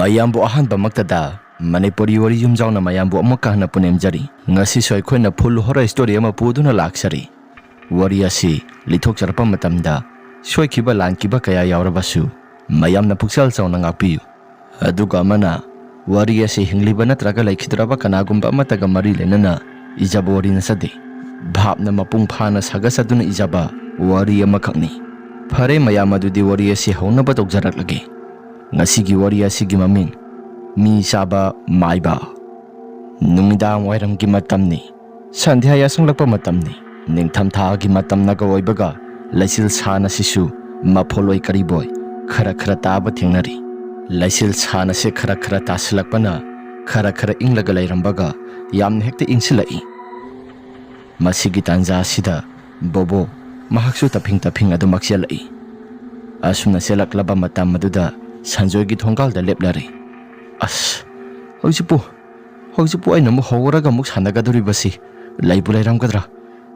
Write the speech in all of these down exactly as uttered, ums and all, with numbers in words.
ꯃꯌꯥꯝꯕꯨ ꯑꯍꯥꯟꯕꯃꯛꯇꯗ ꯃꯅꯤꯄꯨꯔꯤ ꯋꯥꯔꯤ ꯌꯨꯝꯖꯥꯎꯅ ꯃꯌꯥꯝꯕꯨ ꯑꯃꯨꯛꯀ ꯍꯟꯅ ꯄꯨꯅꯦꯝꯖꯔꯤ꯫ ꯉꯁꯤꯁꯨ ꯑꯩꯈꯣꯏꯅ full horror story ꯑꯃ ꯄꯨꯗꯨꯅ ꯂꯥꯛꯆꯔꯤ꯫ ꯋꯥꯔꯤ ꯑꯁꯤ ꯂꯤꯊꯣꯛꯆꯔꯛꯄ ꯃꯇꯝꯗ ꯁꯣꯏꯈꯤꯕ ꯂꯥꯟꯈꯤꯕ ꯀꯌꯥ ꯌꯥꯎꯔꯕꯁꯨ ꯃꯌꯥꯝꯅ ꯄꯨꯛꯆꯦꯜ ꯆꯥꯎꯅ ꯉꯥꯛꯄꯤꯌꯨ꯫ ꯑꯗꯨꯒ ꯑꯃꯅ, ꯋꯥꯔꯤ ꯑꯁꯤ ꯍꯤꯡꯂꯤꯕ ꯅꯠꯇ꯭ꯔꯒ ꯂꯩꯈꯤꯗ꯭ꯔꯕ ꯀꯅꯥꯒꯨꯝꯕ ꯑꯃꯠꯇꯒ ꯃꯔꯤ ꯂꯩꯅꯅ ꯏꯖꯕ ꯋꯥꯔꯤ ꯅꯠꯆꯗꯦ꯫ ꯚꯥꯞꯅ ꯃꯄꯨꯡ ꯐꯥꯅ ꯁꯥꯒꯠꯆꯗꯨꯅ ꯏꯖꯕ ꯋꯥꯔꯤ ꯑꯃꯈꯛꯅꯤ꯫ ꯐꯔꯦ ꯃꯌꯥꯝ, ꯑꯗꯨꯗꯤ ꯋꯥꯔꯤ ꯑꯁꯤ ꯍꯧꯅꯕ ꯇꯧꯖꯔꯛꯂꯒꯦ꯫ ꯉꯁꯤꯒꯤ ꯋꯥꯔꯤ ꯑꯁꯤꯒꯤ ꯃꯃꯤꯡ, ꯃꯤ ꯆꯥꯕ ꯃꯥꯏꯕ꯫ ꯅꯨꯃꯤꯗꯥꯡ ꯋꯥꯏꯔꯝꯒꯤ ꯃꯇꯝꯅꯤ꯫ ꯁꯟꯙ꯭ꯌꯥ ꯌꯥꯁꯪꯂꯛꯄ ꯃꯇꯝꯅꯤ꯫ ꯅꯤꯡꯊꯝꯊꯥꯒꯤ ꯃꯇꯝꯅꯒ ꯑꯣꯏꯕꯒ ꯂꯩꯆꯤꯜ ꯁꯥꯟꯅꯁꯤꯁꯨ ꯃꯐꯣꯜꯂꯣꯏ ꯀꯔꯤꯕꯣꯏ ꯈꯔ ꯈꯔ ꯇꯥꯕ ꯊꯦꯡꯅꯔꯤ꯫ ꯂꯩꯆꯤꯜ ꯁꯥꯟꯅꯁꯦ ꯈꯔ ꯈꯔ ꯇꯥꯁꯤꯜꯂꯛꯄꯅ ꯈꯔ ꯈꯔ ꯏꯪꯂꯒ ꯂꯩꯔꯝꯕꯒ ꯌꯥꯝꯅ ꯍꯦꯛꯇ ꯏꯪꯁꯤꯜꯂꯛꯏ꯫ ꯃꯁꯤꯒꯤ ꯇꯥꯟꯖꯥ ꯑꯁꯤꯗ ꯕꯣꯕꯣ ꯃꯍꯥꯛꯁꯨ ꯇꯞꯐꯤꯡ ꯇꯞꯐꯤꯡ ꯑꯗꯨꯃꯛ ꯆꯦꯜꯂꯛꯏ꯫ ꯑꯁꯨꯝꯅ ꯆꯦꯜꯂꯛꯂꯕ ꯃꯇꯝ ꯑꯗꯨꯗ ꯁꯟꯖꯣꯏꯒꯤ ꯊꯣꯡꯒꯥꯜꯗ ꯂꯦꯞꯂꯔꯦ꯫ "ꯑꯁ, ꯍꯧꯖꯤꯛꯄꯨ, ꯍꯧꯖꯤꯛꯄꯨ ꯑꯩꯅ ꯑꯃꯨꯛ ꯍꯧꯔꯒ ꯑꯃꯨꯛ ꯁꯥꯟꯅꯒꯗꯧꯔꯤꯕꯁꯤ ꯂꯩꯕꯨ ꯂꯩꯔꯝꯒꯗ꯭ꯔꯥ?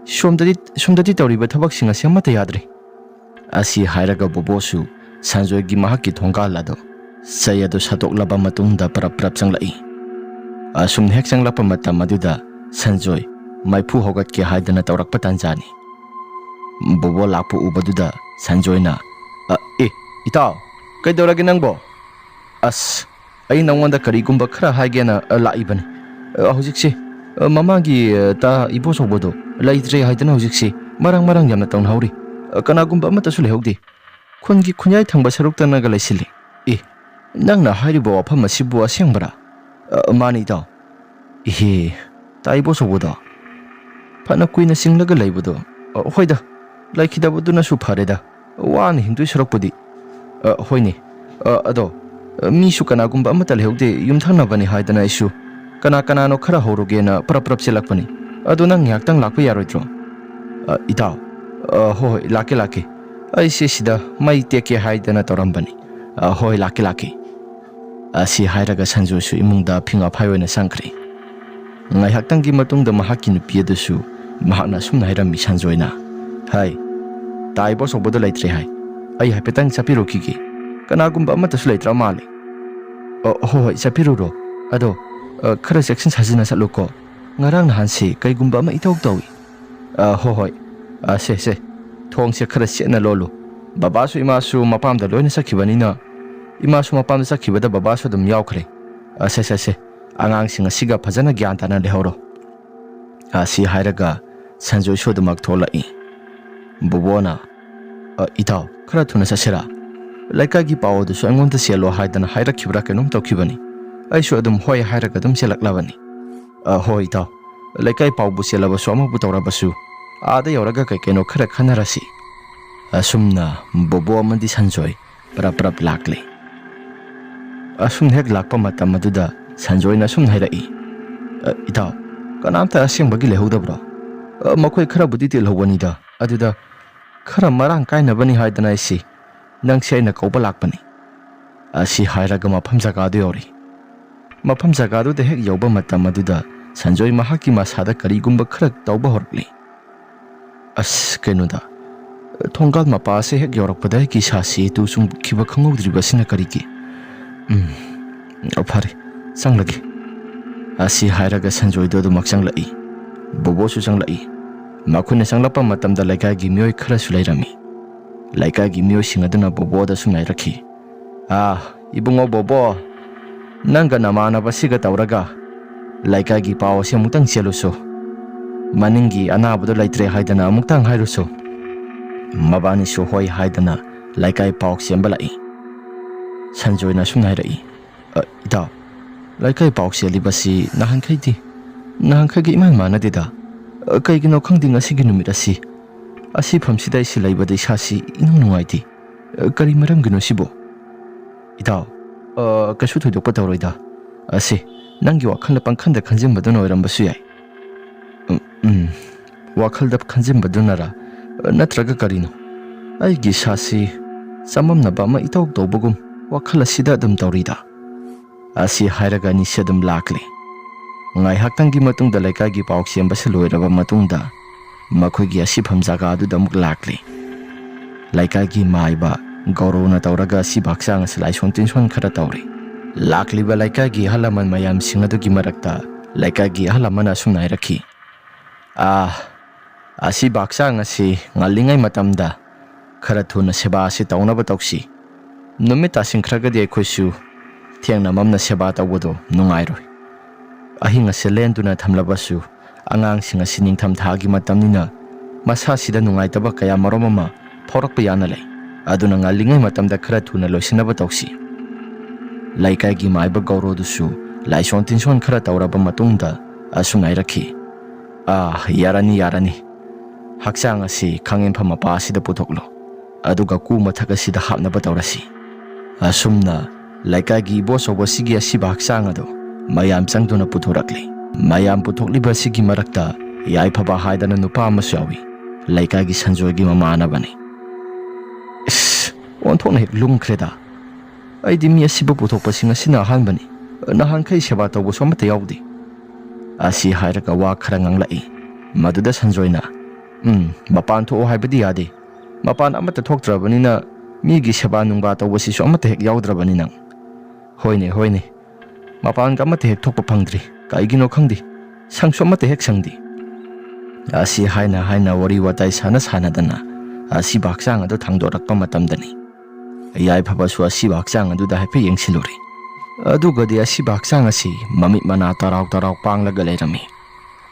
ꯁꯣꯝꯗꯗꯤ, ꯁꯣꯝꯗꯗꯤ ꯇꯧꯔꯤꯕ ꯊꯕꯛꯁꯤꯡ ꯑꯁꯤ ꯑꯃꯠꯇ ꯌꯥꯗ꯭ꯔꯦ"꯫ ꯑꯁꯤ ꯍꯥꯏꯔꯒ ꯕꯣꯕꯣꯁꯨ ꯁꯟꯖꯣꯏꯒꯤ ꯃꯍꯥꯛꯀꯤ ꯊꯣꯡꯒꯥꯜ ꯑꯗꯨ, ꯆꯩ ꯑꯗꯨ ꯁꯠꯇꯣꯛꯂꯕ ꯃꯇꯨꯡꯗ ꯄꯔꯞ ꯄꯔꯞ ꯆꯪꯂꯛꯏ꯫ ꯑꯁꯨꯝꯅ ꯍꯦꯛ ꯆꯪꯂꯛꯄ ꯃꯇꯝ ꯑꯗꯨꯗ ꯁꯟꯖꯣꯏ ꯃꯩꯐꯨ ꯍꯧꯒꯠꯀꯦ ꯍꯥꯏꯗꯅ ꯇꯧꯔꯛꯄ ꯇꯥꯟꯖꯥꯅꯤ꯫ ꯕꯣꯕꯣ ꯂꯥꯛꯄ ꯎꯕꯗꯨꯗ ꯁꯟꯖꯣꯏꯅ, "ꯑ, ꯑꯦ, ꯏꯇꯥꯎ, ꯀꯩꯗꯧꯔꯒꯦ ꯅꯪꯕꯣ?" "ꯑꯁ, ꯑꯩ ꯅꯉꯣꯟꯗ ꯀꯔꯤꯒꯨꯝꯕ ꯈꯔ ꯍꯥꯏꯒꯦꯅ, ꯑ, ꯂꯥꯛꯏꯕꯅꯤ꯫ ꯑ, ꯍꯧꯖꯤꯛꯁꯦ, ꯑ, ꯃꯃꯥꯡꯒꯤ, ꯑ, ꯇꯥ ꯏꯕꯣꯆꯧꯕꯗꯣ ꯂꯩꯇ꯭ꯔꯦ ꯍꯥꯏꯗꯅ ꯍꯧꯖꯤꯛꯁꯦ ꯃꯔꯥꯡ ꯃꯔꯥꯡ ꯌꯥꯝꯅ ꯇꯧꯅꯍꯧꯔꯤ꯫ ꯑ, ꯀꯅꯥꯒꯨꯝꯕ ꯑꯃꯠꯇꯁꯨ ꯂꯩꯍꯧꯗꯦ꯫ ꯈꯨꯟꯒꯤ ꯈꯨꯟꯌꯥꯏ ꯊꯪꯕ ꯁꯔꯨꯛꯇꯅꯒ ꯂꯩꯁꯤꯜꯂꯤ"꯫ "ꯑꯦ, ꯅꯪꯅ ꯍꯥꯏꯔꯤꯕ ꯋꯥꯐꯝ ꯑꯁꯤꯕꯨ ꯑꯁꯦꯡꯕꯔꯥ?" "ꯑ, ꯃꯥꯅꯤ ꯏꯇꯥꯎ"꯫ "ꯏꯍꯦ, ꯇꯥ ꯏꯕꯣꯆꯧꯕꯗꯣ ꯐꯅ ꯀꯨꯏꯅ ꯆꯤꯡꯂꯒ ꯂꯩꯕꯗꯣ, ꯑ, ꯍꯣꯏꯗ, ꯂꯩꯈꯤꯗꯕꯗꯨꯅꯁꯨ ꯐꯔꯦꯗ, ꯋꯥꯅ ꯍꯤꯡꯗꯣꯏ ꯁꯔꯨꯛꯄꯨꯗꯤ"꯫ "ꯑ, ꯍꯣꯏꯅꯦ, ꯑ, ꯑꯗꯣ, ꯑ, ꯃꯤꯁꯨ ꯀꯅꯥꯒꯨꯝꯕ ꯑꯃꯠꯇ ꯂꯩꯍꯧꯗꯦ, ꯌꯨꯝꯊꯪꯅꯕꯅꯤ ꯍꯥꯏꯗꯅ ꯑꯩꯁꯨ ꯀꯅꯥ ꯀꯅꯥꯅꯣ ꯈꯔ ꯍꯧꯔꯨꯒꯦꯅ ꯄ꯭ꯔꯞ ꯄ꯭ꯔꯞ ꯆꯦꯜꯂꯛꯄꯅꯤ꯫ ꯑꯗꯣ ꯅꯪ ꯉꯥꯏꯍꯥꯛꯇꯪ ꯂꯥꯛꯄ ꯌꯥꯔꯣꯏꯗ꯭ꯔꯣ?" "ꯑ, ꯏꯇꯥꯎ, ꯑ, ꯍꯣꯏ ꯍꯣꯏ, ꯂꯥꯛꯀꯦ ꯂꯥꯛꯀꯦ꯫ ꯑꯩꯁꯦ ꯁꯤꯗ ꯃꯩ ꯇꯦꯛꯀꯦ ꯍꯥꯏꯗꯅ ꯇꯧꯔꯝꯕꯅꯤ꯫ ꯑ, ꯍꯣꯏ, ꯂꯥꯛꯀꯦ ꯂꯥꯛꯀꯦ"꯫ ꯑꯁꯤ ꯍꯥꯏꯔꯒ ꯁꯟꯖꯣꯏꯁꯨ ꯏꯃꯨꯡꯗ ꯑꯐꯤꯡ ꯑꯐꯥꯏ ꯑꯣꯏꯅ ꯆꯪꯈ꯭ꯔꯦ꯫ ꯉꯥꯏꯍꯥꯛꯇꯪꯒꯤ ꯃꯇꯨꯡꯗ ꯃꯍꯥꯛꯀꯤ ꯅꯨꯄꯤ ꯑꯗꯨꯁꯨ ꯃꯍꯥꯛꯅ ꯑꯁꯨꯝꯅ ꯍꯥꯏꯔꯝꯃꯤ ꯁꯟꯖꯣꯏꯅ, "ꯍꯥꯏ, ꯇꯥ ꯏꯕꯣꯆꯧꯕꯗꯣ ꯂꯩꯇ꯭ꯔꯦ ꯍꯥꯏ꯫ ꯑꯩ ꯍꯥꯏꯐꯦꯠꯇꯪ ꯆꯠꯄꯤꯔꯨꯈꯤꯒꯦ꯫ ꯀꯅꯥꯒꯨꯝꯕ ꯑꯃꯠꯇꯁꯨ ꯂꯩꯇ꯭ꯔ ꯃꯥꯜꯂꯦ"꯫ ꯑ, ꯍꯣꯏ, ꯍꯣꯏ, ꯆꯠꯄꯤꯔꯨꯔꯣ꯫ ꯑꯗꯣ, ꯑ, ꯈꯔ ꯆꯦꯛꯁꯤꯟ ꯁꯥꯖꯤꯟꯅ ꯆꯠꯂꯨꯀꯣ꯫ ꯉꯔꯥꯡ ꯅꯍꯥꯟꯁꯤ ꯀꯩꯒꯨꯝꯕ ꯑꯃ ꯏꯇꯧ ꯇꯧꯏ꯫ ꯑ, ꯍꯣꯏ, ꯍꯣꯏ꯫ ꯑ, ꯁꯦ, ꯁꯦ꯫ ꯊꯣꯡꯁꯦ ꯈꯔ ꯆꯦꯠꯅ ꯂꯣꯜꯂꯨ꯫ ꯕꯕꯥꯁꯨ ꯏꯃꯥꯁꯨ ꯃꯄꯥꯝꯗ ꯂꯣꯏꯅ ꯆꯠꯈꯤꯕꯅꯤꯅ, ꯏꯃꯥꯁꯨ ꯃꯄꯥꯝꯗ ꯆꯠꯈꯤꯕꯗ ꯕꯕꯥꯁꯨ ꯑꯗꯨꯝ ꯌꯥꯎꯈ꯭ꯔꯦ꯫ ꯑ, ꯁꯦ, ꯁꯦ, ꯁꯦ꯫ ꯑꯉꯥꯡꯁꯤꯡ ꯑꯁꯤꯒ ꯐꯖꯅ ꯒ꯭ꯌꯥꯟ ꯇꯥꯅ ꯂꯩꯍꯧꯔꯣ꯫ ꯑꯁꯤ ꯍꯥꯏꯔꯒ ꯁꯟꯖꯣꯏꯁꯨ ꯑꯗꯨꯃꯛ ꯊꯣꯛꯂꯛꯏ꯫ ꯕꯣꯕꯣꯅ, "ꯑ, ꯏꯇꯥꯎ, ꯈꯔ ꯊꯨꯅ ꯆꯠꯁꯤꯔꯥ? ꯂꯩꯀꯥꯏꯒꯤ ꯄꯥꯎ ꯑꯗꯨꯁꯨ ꯑꯩꯉꯣꯟꯗ ꯆꯦꯜꯂꯣ ꯍꯥꯏꯗꯅ ꯍꯥꯏꯔꯛꯈꯤꯕ꯭ꯔꯥ ꯀꯩꯅꯣꯝ ꯇꯧꯈꯤꯕꯅꯤ꯫ ꯑꯩꯁꯨ ꯑꯗꯨꯝ ꯍꯣꯏ ꯍꯥꯏꯔꯒ ꯑꯗꯨꯝ ꯆꯦꯜꯂꯛꯂꯕꯅꯤ꯫ ꯑ, ꯍꯣꯏ ꯏꯇꯥꯎ, ꯂꯩꯀꯥꯏ ꯄꯥꯎꯕꯨ ꯆꯦꯜꯂꯕꯁꯨ ꯑꯃꯕꯨ ꯇꯧꯔꯕꯁꯨ ꯑꯥꯗ ꯌꯧꯔꯒ ꯀꯩ ꯀꯩꯅꯣ ꯈꯔ ꯈꯟꯅꯔꯁꯤ꯫" ꯑꯁꯨꯝꯅ ꯕꯣꯕꯣ ꯑꯃꯗꯤ ꯁꯟꯖꯣꯏ ꯄꯔꯞ ꯄꯔꯞ ꯂꯥꯛꯂꯦ꯫ ꯑꯁꯨꯝ ꯍꯦꯛ ꯂꯥꯛꯄ ꯃꯇꯝ ꯑꯗꯨꯗ ꯁꯟꯖꯣꯏꯅ ꯑꯁꯨꯝ ꯍꯥꯏꯔꯛꯏ, "ꯑ, ꯏꯇꯥꯎ, ꯀꯅꯥꯝꯇ ꯑꯁꯦꯡꯕꯒꯤ ꯂꯩꯍꯧꯗꯕ꯭ꯔꯣ? ꯑ, ꯃꯈꯣꯏ ꯈꯔꯕꯨꯗꯤ ꯇꯤꯜꯍꯧꯕꯅꯤꯗ, ꯑꯗꯨꯗ ꯈꯔ ꯃꯔꯥꯡ ꯀꯥꯏꯅꯕꯅꯤ ꯍꯥꯏꯗꯅ ꯑꯩꯁꯤ ꯅꯪꯁꯦ ꯑꯩꯅ ꯀꯧꯕ ꯂꯥꯛꯄꯅꯤ꯫" ꯑꯁꯤ ꯍꯥꯏꯔꯒ ꯃꯐꯝ ꯖꯒꯥꯗꯨ ꯌꯧꯔꯦ꯫ ꯃꯐꯝ ꯖꯒꯥꯗꯨꯗ ꯍꯦꯛ ꯌꯧꯕ ꯃꯇꯝ ꯑꯗꯨꯗ ꯁꯟꯖꯣꯏ ꯃꯍꯥꯛꯀꯤ ꯃꯁꯥꯗ ꯀꯔꯤꯒꯨꯝꯕ ꯈꯔ ꯇꯧꯕ ꯍꯧꯔꯛꯂꯤ꯫ "ꯑꯁ, ꯀꯩꯅꯣꯗ, ꯊꯣꯡꯒꯥꯜ ꯃꯄꯥ ꯑꯁꯦ ꯍꯦꯛ ꯌꯧꯔꯛꯄꯗ ꯑꯩꯒꯤ ꯏꯁꯥꯁꯤ ꯇꯨ ꯆꯨꯡꯈꯤꯕ ꯈꯪꯍꯧꯗ꯭ꯔꯤꯕ ꯑꯁꯤꯅ ꯀꯔꯤꯒꯤ? ꯎꯝ, ꯑꯣ, ꯐꯔꯦ, ꯆꯪꯂꯒꯦ꯫" ꯑꯁꯤ ꯍꯥꯏꯔꯒ ꯁꯟꯖꯣꯏꯗꯣ ꯑꯗꯨꯃꯛ ꯆꯪꯂꯛꯏ꯫ ꯕꯣꯕꯣꯁꯨ ꯆꯪꯂꯛꯏ꯫ ꯃꯈꯣꯏꯅ ꯆꯪꯂꯛꯄ ꯃꯇꯝꯗ ꯂꯩꯀꯥꯏꯒꯤ ꯃꯤꯑꯣꯏ ꯈꯔꯁꯨ ꯂꯩꯔꯝꯃꯤ꯫ ꯂꯩꯀꯥꯏꯒꯤ ꯃꯤꯑꯣꯏꯁꯤꯡ ꯑꯗꯨꯅ ꯕꯣꯕꯣꯗ ꯁꯨꯝ ꯍꯥꯏꯔꯛꯈꯤ, "ꯑꯥ, ꯏꯕꯨꯡꯉꯣ ꯕꯣꯕꯣ, ꯅꯪꯒ ꯅꯃꯥꯟꯅꯕꯁꯤꯒ ꯇꯧꯔꯒ ꯂꯩꯀꯥꯏꯒꯤ ꯄꯥꯎ ꯑꯁꯤ ꯑꯃꯨꯛꯇꯪ ꯆꯦꯜꯂꯨꯁꯨ꯫ ꯃꯅꯤꯡꯒꯤ ꯑꯅꯥꯕꯗꯣ ꯂꯩꯇ꯭ꯔꯦ ꯍꯥꯏꯗꯅ ꯑꯃꯨꯛꯇꯪ ꯍꯥꯏꯔꯨꯁꯨ꯫" ꯃꯕꯥꯅꯤꯁꯨ ꯍꯣꯏ ꯍꯥꯏꯗꯅ ꯂꯩꯀꯥꯏ ꯄꯥꯎ ꯆꯦꯟꯕ ꯂꯥꯛꯏ꯫ ꯁꯟꯖꯣꯏꯅ ꯑꯁꯨꯝꯅ ꯍꯥꯏꯔꯛꯏ, "ꯑ, ꯏꯇꯥꯎ, ꯂꯩꯀꯥꯏ ꯄꯥꯎ ꯆꯦꯜꯂꯤꯕꯁꯤ ꯅꯍꯥꯟꯈꯩꯗꯤ, ꯅꯍꯥꯟꯈꯩꯒ ꯏꯃꯥꯟ ꯃꯥꯟꯅꯗꯦꯗ꯫ ꯑ, ꯀꯩꯒꯤꯅꯣ ꯈꯪꯗꯦ ꯉꯁꯤꯒꯤ ꯅꯨꯃꯤꯠ ꯑꯁꯤ, ꯑꯁꯤꯐꯝꯁꯤꯗ ꯑꯩꯁꯤ ꯂꯩꯕꯗ ꯏꯁꯥꯁꯤ ꯏꯅꯨꯡ ꯅꯨꯡꯉꯥꯏꯇꯦ꯫ ꯑ, ꯀꯔꯤ ꯃꯔꯝꯒꯤꯅꯣ ꯁꯤꯕꯣ?" "ꯏꯇꯥꯎ, ꯑ, ꯀꯩꯁꯨ ꯊꯣꯏꯗꯣꯛꯄ ꯇꯧꯔꯣꯏꯗ꯫ ꯑꯁꯤ, ꯅꯪꯒꯤ ꯋꯥꯈꯜꯗ ꯄꯪꯈꯟꯗ ꯈꯟꯖꯤꯟꯕꯗꯨꯅ ꯑꯣꯏꯔꯝꯕꯁꯨ ꯌꯥꯏ꯫" "ꯎꯝ, ꯎꯝ, ꯋꯥꯈꯜꯗ ꯈꯟꯖꯤꯟꯕꯗꯨꯅꯔ, ꯅꯠꯇ꯭ꯔꯒ ꯀꯔꯤꯅꯣ? ꯑꯩꯒꯤ ꯏꯁꯥꯁꯤ ꯆꯃꯝꯅꯕ ꯑꯃ ꯏꯇꯧ ꯇꯧꯕꯒꯨꯝ ꯋꯥꯈꯜ ꯑꯁꯤꯗ ꯑꯗꯨꯝ ꯇꯧꯔꯤꯗ꯫" ꯑꯁꯤ ꯍꯥꯏꯔꯒ ꯑꯅꯤꯁꯤ ꯑꯗꯨꯝ ꯂꯥꯛꯂꯦ꯫ ꯉꯥꯏꯍꯥꯛꯇꯪꯒꯤ ꯃꯇꯨꯡꯗ ꯂꯩꯀꯥꯏꯒꯤ ꯄꯥꯎ ꯆꯦꯟꯕꯁꯤ ꯂꯣꯏꯔꯕ ꯃꯇꯨꯡꯗ ꯃꯈꯣꯏꯒꯤ ꯑꯁꯤꯐꯝ ꯖꯒꯥ ꯑꯗꯨꯗ ꯑꯃꯨꯛ ꯂꯥꯛꯂꯦ꯫ ꯂꯩꯀꯥꯏꯒꯤ ꯃꯥꯏꯕ ꯒꯧꯔꯧꯅ ꯇꯧꯔꯒ ꯑꯁꯤꯕ ꯍꯛꯆꯥꯡ ꯑꯁꯤ ꯂꯥꯏꯁꯣꯟ ꯇꯤꯟꯁꯣꯟ ꯈꯔ ꯇꯧꯔꯦ꯫ ꯂꯥꯛꯂꯤꯕ ꯂꯩꯀꯥꯏꯒꯤ ꯑꯍꯜ ꯂꯃꯟ ꯃꯌꯥꯝꯁꯤꯡ ꯑꯗꯨꯒꯤ ꯃꯔꯛꯇ ꯂꯩꯀꯥꯏꯒꯤ ꯑꯍꯜ ꯑꯃꯅ ꯑꯁꯨꯝꯅ ꯍꯥꯏꯔꯛꯈꯤ, "ꯑꯥ, ꯑꯁꯤꯕ ꯍꯛꯆꯥꯡ ꯑꯁꯤ ꯉꯜꯂꯤꯉꯩ ꯃꯇꯝꯗ ꯈꯔ ꯊꯨꯅ ꯁꯦꯕꯥ ꯑꯁꯤ ꯇꯧꯅꯕ ꯇꯧꯁꯤ꯫ ꯅꯨꯃꯤꯠ ꯇꯥꯁꯤꯟꯈ꯭ꯔꯒꯗꯤ ꯑꯩꯈꯣꯏꯁꯨ ꯊꯦꯡꯅ ꯃꯝꯅ ꯁꯦꯕꯥ ꯇꯧꯕꯗꯣ ꯅꯨꯡꯉꯥꯏꯔꯣꯏ꯫ ꯑꯍꯤꯡ ꯑꯁꯤ ꯂꯦꯟꯗꯨꯅ ꯊꯝꯂꯕꯁꯨ ꯑꯉꯥꯡꯁꯤꯡ ꯑꯁꯤ ꯅꯤꯡꯊꯝ ꯊꯥꯒꯤ ꯃꯇꯝꯅꯤꯅ ꯃꯁꯥꯁꯤꯗ ꯅꯨꯡꯉꯥꯏꯇꯕ ꯀꯌꯥ ꯃꯔꯨꯝ ꯑꯃ ꯐꯥꯎꯔꯛꯄ ꯌꯥꯅ ꯂꯩ꯫ ꯑꯗꯨꯅ ꯉꯜꯂꯤꯉꯩ ꯃꯇꯝꯗ ꯈꯔ ꯊꯨꯅ ꯂꯣꯏꯁꯤꯟꯅꯕ ꯇꯧꯁꯤ꯫" ꯂꯩꯀꯥꯏꯒꯤ ꯃꯥꯏꯕ ꯒꯧꯔꯣꯗꯨꯁꯨ ꯂꯥꯏꯁꯣꯟ ꯇꯤꯟꯁꯣꯟ ꯈꯔ ꯇꯧꯔꯕ ꯃꯇꯨꯡꯗ ꯑꯁꯨꯝꯅ ꯍꯥꯏꯔꯛꯈꯤ, "ꯑꯥ, ꯌꯥꯔꯅꯤ, ꯌꯥꯔꯅꯤ꯫ ꯍꯛꯆꯥꯡ ꯑꯁꯤ ꯈꯥꯡꯉꯦꯟꯐꯝ ꯃꯄꯥ ꯑꯁꯤꯗ ꯄꯨꯊꯣꯛꯂꯣ꯫ ꯑꯗꯨꯒ ꯀꯨ ꯃꯊꯛ ꯑꯁꯤꯗ ꯍꯥꯞꯅꯕ ꯇꯧꯔꯁꯤ꯫" ꯑꯁꯨꯝꯅ ꯂꯩꯀꯥꯏꯒꯤ ꯏꯕꯣꯆꯧꯕ ꯑꯁꯤꯒꯤ ꯑꯁꯤꯕ ꯍꯛꯆꯥꯡ ꯑꯗꯨ ꯃꯌꯥꯝ ꯆꯪꯗꯨꯅ ꯄꯨꯊꯣꯔꯛꯂꯤ꯫ ꯃꯌꯥꯝ ꯄꯨꯊꯣꯛꯂꯤꯕ ꯑꯁꯤꯒꯤ ꯃꯔꯛꯇ ꯌꯥꯏꯐꯕ ꯍꯥꯏꯗꯅ ꯅꯨꯄꯥ ꯑꯃꯁꯨ ꯌꯥꯎꯏ꯫ ꯂꯩꯀꯥꯏꯒꯤ ꯁꯟꯖꯣꯏꯒꯤ ꯃꯃꯥꯟꯅꯕꯅꯤ꯫ "ꯏꯁ, ꯑꯣꯟꯊꯣꯛꯅ ꯍꯦꯛ ꯂꯨꯝꯈ꯭ꯔꯦꯗ꯫ ꯑꯩꯗꯤ ꯃꯤ ꯑꯁꯤꯕ ꯄꯨꯊꯣꯛꯄꯁꯤ ꯉꯁꯤꯅ ꯑꯍꯥꯟꯕꯅꯤ꯫ ꯅꯍꯥꯟꯈꯩ ꯁꯦꯕꯥ ꯇꯧꯕꯁꯨ ꯑꯃꯠꯇ ꯌꯥꯎꯗꯦ꯫" ꯑꯁꯤ ꯍꯥꯏꯔꯒ ꯋꯥ ꯈꯔ ꯉꯥꯡꯂꯛꯏ꯫ ꯃꯗꯨꯗ ꯁꯟꯖꯣꯏꯅ, "ꯎꯝ, ꯃꯄꯥꯟ ꯊꯣꯛꯑꯣ ꯍꯥꯏꯕꯗꯤ ꯌꯥꯗꯦ꯫ ꯃꯄꯥꯟ ꯑꯃꯠꯇ ꯊꯣꯛꯇ꯭ꯔꯕꯅꯤꯅ ꯃꯤꯒꯤ ꯁꯦꯕꯥ ꯅꯨꯡꯕꯥ ꯇꯧꯕꯁꯤꯁꯨ ꯑꯃꯠꯇ ꯍꯦꯛ ꯌꯥꯎꯗ꯭ꯔꯕꯅꯤ ꯅꯪ꯫" "ꯍꯣꯏꯅꯦ, ꯍꯣꯏꯅꯦ꯫ ꯃꯄꯥꯟꯒ ꯑꯃꯠꯇ ꯍꯦꯛ ꯊꯣꯛꯄ ꯐꯪꯗ꯭ꯔꯤ꯫ ꯀꯩꯒꯤꯅꯣ ꯈꯪꯗꯦ꯫ ꯁꯪꯁꯨ ꯑꯃꯠꯇ ꯍꯦꯛ ꯁꯪꯗꯦ꯫" ꯑꯁꯤ ꯍꯥꯏꯅ ꯍꯥꯏꯅ ꯋꯥꯔꯤ ꯋꯥꯇꯥꯏ ꯁꯥꯟꯅ ꯁꯥꯟꯅꯗꯅ ꯑꯁꯤꯕ ꯍꯛꯆꯥꯡ ꯑꯗꯨ ꯊꯥꯡꯗꯣꯔꯛꯄ ꯃꯇꯝꯗꯅꯤ꯫ ꯌꯥꯏꯐꯕꯁꯨ ꯑꯁꯤꯕ ꯍꯛꯆꯥꯡ ꯑꯗꯨꯗ ꯍꯥꯏꯐꯦꯠ ꯌꯦꯡꯁꯤꯜꯂꯨꯔꯦ꯫ ꯑꯗꯨꯒꯗꯤ ꯑꯁꯤꯕ ꯍꯛꯆꯥꯡ ꯑꯁꯤ ꯃꯃꯤꯠ ꯃꯅꯥ ꯇꯔꯥꯎ ꯇꯔꯥꯎ ꯄꯥꯡꯂꯒ ꯂꯩꯔꯝꯃꯤ꯫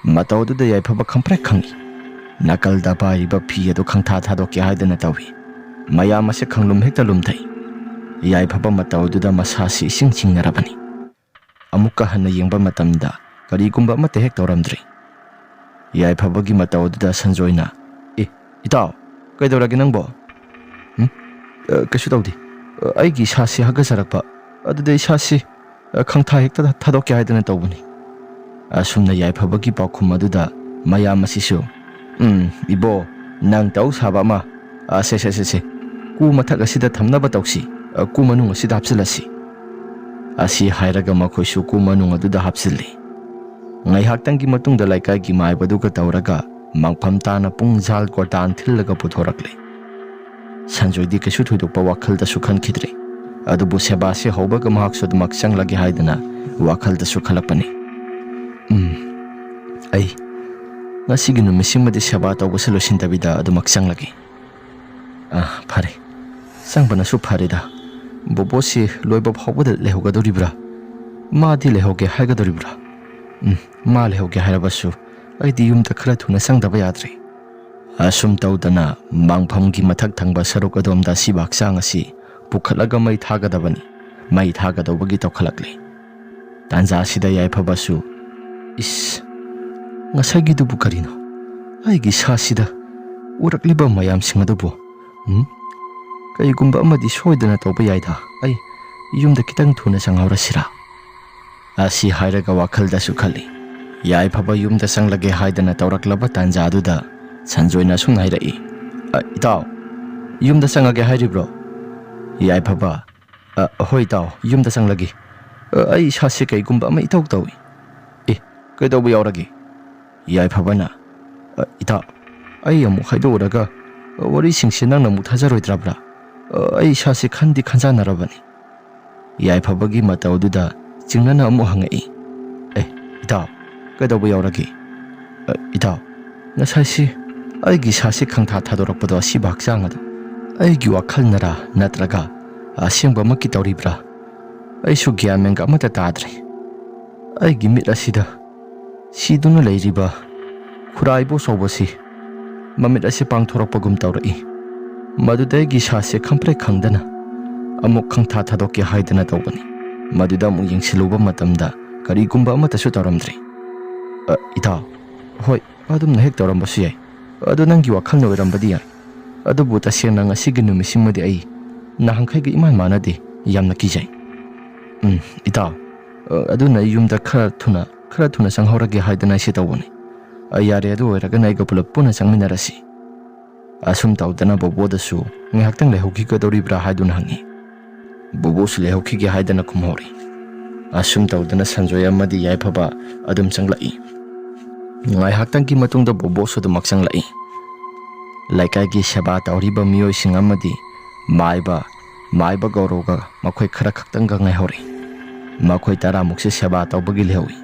ꯃꯇꯧ ꯑꯗꯨꯗ ꯌꯥꯏꯐꯕ ꯈꯪꯄ꯭ꯔꯦꯛ ꯈꯪꯏ꯫ ꯅꯥꯀꯜꯗ ꯄꯥꯏꯔꯤꯕ ꯐꯤ ꯑꯗꯨ ꯈꯪꯊꯥ ꯊꯥꯗꯣꯛꯀꯦ ꯍꯥꯏꯗꯅ ꯇꯧꯏ꯫ ꯃꯌꯥꯝ ꯑꯁꯤ ꯈꯪꯂꯨꯝ ꯍꯦꯛꯇ ꯂꯨꯝꯊꯩ꯫ ꯌꯥꯏꯐꯕ ꯃꯇꯧ ꯑꯗꯨꯗ ꯃꯁꯥꯁꯤ ꯏꯁꯤꯡ ꯆꯤꯡꯅꯔꯕꯅꯤ꯫ ꯑꯃꯨꯛꯀ ꯍꯟꯅ ꯌꯦꯡꯕ ꯃꯇꯝꯗ ꯀꯔꯤꯒꯨꯝꯕ ꯑꯃꯠꯇ ꯍꯦꯛ ꯇꯧꯔꯝꯗ꯭ꯔꯦ꯫ ꯌꯥꯏꯐꯕꯒꯤ ꯃꯇꯧ ꯑꯗꯨꯗ ꯁꯟꯖꯣꯏꯅ, "ꯑꯦ, ꯏꯇꯥꯎ, ꯀꯩꯗꯧꯔꯒꯦ ꯅꯪꯕꯣ?" "ꯎꯝ? ꯑ, ꯀꯩꯁꯨ ꯇꯧꯗꯦ꯫ ꯑ, ꯑꯩꯒꯤ ꯏꯁꯥꯁꯤ ꯍꯥꯒꯠꯆꯔꯛꯄ꯫ ꯑꯗꯨꯗ ꯏꯁꯥꯁꯤ, ꯑ, ꯈꯪꯊꯥ ꯍꯦꯛꯇ ꯊꯥꯗꯣꯛꯀꯦ ꯍꯥꯏꯗꯅ ꯇꯧꯕꯅꯤ꯫" ꯑꯁꯨꯝꯅ ꯌꯥꯏꯐꯕꯒꯤ ꯄꯥꯎꯈꯨꯝ ꯑꯗꯨꯗ ꯃꯌꯥꯝ ꯑꯁꯤꯁꯨ, "ꯎꯝ, ꯏꯕꯣ, ꯅꯪ ꯇꯧ ꯁꯥꯕ ꯑꯃ꯫ ꯑ, ꯁꯦ, ꯁꯦ, ꯁꯦ, ꯁꯦ꯫ ꯀꯨ ꯃꯊꯛ ꯑꯁꯤꯗ ꯊꯝꯅꯕ ꯇꯧꯁꯤ꯫ ꯑ, ꯀꯨ ꯃꯅꯨꯡ ꯑꯁꯤꯗ ꯍꯥꯞꯆꯤꯜꯂꯁꯤ꯫" ꯑꯁꯤ ꯍꯥꯏꯔꯒ ꯃꯈꯣꯏꯁꯨ ꯀꯨ ꯃꯅꯨꯡ ꯑꯗꯨꯗ ꯍꯥꯞꯆꯤꯜꯂꯤ꯫ ꯉꯥꯏꯍꯥꯛꯇꯪꯒꯤ ꯃꯇꯨꯡꯗ ꯂꯩꯀꯥꯏꯒꯤ ꯃꯥꯏꯕꯗꯨꯒ ꯇꯧꯔꯒ ꯃꯪꯐꯝ ꯇꯥꯅ ꯄꯨꯡ ꯖꯥꯜ ꯀꯣꯔꯇꯥꯟ ꯊꯤꯜꯂꯒ ꯄꯨꯊꯣꯔꯛꯂꯦ꯫ ꯁꯟꯖꯣꯏꯗꯤ ꯀꯩꯁꯨ ꯊꯣꯏꯗꯣꯛꯄ ꯋꯥꯈꯜꯗꯁꯨ ꯈꯟꯈꯤꯗ꯭ꯔꯦ꯫ ꯑꯗꯨꯕꯨ ꯁꯦꯕꯥꯁꯤ ꯍꯧꯕꯒ ꯃꯍꯥꯛꯁꯨ ꯑꯗꯨꯃꯛ ꯆꯪꯂꯒꯦ ꯍꯥꯏꯗꯅ ꯋꯥꯈꯜꯗꯁꯨ ꯈꯜꯂꯛꯄꯅꯤ꯫ "ꯎꯝ, ꯑꯩ ꯉꯁꯤꯒꯤ ꯅꯨꯃꯤꯠꯁꯤꯃꯗꯤ ꯁꯦꯕꯥ ꯇꯧꯕꯁꯤ ꯂꯣꯏꯁꯤꯟꯗꯕꯤꯗ ꯑꯗꯨꯃꯛ ꯆꯪꯂꯒꯦ꯫ ꯑꯥ, ꯐꯔꯦ, ꯆꯪꯕꯅꯁꯨ ꯐꯔꯦꯗ꯫ ꯕꯣꯕꯣꯁꯤ ꯂꯣꯏꯕ ꯐꯥꯎꯕꯗ ꯂꯩꯍꯧꯒꯗꯧꯔꯤꯕ꯭ꯔꯥ? ꯃꯥꯗꯤ ꯂꯩꯍꯧꯒꯦ ꯍꯥꯏꯒꯗꯧꯔꯤꯕ꯭ꯔꯥ? ꯎꯝ, ꯃꯥ ꯂꯩꯍꯧꯒꯦ ꯍꯥꯏꯔꯕꯁꯨ ꯑꯩꯗꯤ ꯌꯨꯝꯗ ꯈꯔ ꯊꯨꯅ ꯆꯪꯗꯕ ꯌꯥꯗ꯭ꯔꯦ꯫" ꯑꯁꯨꯝ ꯇꯧꯗꯅ ꯃꯥꯡꯐꯝꯒꯤ ꯃꯊꯛ ꯊꯪꯕ ꯁꯔꯨꯛ ꯑꯗꯣꯝꯗ ꯑꯁꯤꯕ ꯍꯛꯆꯥꯡ ꯑꯁꯤ ꯄꯨꯈꯠꯂꯒ ꯃꯩ ꯊꯥꯒꯗꯕꯅꯤ꯫ ꯃꯩ ꯊꯥꯒꯗꯧꯕꯒꯤ ꯇꯧꯈꯠꯂꯛꯂꯦ꯫ ꯇꯥꯟꯖꯥ ꯑꯁꯤꯗ ꯌꯥꯏꯐꯕꯁꯨ, "ꯏꯁ, ꯉꯁꯥꯏꯒꯤꯗꯨꯕꯨ ꯀꯔꯤꯅꯣ? ꯑꯩꯒꯤ ꯏꯁꯥꯁꯤꯗ ꯎꯔꯛꯂꯤꯕ ꯃꯌꯥꯝꯁꯤꯡ ꯑꯗꯨꯕꯨ, ꯎꯝ? ꯀꯔꯤꯒꯨꯝꯕ ꯑꯃꯗꯤ ꯁꯣꯏꯗꯅ ꯇꯧꯕ ꯌꯥꯏꯗ꯫ ꯑꯩ ꯌꯨꯝꯗ ꯈꯤꯇꯪ ꯊꯨꯅ ꯆꯪꯍꯧꯔꯁꯤꯔꯥ?" ꯑꯁꯤ ꯍꯥꯏꯔꯒ ꯋꯥꯈꯜꯗꯁꯨ ꯈꯜꯂꯤ꯫ ꯌꯥꯏꯐꯕ ꯌꯨꯝꯗ ꯆꯪꯂꯒꯦ ꯍꯥꯏꯗꯅ ꯇꯧꯔꯛꯂꯕ ꯇꯥꯟꯖꯥꯗꯨꯗ ꯁꯟꯖꯣꯏꯅ ꯑꯁꯨꯝꯅ ꯍꯥꯏꯔꯛꯏ, "ꯑ, ꯏꯇꯥꯎ, ꯌꯨꯝꯗ ꯆꯪꯉꯒꯦ ꯍꯥꯏꯔꯤꯕ꯭ꯔꯣ?" ꯌꯥꯏꯐꯕ, "ꯑ, ꯍꯣꯏ ꯏꯇꯥꯎ, ꯌꯨꯝꯗ ꯆꯪꯂꯒꯦ꯫ ꯑ, ꯑꯩ ꯏꯁꯥꯁꯦ ꯀꯩꯒꯨꯝꯕ ꯑꯃ ꯏꯇꯧ ꯇꯧꯏ꯫" "ꯑꯦ, ꯀꯩꯗꯧꯕ ꯌꯥꯎꯔꯒꯦ?" ꯌꯥꯏꯐꯕꯅ, "ꯑ, ꯏꯇꯥꯎ, ꯑꯩ ꯑꯃꯨꯛ ꯍꯥꯏꯗꯣꯛꯎꯔꯒ, ꯑ, ꯋꯥꯔꯤꯁꯤꯡꯁꯦ ꯅꯪꯅ ꯑꯃꯨꯛ ꯊꯥꯖꯔꯣꯏꯗ꯭ꯔꯕ꯭ꯔꯥ? ꯑ, ꯑꯩ ꯏꯁꯥꯁꯦ ꯈꯟꯗꯤ ꯈꯟꯖꯥꯟꯅꯔꯕꯅꯤ꯫" ꯌꯥꯏꯐꯕꯒꯤ ꯃꯇꯧꯗꯨꯗ ꯆꯤꯡꯅꯅ ꯑꯃꯨꯛ ꯍꯪꯉꯛꯏ, "ꯑꯦ, ꯏꯇꯥꯎ, ꯀꯩꯗꯧꯕ ꯌꯥꯎꯔꯒꯦ?" "ꯑ, ꯏꯇꯥꯎ, ꯉꯁꯥꯏꯁꯤ ꯑꯩꯒꯤ ꯏꯁꯥꯁꯤ ꯈꯪꯊꯥ ꯊꯥꯗꯣꯔꯛꯄꯗꯣ ꯑꯁꯤꯕ ꯍꯛꯆꯥꯡ ꯑꯗꯣ ꯑꯩꯒꯤ ꯋꯥꯈꯜꯅꯔꯥ ꯅꯠꯇ꯭ꯔꯒ ꯑꯁꯦꯡꯕꯃꯛꯀꯤ ꯇꯧꯔꯤꯕ꯭ꯔꯥ? ꯑꯩꯁꯨ ꯒ꯭ꯌꯥꯟ ꯃꯦꯟꯒ ꯑꯃꯠꯇ ꯇꯥꯗ꯭ꯔꯦ꯫ ꯑꯩꯒꯤ ꯃꯤꯠ ꯑꯁꯤꯗ ꯁꯤꯗꯨꯅ ꯂꯩꯔꯤꯕ ꯈꯨꯔꯥꯏꯕꯣ ꯆꯥꯎꯕꯁꯤ ꯃꯃꯤꯠ ꯑꯁꯤ ꯄꯥꯡꯊꯣꯔꯛꯄꯒꯨꯝ ꯇꯧꯔꯛꯏ꯫ ꯃꯗꯨꯗ ꯑꯩꯒꯤ ꯏꯁꯥꯁꯦ ꯈꯪꯄ꯭ꯔꯦꯛ ꯈꯪꯗꯅ ꯑꯃꯨꯛ ꯈꯪꯊꯥ ꯊꯥꯗꯣꯛꯀꯦ ꯍꯥꯏꯗꯅ ꯇꯧꯕꯅꯤ꯫ ꯃꯗꯨꯗ ꯑꯃꯨꯛ ꯌꯦꯡꯁꯤꯜꯂꯨꯕ ꯃꯇꯝꯗ ꯀꯔꯤꯒꯨꯝꯕ ꯑꯃꯠꯇꯁꯨ ꯇꯧꯔꯝꯗ꯭ꯔꯦ꯫" "ꯑ, ꯏꯇꯥꯎ, ꯍꯣꯏ, ꯑꯗꯨꯝꯅ ꯍꯦꯛ ꯇꯧꯔꯝꯕꯁꯨ ꯌꯥꯏ꯫ ꯑꯗꯨ ꯅꯪꯒꯤ ꯋꯥꯈꯜꯅ ꯑꯣꯏꯔꯝꯕꯗꯤ ꯌꯥꯏ꯫ ꯑꯗꯨꯕꯨ ꯇꯁꯦꯡꯅ ꯉꯁꯤꯒꯤ ꯅꯨꯃꯤꯠꯁꯤꯃꯗꯤ ꯑꯩ ꯅꯍꯥꯟꯈꯩꯒ ꯏꯃꯥꯟ ꯃꯥꯟꯅꯗꯦ꯫ ꯌꯥꯝꯅ ꯀꯤꯖꯩ꯫" "ꯎꯝ, ꯏꯇꯥꯎ, ꯑ, ꯑꯗꯨꯅ ꯑꯩ ꯌꯨꯝꯗ ꯈꯔ ꯊꯨꯅ, ꯈꯔ ꯊꯨꯅ ꯆꯪꯍꯧꯔꯒꯦ ꯍꯥꯏꯗꯅ ꯑꯩꯁꯦ ꯇꯧꯕꯅꯤ꯫ ꯑ, ꯌꯥꯔꯦ, ꯑꯗꯨ ꯑꯣꯏꯔꯒꯅ ꯑꯩꯒ ꯄꯨꯂꯞ ꯄꯨꯟꯅ ꯆꯪꯃꯤꯟꯅꯔꯁꯤ꯫" ꯑꯁꯨꯝ ꯇꯧꯗꯅ ꯕꯣꯕꯣꯗꯁꯨ ꯉꯥꯏꯍꯥꯛꯇꯪ ꯂꯩꯍꯧꯈꯤꯒꯗꯧꯔꯤꯕ꯭ꯔꯥ ꯍꯥꯏꯗꯨꯅ ꯍꯪꯉꯤ꯫ ꯕꯣꯕꯣꯁꯨ ꯂꯩꯍꯧꯈꯤꯒꯦ ꯍꯥꯏꯗꯅ ꯈꯨꯝꯍꯧꯔꯤ꯫ ꯑꯁꯨꯝ ꯇꯧꯗꯅ ꯁꯟꯖꯣꯏ ꯑꯃꯗꯤ ꯌꯥꯏꯐꯕ ꯑꯗꯨꯝ ꯆꯪꯂꯛꯏ꯫ ꯉꯥꯏꯍꯥꯛꯇꯪꯒꯤ ꯃꯇꯨꯡꯗ ꯕꯣꯕꯣꯁꯨ ꯑꯗꯨꯃꯛ ꯆꯪꯂꯛꯏ꯫ ꯂꯩꯀꯥꯏꯒꯤ ꯁꯦꯕꯥ ꯇꯧꯔꯤꯕ ꯃꯤꯑꯣꯏꯁꯤꯡ ꯑꯃꯗꯤ ꯃꯥꯏꯕ ꯃꯥꯏꯕ ꯒꯧꯔꯣꯒ ꯃꯈꯣꯏ ꯈꯔ ꯈꯛꯇꯪꯒ ꯉꯥꯏꯍꯧꯔꯤ꯫ ꯃꯈꯣꯏ ꯇꯔꯥꯃꯨꯛꯁꯦ ꯁꯦꯕꯥ ꯇꯧꯕꯒꯤ ꯂꯩꯍꯧꯏ꯫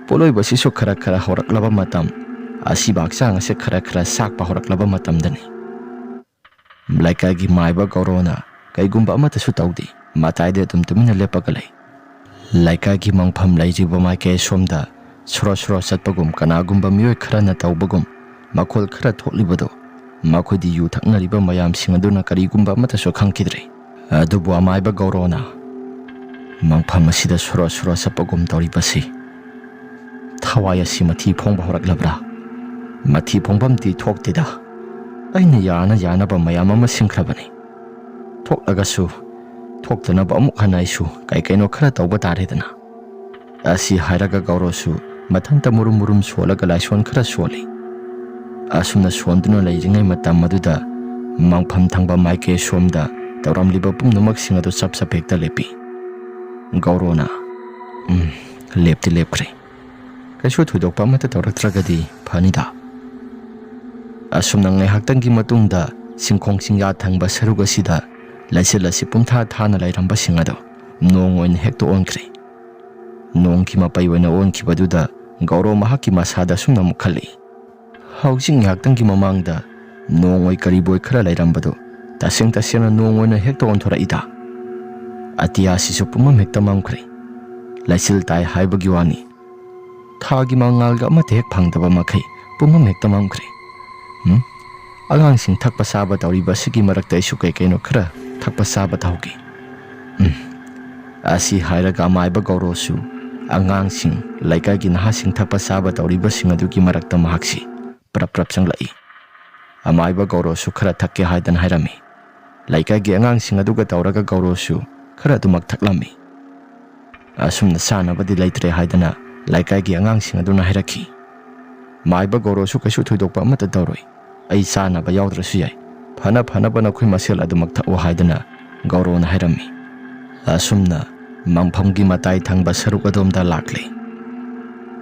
ꯄꯣꯠꯂꯣꯏꯕꯁꯤꯁꯨ ꯈꯔ ꯈꯔ ꯍꯧꯔꯛꯂꯕ ꯃꯇꯝ, ꯑꯁꯤꯕ ꯍꯛꯆꯥꯡ ꯑꯁꯦ ꯈꯔ ꯈꯔ ꯁꯥꯛꯄ ꯍꯧꯔꯛꯂꯕ ꯃꯇꯝꯗꯅꯤ꯫ ꯂꯩꯀꯥꯏꯒꯤ ꯃꯥꯏꯕ ꯒꯧꯔꯣꯅ ꯀꯩꯒꯨꯝꯕ ꯑꯃꯠꯇꯁꯨ ꯇꯧꯗꯦ꯫ ꯃꯇꯥꯏꯗ ꯑꯗꯨꯝ ꯇꯨꯃꯤꯟꯅ ꯂꯦꯞꯄꯒ ꯂꯩ꯫ ꯂꯩꯀꯥꯏꯒꯤ ꯃꯪꯐꯝ ꯂꯩꯔꯤꯕ ꯃꯥꯏꯀꯩ ꯑꯁꯣꯝꯗ ꯁꯣꯔꯣ ꯁꯣꯔꯣ ꯆꯠꯄꯒꯨꯝ, ꯀꯅꯥꯒꯨꯝꯕ ꯃꯤꯑꯣꯏ ꯈꯔꯅ ꯇꯧꯕꯒꯨꯝ ꯃꯈꯣꯜ ꯈꯔ ꯊꯣꯛꯂꯤꯕꯗꯣ ꯃꯈꯣꯏꯗꯤ ꯌꯨ ꯊꯛꯅꯔꯤꯕ ꯃꯌꯥꯝꯁꯤꯡ ꯑꯗꯨꯅ ꯀꯔꯤꯒꯨꯝꯕ ꯑꯃꯠꯇꯁꯨ ꯈꯪꯈꯤꯗ꯭ꯔꯦ꯫ ꯑꯗꯨꯕꯨ ꯑꯃꯥꯏꯕ ꯒꯧꯔꯣꯅ ꯃꯪꯐꯝ ꯑꯁꯤꯗ ꯁꯣꯔꯣ ꯁꯣꯔꯣ ꯆꯠꯄꯒꯨꯝ ꯇꯧꯔꯤꯕꯁꯤ ꯊꯋꯥꯏ ꯑꯁꯤ ꯃꯊꯤ ꯐꯣꯡꯕ ꯍꯧꯔꯛꯂꯕ꯭ꯔꯥ? ꯃꯊꯤ ꯐꯣꯡꯐꯝꯗꯤ ꯊꯣꯛꯇꯦꯗ꯫ ꯑꯩꯅ ꯌꯥꯅ ꯌꯥꯅꯕ ꯃꯌꯥꯝ ꯑꯃ ꯁꯤꯟꯈ꯭ꯔꯕꯅꯤ꯫ ꯊꯣꯛꯂꯒꯁꯨ ꯊꯣꯛꯇꯅꯕ ꯑꯃꯨꯛ ꯍꯟꯅ ꯑꯩꯁꯨ ꯀꯩ ꯀꯩꯅꯣ ꯈꯔ ꯇꯧꯕ ꯇꯥꯔꯦꯗꯅ꯫ ꯑꯁꯤ ꯍꯥꯏꯔꯒ ꯒꯧꯔꯣꯁꯨ ꯃꯊꯟꯇ ꯃꯨꯔꯨꯝ ꯃꯨꯔꯨꯝ ꯁꯣꯜꯂꯒ ꯂꯥꯏꯁꯣꯟ ꯈꯔ ꯁꯣꯜꯂꯤ꯫ ꯑꯁꯨꯝꯅ ꯁꯣꯟꯗꯨꯅ ꯂꯩꯔꯤꯉꯩ ꯃꯇꯝ ꯑꯗꯨꯗ ꯃꯪꯐꯝ ꯊꯪꯕ ꯃꯥꯏꯀꯩ ꯁꯣꯝꯗ ꯇꯧꯔꯝꯂꯤꯕ ꯄꯨꯝꯅꯃꯛꯁꯤꯡ ꯑꯗꯨ ꯆꯞ ꯆꯞ ꯍꯦꯛꯇ ꯂꯦꯞꯄꯤ꯫ ꯒꯧꯔꯣꯅ, "ꯎꯝ, ꯂꯦꯞꯇꯤ ꯂꯦꯞꯈ꯭ꯔꯦ꯫ ꯀꯩꯁꯨ ꯊꯣꯏꯗꯣꯛꯄ ꯑꯃꯠꯇ ꯇꯧꯔꯛꯇ꯭ꯔꯒꯗꯤ ꯐꯅꯤꯗ꯫" ꯑꯁꯨꯝꯅ ꯉꯥꯏꯍꯥꯛꯇꯪꯒꯤ ꯃꯇꯨꯡꯗ ꯆꯤꯡꯈꯣꯡ ꯆꯤꯡꯌꯥ ꯊꯪꯕ ꯁꯔꯨꯛ ꯑꯁꯤꯗ ꯂꯩꯆꯤꯜ ꯑꯁꯤ ꯄꯨꯡꯊꯥ ꯊꯥꯅ ꯂꯩꯔꯝꯕꯁꯤꯡ ꯑꯗꯨ ꯅꯣꯡ ꯑꯣꯏꯅ ꯍꯦꯛꯇ ꯑꯣꯟꯈ꯭ꯔꯦ꯫ ꯅꯣꯡꯒꯤ ꯃꯄꯩ ꯑꯣꯏꯅ ꯑꯣꯟꯈꯤꯕꯗꯨꯗ ꯒꯧꯔꯣ ꯃꯍꯥꯛꯀꯤ ꯃꯁꯥꯗ ꯑꯁꯨꯝꯅ ꯑꯃꯨꯛ ꯈꯜꯂꯤ, "ꯍꯧꯖꯤꯛ ꯉꯥꯏꯍꯥꯛꯇꯪꯒꯤ ꯃꯃꯥꯡꯗ ꯅꯣꯡ ꯑꯣꯏ ꯀꯔꯤꯕꯣꯏ ꯈꯔ ꯂꯩꯔꯝꯕꯗꯨ ꯇꯁꯦꯡ ꯇꯁꯦꯡꯅ ꯅꯣꯡ ꯑꯣꯏꯅ ꯍꯦꯛꯇ ꯑꯣꯟꯊꯣꯔꯛꯏꯗ꯫ ꯑꯇꯤꯌꯥꯁꯤꯁꯨ ꯄꯨꯝꯃꯝ ꯍꯦꯛꯇ ꯃꯝꯈ꯭ꯔꯦ꯫ ꯂꯩꯆꯤꯜ ꯇꯥꯏ ꯍꯥꯏꯕꯒꯤ ꯋꯥꯅꯤ, ꯊꯥꯒꯤ ꯃꯉꯥꯜꯒ ꯑꯃꯠꯇ ꯍꯦꯛ ꯐꯪꯗꯕ ꯃꯈꯩ ꯄꯨꯝꯃꯝ ꯍꯦꯛꯇ ꯃꯝꯈ꯭ꯔꯦ꯫ ꯎꯝ? ꯑꯉꯥꯡꯁꯤꯡ ꯊꯛꯄ ꯆꯥꯕ ꯇꯧꯔꯤꯕ ꯑꯁꯤꯒꯤ ꯃꯔꯛꯇ ꯑꯩꯁꯨ ꯀꯩ ꯀꯩꯅꯣ ꯈꯔ ꯊꯛꯄ ꯆꯥꯕ ꯇꯧꯒꯦ꯫ ꯎꯝ꯫" ꯑꯁꯤ ꯍꯥꯏꯔꯒ ꯑꯃꯥꯏꯕ ꯒꯧꯔꯣꯁꯨ ꯑꯉꯥꯡꯁꯤꯡ, ꯂꯩꯀꯥꯏꯒꯤ ꯅꯍꯥꯁꯤꯡ ꯊꯛꯄ ꯆꯥꯕ ꯇꯧꯔꯤꯕꯁꯤꯡ ꯑꯗꯨꯒꯤ ꯃꯔꯛꯇ ꯃꯍꯥꯛꯁꯤ ꯄ꯭ꯔꯞ ꯄ꯭ꯔꯞ ꯆꯪꯂꯛꯏ꯫ ꯑꯃꯥꯏꯕ ꯒꯧꯔꯣꯁꯨ ꯈꯔ ꯊꯛꯀꯦ ꯍꯥꯏꯗꯅ ꯍꯥꯏꯔꯝꯃꯤ꯫ ꯂꯩꯀꯥꯏꯒꯤ ꯑꯉꯥꯡꯁꯤꯡ ꯑꯗꯨꯒ ꯇꯧꯔꯒ ꯒꯧꯔꯣꯁꯨ ꯈꯔ ꯑꯗꯨꯃꯛ ꯊꯛꯂꯝꯃꯤ꯫ ꯑꯁꯨꯝꯅ ꯆꯥꯅꯕꯗꯤ ꯂꯩꯇ꯭ꯔꯦ ꯍꯥꯏꯗꯅ ꯂꯩꯀꯥꯏꯒꯤ ꯑꯉꯥꯡꯁꯤꯡ ꯑꯗꯨꯅ ꯍꯥꯏꯔꯛꯈꯤ꯫ ꯃꯥꯏꯕ ꯒꯧꯔꯣꯁꯨ ꯀꯩꯁꯨ ꯊꯣꯏꯗꯣꯛꯄ ꯑꯃꯠꯇ ꯇꯧꯔꯣꯏ꯫ "ꯑꯩ ꯆꯥꯅꯕ ꯌꯥꯎꯗ꯭ꯔꯁꯨ ꯌꯥꯏ꯫ ꯐꯅ ꯐꯅꯕ ꯅꯈꯣꯏ ꯃꯁꯦꯜ ꯑꯗꯨꯃꯛ ꯊꯛꯎ" ꯍꯥꯏꯗꯅ ꯒꯧꯔꯣꯅ ꯍꯥꯏꯔꯝꯃꯤ꯫ ꯑꯁꯨꯝꯅ ꯃꯪꯐꯝꯒꯤ ꯃꯇꯥꯏ ꯊꯪꯕ ꯁꯔꯨꯛ ꯑꯗꯣꯝꯗ ꯂꯥꯛꯂꯦ꯫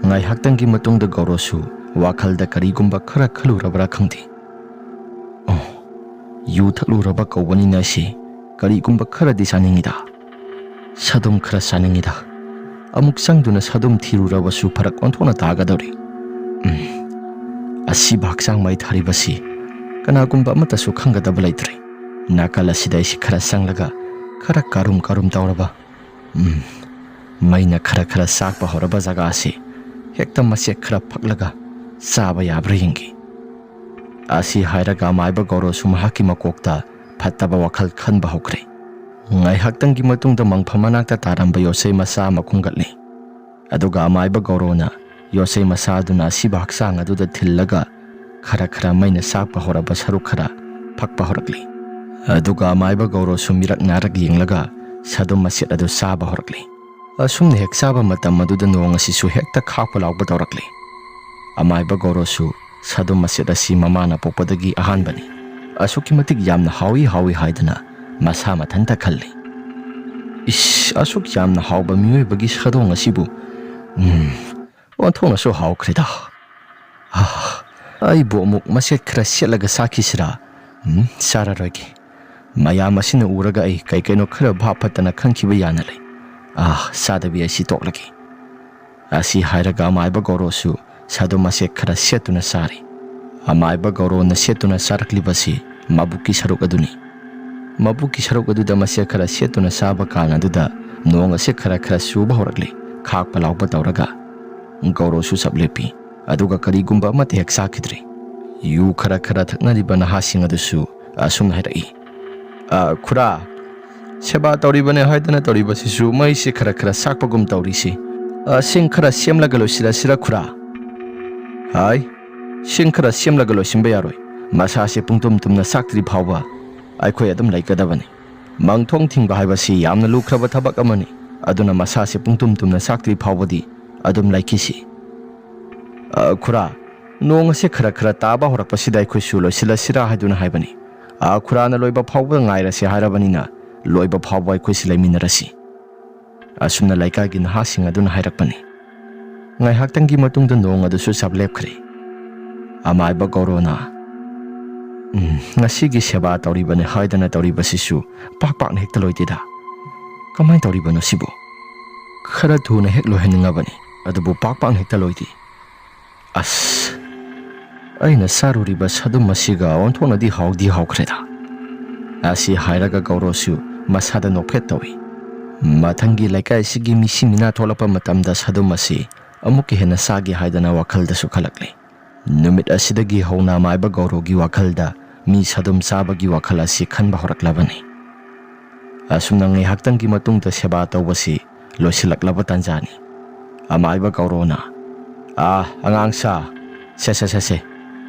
ꯉꯥꯏꯍꯥꯛꯇꯪꯒꯤ ꯃꯇꯨꯡꯗ ꯒꯧꯔꯣꯁꯨ ꯋꯥꯈꯜꯗ ꯀꯔꯤꯒꯨꯝꯕ ꯈꯔ ꯈꯜꯂꯨꯔꯕ꯭ꯔꯥ ꯈꯪꯗꯦ꯫ "ꯑꯣ, ꯌꯨ ꯊꯛꯂꯨꯔꯕ ꯀꯧꯕꯅꯤꯅ ꯑꯁꯤ ꯀꯔꯤꯒꯨꯝꯕ ꯈꯔꯗꯤ ꯆꯥꯅꯤꯡꯉꯤꯗ꯫ ꯁꯥꯗꯣꯝ ꯈꯔ ꯆꯥꯅꯤꯡꯉꯤꯗ꯫ ꯑꯃꯨꯛ ꯆꯪꯗꯨꯅ ꯁꯥꯗꯣꯝ ꯊꯤꯔꯨꯔꯕꯁꯨ ꯐꯔꯛ ꯑꯣꯟꯊꯣꯛꯅ ꯇꯥꯒꯗꯧꯔꯤ꯫ ꯎꯝ, ꯑꯁꯤꯕ ꯍꯛꯆꯥꯡ ꯃꯩ ꯊꯥꯔꯤꯕꯁꯤ ꯀꯅꯥꯒꯨꯝꯕ ꯑꯃꯠꯇꯁꯨ ꯈꯪꯒꯗꯕ ꯂꯩꯇ꯭ꯔꯦ꯫ ꯅꯥꯀꯜ ꯑꯁꯤꯗ ꯑꯩꯁꯤ ꯈꯔ ꯆꯪꯂꯒ ꯈꯔ ꯀꯥꯔꯨꯝ ꯀꯥꯔꯨꯝ ꯇꯧꯔꯕ꯫ ꯎꯝ, ꯃꯩꯅ ꯈꯔ ꯈꯔ ꯆꯥꯛꯄ ꯍꯧꯔꯕ ꯖꯒꯥꯁꯤ ꯍꯦꯛꯇ ꯃꯆꯦꯠ ꯈꯔ ꯐꯛꯂꯒ ꯆꯥꯕ ꯌꯥꯕ꯭ꯔꯥ ꯌꯦꯡꯒꯦ꯫ ꯑꯁꯤ ꯍꯥꯏꯔꯒ ꯑꯃꯥꯏꯕ ꯒꯧꯔꯣꯁꯨ ꯃꯍꯥꯛꯀꯤ ꯃꯀꯣꯛꯇ ꯐꯠꯇꯕ ꯋꯥꯈꯜ ꯈꯟꯕ ꯍꯧꯈ꯭ꯔꯦ꯫ ꯉꯥꯏꯍꯥꯛꯇꯪꯒꯤ ꯃꯇꯨꯡꯗ ꯃꯪꯐꯝ ꯃꯅꯥꯛꯇ ꯇꯥꯔꯝꯕ ꯌꯣꯠꯆꯩ ꯃꯆꯥ ꯑꯃ ꯈꯨꯟꯒꯠꯂꯤ꯫ ꯑꯗꯨꯒ ꯑꯃꯥꯏꯕ ꯒꯧꯔꯣꯅ ꯌꯣꯠꯆꯩ ꯃꯆꯥ ꯑꯗꯨꯅ ꯑꯁꯤꯕ ꯍꯛꯆꯥꯡ ꯑꯗꯨꯗ ꯊꯤꯜꯂꯒ ꯈꯔ ꯈꯔ ꯃꯩꯅ ꯆꯥꯛꯄ ꯍꯧꯔꯕ ꯁꯔꯨꯛ ꯈꯔ ꯐꯛꯄ ꯍꯧꯔꯛꯂꯤ꯫ ꯑꯗꯨꯒ ꯑꯃꯥꯏꯕ ꯒꯧꯔꯣꯁꯨ ꯃꯤꯔꯛ ꯅꯥꯔꯛ ꯌꯦꯡꯂꯒ ꯁꯥꯗꯣꯝ ꯃꯆꯦꯠ ꯑꯗꯨ ꯆꯥꯕ ꯍꯧꯔꯛꯂꯤ꯫ ꯑꯁꯨꯝꯅ ꯍꯦꯛ ꯆꯥꯕ ꯃꯇꯝ ꯑꯗꯨꯗ ꯅꯣꯡ ꯑꯁꯤꯁꯨ ꯍꯦꯛꯇ ꯈꯥꯛꯄ ꯂꯥꯎꯕ ꯇꯧꯔꯛꯂꯤ꯫ ꯑꯃꯥꯏꯕ ꯒꯧꯔꯣꯁꯨ ꯁꯥꯗꯣꯝ ꯃꯆꯦꯠ ꯑꯁꯤ ꯃꯃꯥꯅ ꯄꯣꯛꯄꯗꯒꯤ ꯑꯍꯥꯟꯕꯅꯤ꯫ ꯑꯁꯨꯛꯀꯤ ꯃꯇꯤꯛ ꯌꯥꯝꯅ ꯍꯥꯎꯏ ꯍꯥꯎꯏ ꯍꯥꯏꯗꯨꯅ ꯃꯁꯥ ꯃꯊꯟꯇ ꯈꯜꯂꯤ, "ꯏꯁ, ꯑꯁꯨꯛ ꯌꯥꯝꯅ ꯍꯥꯎꯕ ꯃꯤꯑꯣꯏꯕꯒꯤ ꯁꯥꯗꯣꯡ ꯑꯁꯤꯕꯨ, ꯎꯝ, ꯑꯣꯟꯊꯣꯛꯅꯁꯨ ꯍꯥꯎꯈ꯭ꯔꯦꯗ꯫ ꯑꯥ, ꯑꯩꯕꯨ ꯑꯃꯨꯛ ꯃꯆꯦꯠ ꯈꯔ ꯁꯦꯠꯂꯒ ꯆꯥꯈꯤꯁꯤꯔꯥ? ꯎꯝ, ꯆꯥꯔꯔꯣꯏꯒꯦ꯫ ꯃꯌꯥꯝ ꯑꯁꯤꯅ ꯎꯔꯒ ꯑꯩ ꯀꯩ ꯀꯩꯅꯣ ꯈꯔ ꯚꯥꯞ ꯐꯠꯇꯅ ꯈꯟꯈꯤꯕ ꯌꯥꯅ ꯂꯩ꯫ ꯑꯥ, ꯆꯥꯗꯕꯤ ꯑꯩꯁꯤ ꯇꯣꯛꯂꯒꯦ"꯫ ꯑꯁꯤ ꯍꯥꯏꯔꯒ ꯑꯃꯥꯏꯕ ꯒꯧꯔꯣꯁꯨ ꯁꯥꯗꯣ ꯃꯆꯦꯠ ꯈꯔ ꯁꯦꯠꯇꯨꯅ ꯆꯥꯔꯤ꯫ ꯑꯃꯥꯏꯕ ꯒꯧꯔꯣꯅ ꯁꯦꯠꯇꯨꯅ ꯆꯥꯔꯛꯂꯤꯕꯁꯤ ꯃꯕꯨꯛꯀꯤ ꯁꯔꯨꯛ ꯑꯗꯨꯅꯤ꯫ ꯃꯕꯨꯛꯀꯤ ꯁꯔꯨꯛ ꯑꯗꯨꯗ ꯃꯆꯦꯠ ꯈꯔ ꯁꯦꯠꯇꯨꯅ ꯆꯥꯕ ꯀꯥꯟ ꯑꯗꯨꯗ ꯅꯣꯡ ꯑꯁꯦ ꯈꯔ ꯈꯔ ꯆꯨꯕ ꯍꯧꯔꯛꯂꯤ, ꯈꯥꯛꯄ ꯂꯥꯎꯕ ꯇꯧꯔꯒ꯫ ꯒꯧꯔꯣꯁꯨ ꯆꯞ ꯂꯦꯞꯄꯤ, ꯑꯗꯨꯒ ꯀꯔꯤꯒꯨꯝꯕ ꯑꯃꯠꯇ ꯍꯦꯛ ꯆꯥꯈꯤꯗ꯭ꯔꯤ꯫ ꯌꯨ ꯈꯔ ꯈꯔ ꯊꯛꯅꯔꯤꯕ ꯅꯍꯥꯁꯤꯡ ꯑꯗꯨꯁꯨ ꯑꯁꯨꯝꯅ ꯍꯥꯏꯔꯛꯏ, "ꯑ, ꯈꯨꯔꯥ, ꯁꯦꯕꯥ ꯇꯧꯔꯤꯕꯅꯦ ꯍꯥꯏꯗꯅ ꯇꯧꯔꯤꯕꯁꯤꯁꯨ ꯃꯩꯁꯦ ꯈꯔ ꯈꯔ ꯆꯥꯛꯄꯒꯨꯝ ꯇꯧꯔꯤꯁꯤ꯫ ꯑ, ꯁꯤꯡ ꯈꯔ ꯁꯦꯝꯂꯒ ꯂꯣꯏꯁꯤꯜꯂꯁꯤꯔ ꯈꯨꯔꯥ?" "ꯍꯥꯏ, ꯁꯤꯡ ꯈꯔ ꯁꯦꯝꯂꯒ ꯂꯣꯏꯁꯤꯟꯕ ꯌꯥꯔꯣꯏ꯫ ꯃꯁꯥꯁꯦ ꯄꯨꯡꯇꯨꯝ ꯇꯨꯝꯅ ꯆꯥꯛꯇ꯭ꯔꯤ ꯐꯥꯎꯕ ꯑꯩꯈꯣꯏ ꯑꯗꯨꯝ ꯂꯩꯒꯗꯕꯅꯤ꯫ ꯃꯪꯊꯣꯡ ꯊꯤꯡꯕ ꯍꯥꯏꯕꯁꯤ ꯌꯥꯝꯅ ꯂꯨꯈ꯭ꯔꯕ ꯊꯕꯛ ꯑꯃꯅꯤ꯫ ꯑꯗꯨꯅ ꯃꯁꯥꯁꯦ ꯄꯨꯡꯇꯨꯝ ꯇꯨꯝꯅ ꯆꯥꯛꯇ꯭ꯔꯤ ꯐꯥꯎꯕꯗꯤ ꯑꯗꯨꯝ ꯂꯩꯈꯤꯁꯤ꯫" "ꯑ, ꯈꯨꯔꯥ, ꯅꯣꯡ ꯑꯁꯦ ꯈꯔ ꯈꯔ ꯇꯥꯕ ꯍꯧꯔꯛꯄꯁꯤꯗ ꯑꯩꯈꯣꯏꯁꯨ ꯂꯣꯏꯁꯤꯜꯂꯁꯤꯔꯥ ꯍꯥꯏꯗꯨꯅ ꯍꯥꯏꯕꯅꯤ꯫ ꯑ, ꯈꯨꯔꯥꯅ ꯂꯣꯏꯕ ꯐꯥꯎꯕ ꯉꯥꯏꯔꯁꯤ ꯍꯥꯏꯔꯕꯅꯤꯅ ꯂꯣꯏꯕ ꯐꯥꯎꯕ ꯑꯩꯈꯣꯏꯁꯤ ꯂꯩꯃꯤꯟꯅꯔꯁꯤ꯫" ꯑꯁꯨꯝꯅ ꯂꯩꯀꯥꯏꯒꯤ ꯅꯍꯥꯁꯤꯡ ꯑꯗꯨꯅ ꯍꯥꯏꯔꯛꯄꯅꯤ꯫ ꯉꯥꯏꯍꯥꯛꯇꯪꯒꯤ ꯃꯇꯨꯡꯗ ꯅꯣꯡ ꯑꯗꯨꯁꯨ ꯆꯞ ꯂꯦꯞꯈ꯭ꯔꯦ꯫ ꯑꯃꯥꯏꯕ ꯒꯧꯔꯣꯅ, "ꯎꯝ, ꯉꯁꯤꯒꯤ ꯁꯦꯕꯥ ꯇꯧꯔꯤꯕꯅꯤ ꯍꯥꯏꯗꯅ ꯇꯧꯔꯤꯕꯁꯤꯁꯨ ꯄꯥꯛ ꯄꯥꯛꯅ ꯍꯦꯛꯇ ꯂꯣꯏꯗꯦꯗ꯫ ꯀꯃꯥꯏꯅ ꯇꯧꯔꯤꯕꯅꯣ ꯁꯤꯕꯨ? ꯈꯔ ꯊꯨꯅ ꯍꯦꯛ ꯂꯣꯏꯍꯟꯅꯤꯡꯉꯕꯅꯤ, ꯑꯗꯨꯕꯨ ꯄꯥꯛ ꯄꯥꯛꯅ ꯍꯦꯛꯇ ꯂꯣꯏꯗꯦ꯫ ꯑꯁ, ꯑꯩꯅ ꯆꯥꯔꯨꯔꯤꯕ ꯁꯥꯗꯨꯝ ꯑꯁꯤꯒ ꯑꯣꯟꯊꯣꯛꯅꯗꯤ ꯍꯥꯎꯗꯤ ꯍꯥꯎꯈ꯭ꯔꯦꯗ"꯫ ꯑꯁꯤ ꯍꯥꯏꯔꯒ ꯒꯧꯔꯣꯁꯨ ꯃꯁꯥꯗ ꯅꯣꯛꯐꯦꯠ ꯇꯧꯏ꯫ ꯃꯊꯪꯒꯤ ꯂꯩꯀꯥꯏ ꯑꯁꯤꯒꯤ ꯃꯤꯁꯤ ꯃꯤꯅꯥ ꯊꯣꯛꯂꯛꯄ ꯃꯇꯝꯗ ꯁꯥꯗꯨꯝ ꯑꯁꯤ ꯑꯃꯨꯛꯀ ꯍꯦꯟꯅ ꯆꯥꯒꯦ ꯍꯥꯏꯗꯅ ꯋꯥꯈꯜꯗꯁꯨ ꯈꯜꯂꯛꯂꯤ꯫ ꯅꯨꯃꯤꯠ ꯑꯁꯤꯗꯒꯤ ꯍꯧꯅ ꯑꯃꯥꯏꯕ ꯒꯧꯔꯣꯒꯤ ꯋꯥꯈꯜꯗ ꯃꯤ ꯁꯥꯗꯨꯝ ꯆꯥꯕꯒꯤ ꯋꯥꯈꯜ ꯑꯁꯤ ꯈꯟꯕ ꯍꯧꯔꯛꯂꯕꯅꯤ꯫ ꯑꯁꯨꯝꯅ ꯉꯥꯏꯍꯥꯛꯇꯪꯒꯤ ꯃꯇꯨꯡꯗ ꯁꯦꯕꯥ ꯇꯧꯕꯁꯤ ꯂꯣꯏꯁꯤꯜꯂꯛꯂꯕ ꯇꯥꯟꯖꯥꯅꯤ꯫ ꯑꯃꯥꯏꯕ ꯒꯧꯔꯣꯅ, "ꯑꯥ, ꯑꯉꯥꯡ ꯁꯥ, ꯁꯦ, ꯁꯦ, ꯁꯦ, ꯁꯦ,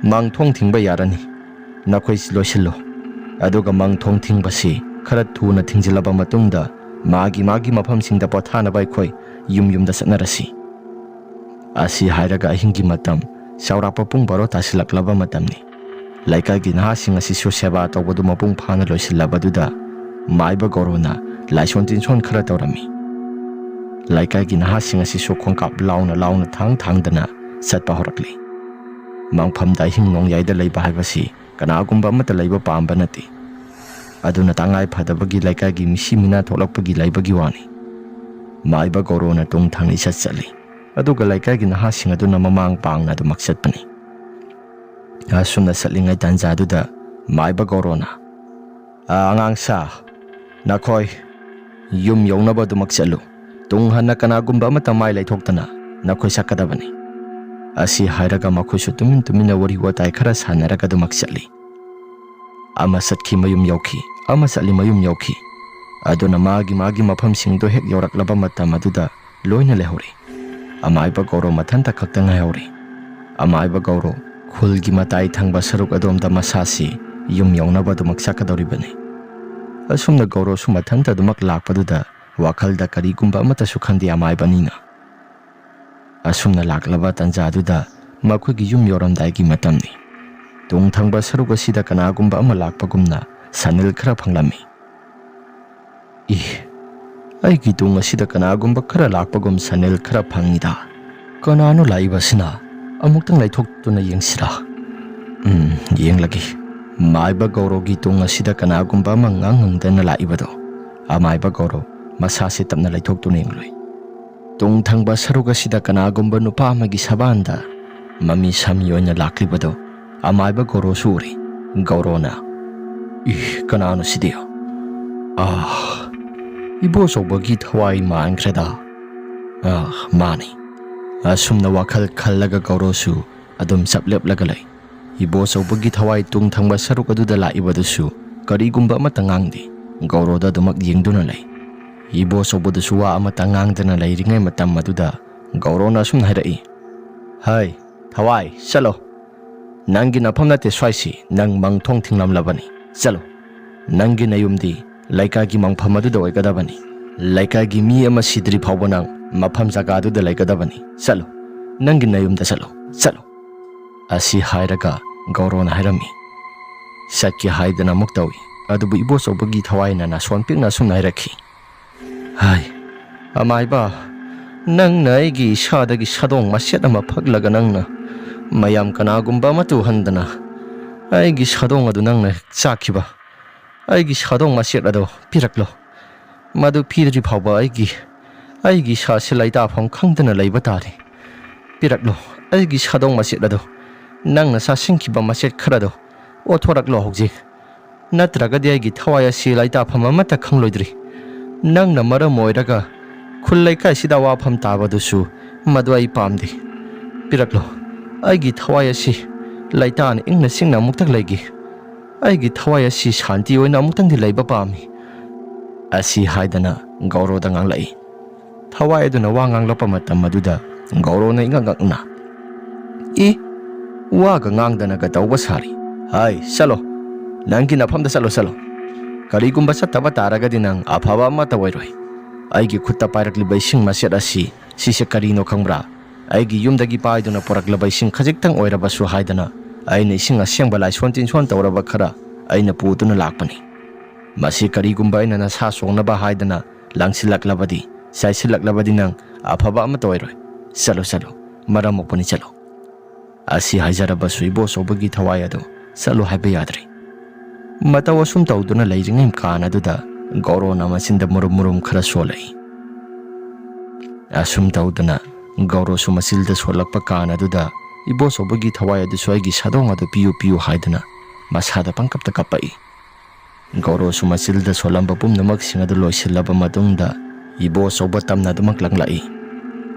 ꯃꯥꯡ ꯊꯣꯡ ꯊꯤꯡꯕ ꯌꯥꯔꯅꯤ꯫ ꯅꯈꯣꯏ ꯂꯣꯏꯁꯤꯜꯂꯨ꯫ ꯑꯗꯨꯒ ꯃꯥꯡ ꯊꯣꯡ ꯊꯤꯡꯕꯁꯤ ꯈꯔ ꯊꯨꯅ ꯊꯤꯡꯖꯤꯜꯂꯕ ꯃꯇꯨꯡꯗ ꯃꯥꯒꯤ ꯃꯥꯒꯤ ꯃꯐꯝꯁꯤꯡꯗ ꯄꯣꯊꯥꯅꯕ ꯑꯩꯈꯣꯏ ꯌꯨꯝ ꯌꯨꯝꯗ ꯆꯠꯅꯔꯁꯤ"꯫ ꯑꯁꯤ ꯍꯥꯏꯔꯒ ꯑꯍꯤꯡꯒꯤ ꯃꯇꯝ ꯆꯥꯎꯔꯥꯛꯄ ꯄꯨꯡ ꯕꯥꯔꯣ ꯇꯥꯁꯤꯜꯂꯛꯂꯕ ꯃꯇꯝꯅꯤ꯫ ꯂꯩꯀꯥꯏꯒꯤ ꯅꯍꯥꯁꯤꯡ ꯑꯁꯤꯁꯨ ꯁꯦꯕꯥ ꯇꯧꯕꯗꯨ ꯃꯄꯨꯡ ꯐꯥꯅ ꯂꯣꯏꯁꯤꯜꯂꯕꯗꯨꯗ ꯃꯥꯏꯕ ꯒꯧꯔꯣꯅ ꯂꯥꯏꯁꯣꯟ ꯇꯤꯟꯁꯣꯟ ꯈꯔ ꯇꯧꯔꯝꯃꯤ꯫ ꯂꯩꯀꯥꯏꯒꯤ ꯅꯍꯥꯁꯤꯡ ꯑꯁꯤꯁꯨ ꯈꯣꯡꯀꯥꯞ ꯂꯥꯎꯅ ꯂꯥꯎꯅ ꯊꯥꯡ ꯊꯥꯡꯗꯅ ꯆꯠꯄ ꯍꯧꯔꯛꯂꯤ꯫ ꯃꯪꯐꯝꯗ ꯑꯍꯤꯡ ꯅꯣꯡꯌꯥꯏꯗ ꯂꯩꯕ ꯍꯥꯏꯕꯁꯤ ꯀꯅꯥꯒꯨꯝꯕ ꯑꯃꯠꯇ ꯂꯩꯕ ꯄꯥꯝꯕ ꯅꯠꯇꯦ꯫ ꯑꯗꯨꯅ ꯇꯉꯥꯏ ꯐꯗꯕꯒꯤ ꯂꯩꯀꯥꯏꯒꯤ ꯃꯤꯁꯤ ꯃꯤꯅꯥ ꯊꯣꯛꯂꯛꯄꯒꯤ ꯂꯩꯕꯒꯤ ꯋꯥꯅꯤ꯫ ꯃꯥꯏꯕ ꯒꯧꯔꯣꯅ ꯇꯨꯡ ꯊꯪꯅ ꯏꯆꯠ ꯆꯠꯂꯤ, ꯑꯗꯨꯒ ꯂꯩꯀꯥꯏꯒꯤ ꯅꯍꯥꯁꯤꯡ ꯑꯗꯨꯅ ꯃꯃꯥꯡ ꯄꯥꯡꯅ ꯑꯗꯨꯃꯛ ꯆꯠꯄꯅꯤ꯫ ꯑꯁꯨꯝꯅ ꯆꯠꯂꯤꯉꯩ ꯇꯥꯟꯖꯥꯗꯨꯗ ꯃꯥꯏꯕ ꯒꯧꯔꯣꯅ, "ꯑꯥ, ꯑꯉꯥꯡ ꯁꯥ, ꯅꯈꯣꯏ ꯌꯨꯝ ꯌꯧꯅꯕ ꯑꯗꯨꯃꯛ ꯆꯠꯂꯨ꯫ ꯇꯨꯡ ꯍꯟꯅ ꯀꯅꯥꯒꯨꯝꯕ ꯑꯃꯠꯇ ꯃꯥꯏ ꯂꯩꯊꯣꯛꯇꯅ ꯅꯈꯣꯏ ꯆꯠꯀꯗꯕꯅꯤ"꯫ ꯑꯁꯤ ꯍꯥꯏꯔꯒ ꯃꯈꯣꯏꯁꯨ ꯇꯨꯃꯤꯟ ꯇꯨꯃꯤꯟꯅ ꯋꯥꯔꯤ ꯋꯥꯇꯥꯏ ꯈꯔ ꯁꯥꯟꯅꯔꯒ ꯑꯗꯨꯃꯛ ꯆꯠꯂꯤ꯫ ꯑꯃ ꯆꯠꯈꯤ ꯃꯌꯨꯝ ꯌꯧꯈꯤ, ꯑꯃ ꯆꯠꯂꯤ ꯃꯌꯨꯝ ꯌꯧꯈꯤ꯫ ꯑꯗꯨꯅ ꯃꯥꯒꯤ ꯃꯥꯒꯤ ꯃꯐꯝꯁꯤꯡꯗꯣ ꯍꯦꯛ ꯌꯧꯔꯛꯂꯕ ꯃꯇꯝ ꯑꯗꯨꯗ ꯂꯣꯏꯅ ꯂꯩꯍꯧꯔꯤ꯫ ꯑꯃꯥꯏꯕ ꯒꯧꯔꯣ ꯃꯊꯟꯇ ꯈꯛꯇ ꯉꯥꯏꯍꯧꯔꯤ꯫ ꯑꯃꯥꯏꯕ ꯒꯧꯔꯣ ꯈꯨꯜꯒꯤ ꯃꯇꯥꯏ ꯊꯪꯕ ꯁꯔꯨꯛ ꯑꯗꯣꯝꯗ ꯃꯁꯥꯁꯤ ꯌꯨꯝ ꯌꯧꯅꯕ ꯑꯗꯨꯃꯛ ꯆꯠꯀꯗꯧꯔꯤꯕꯅꯤ꯫ ꯑꯁꯨꯝꯅ ꯒꯧꯔꯣꯁꯨ ꯃꯊꯟꯇ ꯑꯗꯨꯃꯛ ꯂꯥꯛꯄꯗꯨꯗ ꯋꯥꯈꯜꯗ ꯀꯔꯤꯒꯨꯝꯕ ꯑꯃꯠꯇꯁꯨ ꯈꯟꯗꯦ ꯑꯃꯥꯏꯕ ꯑꯅꯤꯅ꯫ ꯑꯁꯨꯝꯅ ꯂꯥꯛꯂꯕ ꯇꯥꯟꯖꯥꯗꯨꯗ ꯃꯈꯣꯏꯒꯤ ꯌꯨꯝ ꯌꯧꯔꯝꯗꯥꯏꯒꯤ ꯃꯇꯝꯅꯤ꯫ ꯇꯨꯡ ꯊꯪꯕ ꯁꯔꯨꯛ ꯑꯁꯤꯗ ꯀꯅꯥꯒꯨꯝꯕ ꯑꯃ ꯂꯥꯛꯄꯒꯨꯝꯅ ꯁꯅꯤꯜ ꯈꯔ ꯐꯪꯂꯝꯃꯤ꯫ "ꯏ, ꯑꯩꯒꯤ ꯇꯨꯡ ꯑꯁꯤꯗ ꯀꯅꯥꯒꯨꯝꯕ ꯈꯔ ꯂꯥꯛꯄꯒꯨꯝ ꯁꯅꯤꯜ ꯈꯔ ꯐꯪꯉꯤꯗ꯫ ꯀꯅꯥꯅꯣ ꯂꯥꯛꯏꯕꯁꯤꯅ? ꯑꯃꯨꯛꯇꯪ ꯂꯩꯊꯣꯛꯇꯨꯅ ꯌꯦꯡꯁꯤꯔꯥ? ꯎꯝ, ꯌꯦꯡꯂꯒꯦ꯫ ꯃꯥꯏꯕ ꯒꯧꯔꯣꯒꯤ ꯇꯨꯡ ꯑꯁꯤꯗ ꯀꯅꯥꯒꯨꯝꯕ ꯑꯃ ꯉꯥꯡ ꯉꯝꯗꯅ ꯂꯥꯛꯏꯕꯗꯣ ꯑꯃꯥꯏꯕ ꯒꯧꯔꯣ ꯃꯁꯥꯁꯦ ꯇꯞꯅ ꯂꯩꯊꯣꯛꯇꯨꯅ ꯌꯦꯡꯂꯨꯏ꯫ ꯇꯨꯡ ꯊꯪꯕ ꯁꯔꯨꯛ ꯑꯁꯤꯗ ꯀꯅꯥꯒꯨꯝꯕ ꯅꯨꯄꯥ ꯑꯃꯒꯤ ꯁꯕꯥꯟꯗ ꯃꯃꯤ ꯁꯥꯃꯤ ꯑꯣꯏꯅ ꯂꯥꯛꯂꯤꯕꯗꯣ ꯑꯃꯥꯏꯕ ꯒꯧꯔꯣꯁꯨ ꯎꯔꯤ꯫ ꯒꯧꯔꯣꯅ, "ꯏ, ꯀꯅꯥꯅꯣ ꯁꯤꯗꯤ? ꯑꯥ, ꯏꯕꯣꯆꯧꯕꯒꯤ ꯊꯋꯥꯏ ꯃꯥꯟꯈ꯭ꯔꯦꯗ꯫ ꯑꯥ, ꯃꯥꯅꯤ꯫" ꯑꯁꯨꯝꯅ ꯋꯥꯈꯜ ꯈꯜꯂꯒ ꯒꯧꯔꯣꯁꯨ ꯑꯗꯨꯝ ꯆꯞ ꯂꯦꯞꯂꯒ ꯂꯩ꯫ ꯏꯕꯣꯆꯧꯕꯒꯤ ꯊꯋꯥꯏ ꯇꯨꯡ ꯊꯪꯕ ꯁꯔꯨꯛ ꯑꯗꯨꯗ ꯂꯥꯛꯏꯕꯗꯨꯁꯨ ꯀꯔꯤꯒꯨꯝꯕ ꯑꯃꯠꯇ ꯉꯥꯡꯗꯦ꯫ ꯒꯧꯔꯣꯗ ꯑꯗꯨꯃꯛ ꯌꯦꯡꯗꯨꯅ ꯂꯩ꯫ ꯏꯕꯣꯆꯧꯕꯗꯨꯁꯨ ꯋꯥ ꯑꯃꯠꯇ ꯉꯥꯡꯗꯅ ꯂꯩꯔꯤꯉꯩ ꯃꯇꯝ ꯑꯗꯨꯗ ꯒꯧꯔꯣꯅ ꯑꯁꯨꯝꯅ ꯍꯥꯏꯔꯛꯏ, "ꯍꯩ, ꯊꯋꯥꯏ, ꯆꯠꯂꯣ꯫ ꯅꯪꯒꯤ ꯅꯐꯝ ꯅꯠꯇꯦ ꯁ꯭ꯋꯥꯏꯁꯤ, ꯅꯪ ꯃꯪꯊꯣꯡ ꯊꯤꯡꯂꯝꯂꯕꯅꯤ꯫ ꯆꯠꯂꯣ꯫ ꯅꯪꯒꯤ ꯅꯌꯨꯝꯗꯤ ꯂꯩꯀꯥꯏꯒꯤ ꯃꯪꯐꯝ ꯑꯗꯨꯗ ꯑꯣꯏꯒꯗꯕꯅꯤ꯫ ꯂꯩꯀꯥꯏꯒꯤ ꯃꯤ ꯑꯃ ꯁꯤꯗ꯭ꯔꯤ ꯐꯥꯎꯕ ꯅꯪ ꯃꯐꯝ ꯖꯒꯥꯗꯨꯗ ꯂꯩꯒꯗꯕꯅꯤ꯫ ꯆꯠꯂꯣ꯫ ꯅꯪꯒꯤ ꯅꯌꯨꯝꯗ ꯆꯠꯂꯣ꯫ ꯆꯠꯂꯣ꯫" ꯑꯁꯤ ꯍꯥꯏꯔꯒ ꯒꯧꯔꯣꯅ ꯍꯥꯏꯔꯝꯃꯤ꯫ ꯆꯠꯀꯦ ꯍꯥꯏꯗꯅ ꯑꯃꯨꯛ ꯇꯧꯏ꯫ ꯑꯗꯨꯕꯨ ꯏꯕꯣꯆꯧꯕꯒꯤ ꯊꯋꯥꯏꯅ ꯅꯥꯁꯣꯟ ꯄꯤꯛꯅ ꯑꯁꯨꯝꯅ ꯍꯥꯏꯔꯛꯈꯤ, "ꯍꯥꯏ, ꯑꯃꯥꯏꯕ, ꯅꯪꯅ ꯑꯩꯒꯤ ꯏꯁꯥꯗꯒꯤ ꯁꯥꯗꯣꯡ ꯃꯆꯦꯠ ꯑꯃ ꯐꯛꯂꯒ ꯅꯪꯅ ꯃꯌꯥꯝ ꯀꯅꯥꯒꯨꯝꯕ ꯑꯃ ꯇꯨꯍꯟꯗꯅ ꯑꯩꯒꯤ ꯁꯥꯗꯣꯡ ꯑꯗꯨ ꯅꯪꯅ ꯆꯥꯈꯤꯕ ꯑꯩꯒꯤ ꯁꯥꯗꯣꯡ ꯃꯆꯦꯠ ꯑꯗꯨ ꯄꯤꯔꯛꯂꯣ꯫ ꯃꯗꯨ ꯄꯤꯗ꯭ꯔꯤ ꯐꯥꯎꯕ ꯑꯩꯒꯤ, ꯑꯩꯒꯤ ꯏꯁꯥꯁꯤ ꯂꯩꯇꯥꯐꯝ ꯈꯪꯗꯅ ꯂꯩꯕ ꯇꯥꯔꯦ꯫ ꯄꯤꯔꯛꯂꯣ ꯑꯩꯒꯤ ꯁꯥꯗꯣꯡ ꯃꯆꯦꯠ ꯑꯗꯨ꯫ ꯅꯪꯅ ꯆꯥꯁꯤꯟꯈꯤꯕ ꯃꯆꯦꯠ ꯈꯔꯗꯨ ꯑꯣꯠꯊꯣꯔꯛꯂꯣ ꯍꯧꯖꯤꯛ꯫ ꯅꯠꯇ꯭ꯔꯒꯗꯤ ꯑꯩꯒꯤ ꯊꯋꯥꯏ ꯑꯁꯤ ꯂꯩꯇꯥꯐꯝ ꯑꯃꯠꯇ ꯈꯪꯂꯣꯏꯗ꯭ꯔꯤ꯫ ꯅꯪꯅ ꯃꯔꯝ ꯑꯣꯏꯔꯒ ꯈꯨꯜ ꯂꯩꯀꯥꯏꯁꯤꯗ ꯑꯋꯥꯐꯝ ꯇꯥꯕꯗꯨꯁꯨ ꯃꯗꯨ ꯑꯩ ꯄꯥꯝꯗꯦ꯫ ꯄꯤꯔꯛꯂꯣ꯫ ꯑꯩꯒꯤ ꯊꯋꯥꯏ ꯑꯁꯤ ꯂꯩꯇꯥꯅ ꯏꯪꯅ ꯆꯤꯛꯅ ꯑꯃꯨꯛꯇꯪ ꯂꯩꯒꯦ꯫ ꯑꯩꯒꯤ ꯊꯋꯥꯏ ꯑꯁꯤ ꯁꯥꯟꯇꯤ ꯑꯣꯏꯅ ꯑꯃꯨꯛꯇꯪꯗꯤ ꯂꯩꯕ ꯄꯥꯝꯃꯤ꯫" ꯑꯁꯤ ꯍꯥꯏꯗꯅ ꯒꯧꯔꯣꯗ ꯉꯥꯡꯂꯛꯏ꯫ ꯊꯋꯥꯏ ꯑꯗꯨꯅ ꯋꯥ ꯉꯥꯡꯂꯛꯄ ꯃꯇꯝ ꯑꯗꯨꯗ ꯒꯧꯔꯣꯅ ꯏꯉꯛ ꯉꯛꯅ, "ꯏ, ꯋꯥꯒ ꯉꯥꯡꯗꯅꯒ ꯇꯧꯕ ꯁꯥꯔꯤ꯫ ꯍꯥꯏ, ꯆꯠꯂꯣ꯫ ꯅꯪꯒꯤ ꯅꯐꯝꯗ ꯆꯠꯂꯣ, ꯆꯠꯂꯣ꯫ ꯀꯔꯤꯒꯨꯝꯕ ꯆꯠꯇꯕ ꯇꯥꯔꯒꯗꯤ ꯅꯪ ꯑꯐꯕ ꯑꯃꯠꯇ ꯑꯣꯏꯔꯣꯏ꯫ ꯑꯩꯒꯤ ꯈꯨꯠꯇ ꯄꯥꯏꯔꯛꯂꯤꯕ ꯏꯁꯤꯡ ꯃꯆꯦꯠ ꯑꯁꯤ, ꯁꯤꯁꯦ ꯀꯔꯤꯅꯣ ꯈꯪꯕ꯭ꯔꯥ? ꯑꯩꯒꯤ ꯌꯨꯝꯗꯒꯤ ꯄꯥꯏꯗꯨꯅ ꯄꯨꯔꯛꯂꯕ ꯏꯁꯤꯡ ꯈꯖꯤꯛꯇꯪ ꯑꯣꯏꯔꯕꯁꯨ ꯍꯥꯏꯗꯅ ꯑꯩꯅ ꯏꯁꯤꯡ ꯑꯁꯦꯡꯕ ꯂꯥꯏꯁꯣꯟ ꯇꯤꯟꯁꯣꯟ ꯇꯧꯔꯕ ꯈꯔ ꯑꯩꯅ ꯄꯨꯗꯨꯅ ꯂꯥꯛꯄꯅꯤ꯫ ꯃꯁꯤ ꯀꯔꯤꯒꯨꯝꯕ ꯑꯩꯅ ꯅꯁꯥ ꯁꯣꯛꯅꯕ ꯍꯥꯏꯗꯅ ꯂꯪꯁꯤꯜꯂꯛꯂꯕꯗꯤ, ꯆꯥꯏꯁꯤꯜꯂꯛꯂꯕꯗꯤ ꯅꯪ ꯑꯐꯕ ꯑꯃꯠꯇ ꯑꯣꯏꯔꯣꯏ꯫ ꯆꯠꯂꯣ, ꯆꯠꯂꯣ꯫ ꯃꯔꯝ ꯃꯣꯛꯄꯅꯤ, ꯆꯠꯂꯣ꯫" ꯑꯁꯤ ꯍꯥꯏꯖꯔꯕꯁꯨ ꯏꯕꯣꯆꯧꯕꯒꯤ ꯊꯋꯥꯏ ꯑꯗꯨ ꯆꯠꯂꯣ ꯍꯥꯏꯕ ꯌꯥꯗ꯭ꯔꯦ꯫ ꯃꯇꯧ ꯑꯁꯨꯝ ꯇꯧꯗꯨꯅ ꯂꯩꯔꯤꯉꯩ ꯀꯥꯟ ꯑꯗꯨꯗ ꯒꯧꯔꯣꯅ ꯃꯆꯤꯟꯗ ꯃꯨꯔꯨꯝ ꯃꯨꯔꯨꯝ ꯈꯔ ꯁꯣꯜꯂꯛꯏ꯫ ꯑꯁꯨꯝ ꯇꯧꯗꯅ ꯒꯧꯔꯣꯁꯨ ꯃꯆꯤꯜꯗ ꯁꯣꯜꯂꯛꯄ ꯀꯥꯟ ꯑꯗꯨꯗ ꯏꯕꯣꯆꯧꯕꯒꯤ ꯊꯋꯥꯏ ꯑꯗꯨꯁꯨ ꯑꯩꯒꯤ ꯁꯥꯗꯣꯡ ꯑꯗꯨ ꯄꯤꯌꯨ ꯄꯤꯌꯨ ꯍꯥꯏꯗꯨꯅ ꯃꯁꯥꯗ ꯄꯪꯀꯞꯇ ꯀꯞꯄꯛꯏ꯫ ꯒꯧꯔꯣꯁꯨ ꯃꯆꯤꯜꯗ ꯁꯣꯜꯂꯝꯕ ꯄꯨꯝꯅꯃꯛꯁꯤꯡ ꯑꯗꯨ ꯂꯣꯏꯁꯤꯜꯂꯕ ꯃꯇꯨꯡꯗ ꯏꯕꯣꯆꯧꯕ ꯇꯝꯅ ꯑꯗꯨꯃꯛ ꯂꯪꯂꯛꯏ꯫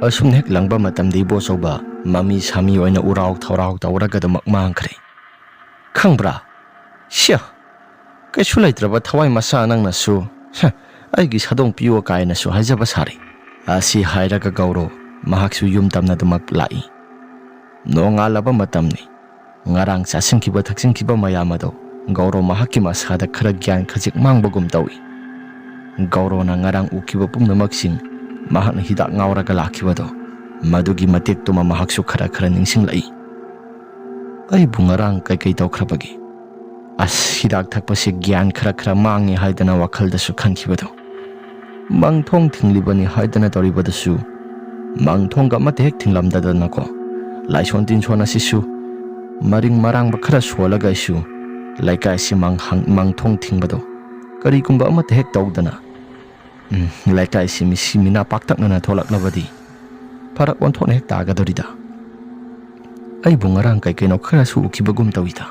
ꯑꯁꯨꯝꯅ ꯍꯦꯛ ꯂꯪꯕ ꯃꯇꯝꯗ ꯏꯕꯣꯆꯧꯕ ꯃꯃꯤ ꯁꯥꯃꯤ ꯑꯣꯏꯅ ꯎꯔꯥꯎ ꯊꯧꯔꯥꯎ ꯇꯧꯔꯒ ꯑꯗꯨꯃꯛ ꯃꯥꯡꯈ꯭ꯔꯦ꯫ ꯈꯪꯕ꯭ꯔꯥ? ꯁꯤꯌꯥ! ꯀꯩꯁꯨ ꯂꯩꯇ꯭ꯔꯕ ꯊꯋꯥꯏ ꯃꯆꯥ ꯅꯪꯅꯁꯨ, ꯍ, ꯑꯩꯒꯤ ꯁꯥꯗꯣꯡ ꯄꯤꯌꯣ ꯀꯥꯏꯅꯁꯨ ꯍꯥꯏꯖꯕ ꯁꯥꯔꯤ꯫ ꯑꯁꯤ ꯍꯥꯏꯔꯒ ꯒꯧꯔꯣ ꯃꯍꯥꯛꯁꯨ ꯌꯨꯝ ꯇꯝꯅ ꯑꯗꯨꯃꯛ ꯂꯥꯛꯏ꯫ ꯅꯣꯡꯉꯥꯜꯂꯕ ꯃꯇꯝꯅꯤ꯫ ꯉꯔꯥꯡ ꯆꯥꯁꯤꯟꯈꯤꯕ ꯊꯛꯆꯤꯟꯈꯤꯕ ꯃꯌꯥꯝ ꯑꯗꯣ ꯒꯧꯔꯣ ꯃꯍꯥꯛꯀꯤ ꯃꯁꯥꯗ ꯈꯔ ꯒ꯭ꯌꯥꯟ ꯈꯖꯤꯛ ꯃꯥꯡꯕꯒꯨꯝ ꯇꯧꯏ꯫ ꯒꯧꯔꯣꯅ ꯉꯔꯥꯡ ꯎꯈꯤꯕ ꯄꯨꯝꯅꯃꯛꯁꯤꯡ, ꯃꯍꯥꯛꯅ ꯍꯤꯗꯥꯛ ꯉꯥꯎꯔꯒ ꯂꯥꯛꯈꯤꯕꯗꯣ, ꯃꯗꯨꯒꯤ ꯃꯇꯦꯛꯇꯨꯃ ꯃꯍꯥꯛꯁꯨ ꯈꯔ ꯈꯔ ꯅꯤꯡꯁꯤꯡꯂꯛꯏ꯫ ꯑꯩꯕꯨ ꯉꯔꯥꯡ ꯀꯩꯀꯩ ꯇꯧꯈ꯭ꯔꯕꯒꯦ? ꯑꯁ, ꯍꯤꯗꯥꯛ ꯊꯛꯄꯁꯦ ꯒ꯭ꯌꯥꯟ ꯈꯔ ꯈꯔ ꯃꯥꯡꯉꯦ ꯍꯥꯏꯗꯅ ꯋꯥꯈꯜꯗꯁꯨ ꯈꯟꯈꯤꯕꯗꯣ꯫ ꯃꯪꯊꯣꯡ ꯊꯤꯡꯂꯤꯕꯅꯤ ꯍꯥꯏꯗꯅ ꯇꯧꯔꯤꯕꯗꯨꯁꯨ ꯃꯪꯊꯣꯡꯒ ꯑꯃꯠꯇ ꯍꯦꯛ ꯊꯤꯡꯂꯝꯗꯗꯅꯀꯣ, ꯂꯥꯏꯁꯣꯟ ꯇꯤꯟꯁꯣꯟ ꯑꯁꯤꯁꯨ ꯃꯔꯤꯡ ꯃꯔꯥꯡꯕ ꯈꯔ ꯁꯣꯜꯂꯒ ꯑꯩꯁꯨ ꯂꯩꯀꯥꯏꯁꯤ ꯃꯪꯍꯪ-, ꯃꯪꯊꯣꯡ ꯊꯤꯡꯕꯗꯣ ꯀꯔꯤꯒꯨꯝꯕ ꯑꯃꯠꯇ ꯍꯦꯛ ꯇꯧꯗꯅ, ꯎꯝ, ꯂꯩꯀꯥꯏꯁꯤ ꯃꯤꯁꯤ ꯃꯤꯅꯥ ꯄꯥꯛꯇꯛꯅꯅ ꯊꯣꯛꯂꯛꯂꯕꯗꯤ ꯐꯔꯛ ꯑꯣꯟꯊꯣꯛꯅ ꯍꯦꯛ ꯇꯥꯒꯗꯧꯔꯤꯗ꯫ ꯑꯩꯕꯨ ꯉꯔꯥꯡ ꯀꯩ ꯀꯩꯅꯣ ꯈꯔꯁꯨ ꯎꯈꯤꯕꯒꯨꯝ ꯇꯧꯏꯗ꯫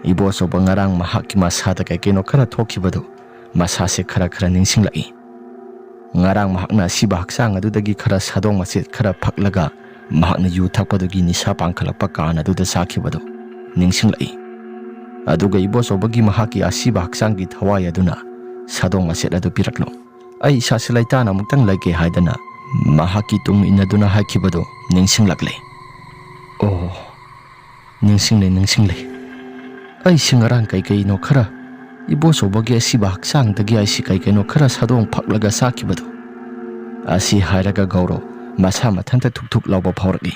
ꯏꯕꯣꯆꯧꯕ ꯉꯔꯥꯡ ꯃꯍꯥꯛꯀꯤ ꯃꯁꯥꯗ ꯀꯩ ꯀꯩꯅꯣ ꯈꯔ ꯊꯣꯛꯈꯤꯕꯗꯨ ꯃꯁꯥꯁꯦ ꯈꯔ ꯈꯔ ꯅꯤꯡꯁꯤꯡꯂꯛꯏ꯫ ꯉꯔꯥꯡ ꯃꯍꯥꯛꯅ ꯑꯁꯤꯕ ꯍꯛꯆꯥꯡ ꯑꯗꯨꯗꯒꯤ ꯈꯔ ꯁꯥꯗꯣꯡ ꯃꯆꯦꯠ ꯈꯔ ꯐꯛꯂꯒ ꯃꯍꯥꯛꯅ ꯌꯨ ꯊꯛꯄꯗꯨꯒꯤ ꯅꯤꯁꯥ ꯄꯥꯡꯈꯠꯂꯛꯄ ꯀꯥꯟ ꯑꯗꯨꯗ ꯆꯥꯈꯤꯕꯗꯨ ꯅꯤꯡꯁꯤꯡꯂꯛꯏ꯫ ꯑꯗꯨꯒ ꯏꯕꯣꯆꯧꯕꯒꯤ ꯃꯍꯥꯛꯀꯤ ꯑꯁꯤꯕ ꯍꯛꯆꯥꯡꯒꯤ ꯊꯋꯥꯏ ꯑꯗꯨꯅ ꯁꯥꯗꯣꯡ ꯃꯆꯦꯠ ꯑꯗꯨ ꯄꯤꯔꯛꯂꯣ, ꯑꯩ ꯏꯁꯥꯁꯤ ꯂꯩꯇꯥꯅ ꯑꯃꯨꯛꯇꯪ ꯂꯩꯒꯦ ꯍꯥꯏꯗꯅ ꯃꯍꯥꯛꯀꯤ ꯇꯨꯡ ꯏꯟꯅꯗꯨꯅ ꯍꯥꯏꯈꯤꯕꯗꯨ ꯅꯤꯡꯁꯤꯡꯂꯛꯂꯦ꯫ ꯑꯣ, ꯅꯤꯡꯁꯤꯡꯂꯦ, ꯅꯤꯡꯁꯤꯡꯂꯦ꯫ ꯑꯩꯁꯤ ꯉꯔꯥꯡ ꯀꯩ ꯀꯩꯅꯣ ꯈꯔ, ꯏꯕꯣꯆꯧꯕꯒꯤ ꯑꯁꯤꯕ ꯍꯛꯆꯥꯡꯗꯒꯤ ꯑꯩꯁꯤ ꯀꯩ ꯀꯩꯅꯣ ꯈꯔ ꯁꯥꯗꯣꯡ ꯐꯛꯂꯒ ꯆꯥꯈꯤꯕꯗꯣ꯫ ꯑꯁꯤ ꯍꯥꯏꯔꯒ ꯒꯧꯔꯣ ꯃꯁꯥ ꯃꯊꯟꯇ ꯊꯨꯛ ꯊꯨꯛ ꯂꯥꯎꯕ ꯐꯥꯎꯔꯛꯏ꯫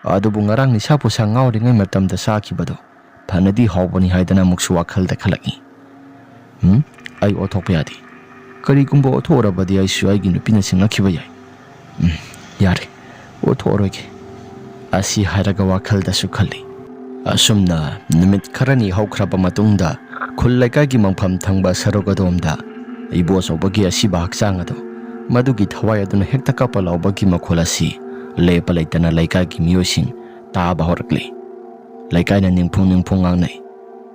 ꯑꯗꯨꯕꯨ ꯉꯔꯥꯡ ꯅꯤꯁꯥ ꯄꯨꯁꯥ ꯉꯥꯎꯔꯤꯉꯩ ꯃꯇꯝꯗ ꯆꯥꯈꯤꯕꯗꯣ ꯐꯅꯗꯤ ꯍꯥꯎꯕꯅꯤ ꯍꯥꯏꯗꯅ ꯑꯃꯨꯛꯁꯨ ꯋꯥꯈꯜꯗ ꯈꯜꯂꯛꯏ꯫ ꯎꯝ, ꯑꯩ ꯑꯣꯠꯊꯣꯛꯄ ꯌꯥꯗꯦ꯫ ꯀꯔꯤꯒꯨꯝꯕ ꯑꯣꯠꯊꯣꯛꯎꯔꯕꯗꯤ ꯑꯩꯁꯨ ꯑꯩꯒꯤ ꯅꯨꯄꯤꯅ ꯁꯤꯡꯉꯛꯈꯤꯕ ꯌꯥꯏ꯫ ꯎꯝ, ꯌꯥꯔꯦ, ꯑꯣꯠꯊꯣꯛꯑꯔꯣꯏꯒꯦ꯫ ꯑꯁꯤ ꯍꯥꯏꯔꯒ ꯋꯥꯈꯜꯗꯁꯨ ꯈꯜꯂꯤ꯫ ꯑꯁꯨꯝꯅ ꯅꯨꯃꯤꯠ ꯈꯔꯅꯤ ꯍꯧꯈ꯭ꯔꯕ ꯃꯇꯨꯡꯗ, ꯈꯨꯜ ꯂꯩꯀꯥꯏꯒꯤ ꯃꯪꯐꯝ ꯊꯪꯕ ꯁꯔꯨꯛ ꯑꯗꯣꯝꯗ ꯏꯕꯣꯆꯧꯕꯒꯤ ꯑꯁꯤꯕ ꯍꯛꯆꯥꯡ ꯑꯗꯨ, ꯃꯗꯨꯒꯤ ꯊꯋꯥꯏ ꯑꯗꯨꯅ ꯍꯦꯛꯇ ꯀꯞꯄ ꯂꯥꯎꯕꯒꯤ ꯃꯈꯣꯜ ꯑꯁꯤ ꯂꯦꯞꯄ ꯂꯩꯇꯅ ꯂꯩꯀꯥꯏꯒꯤ ꯃꯤꯑꯣꯏꯁꯤꯡ ꯇꯥꯕ ꯍꯧꯔꯛꯂꯤ꯫ ꯂꯩꯀꯥꯏꯅ ꯅꯤꯡꯐꯨꯡ ꯅꯤꯡꯐꯨꯡ ꯉꯥꯡꯅꯩ꯫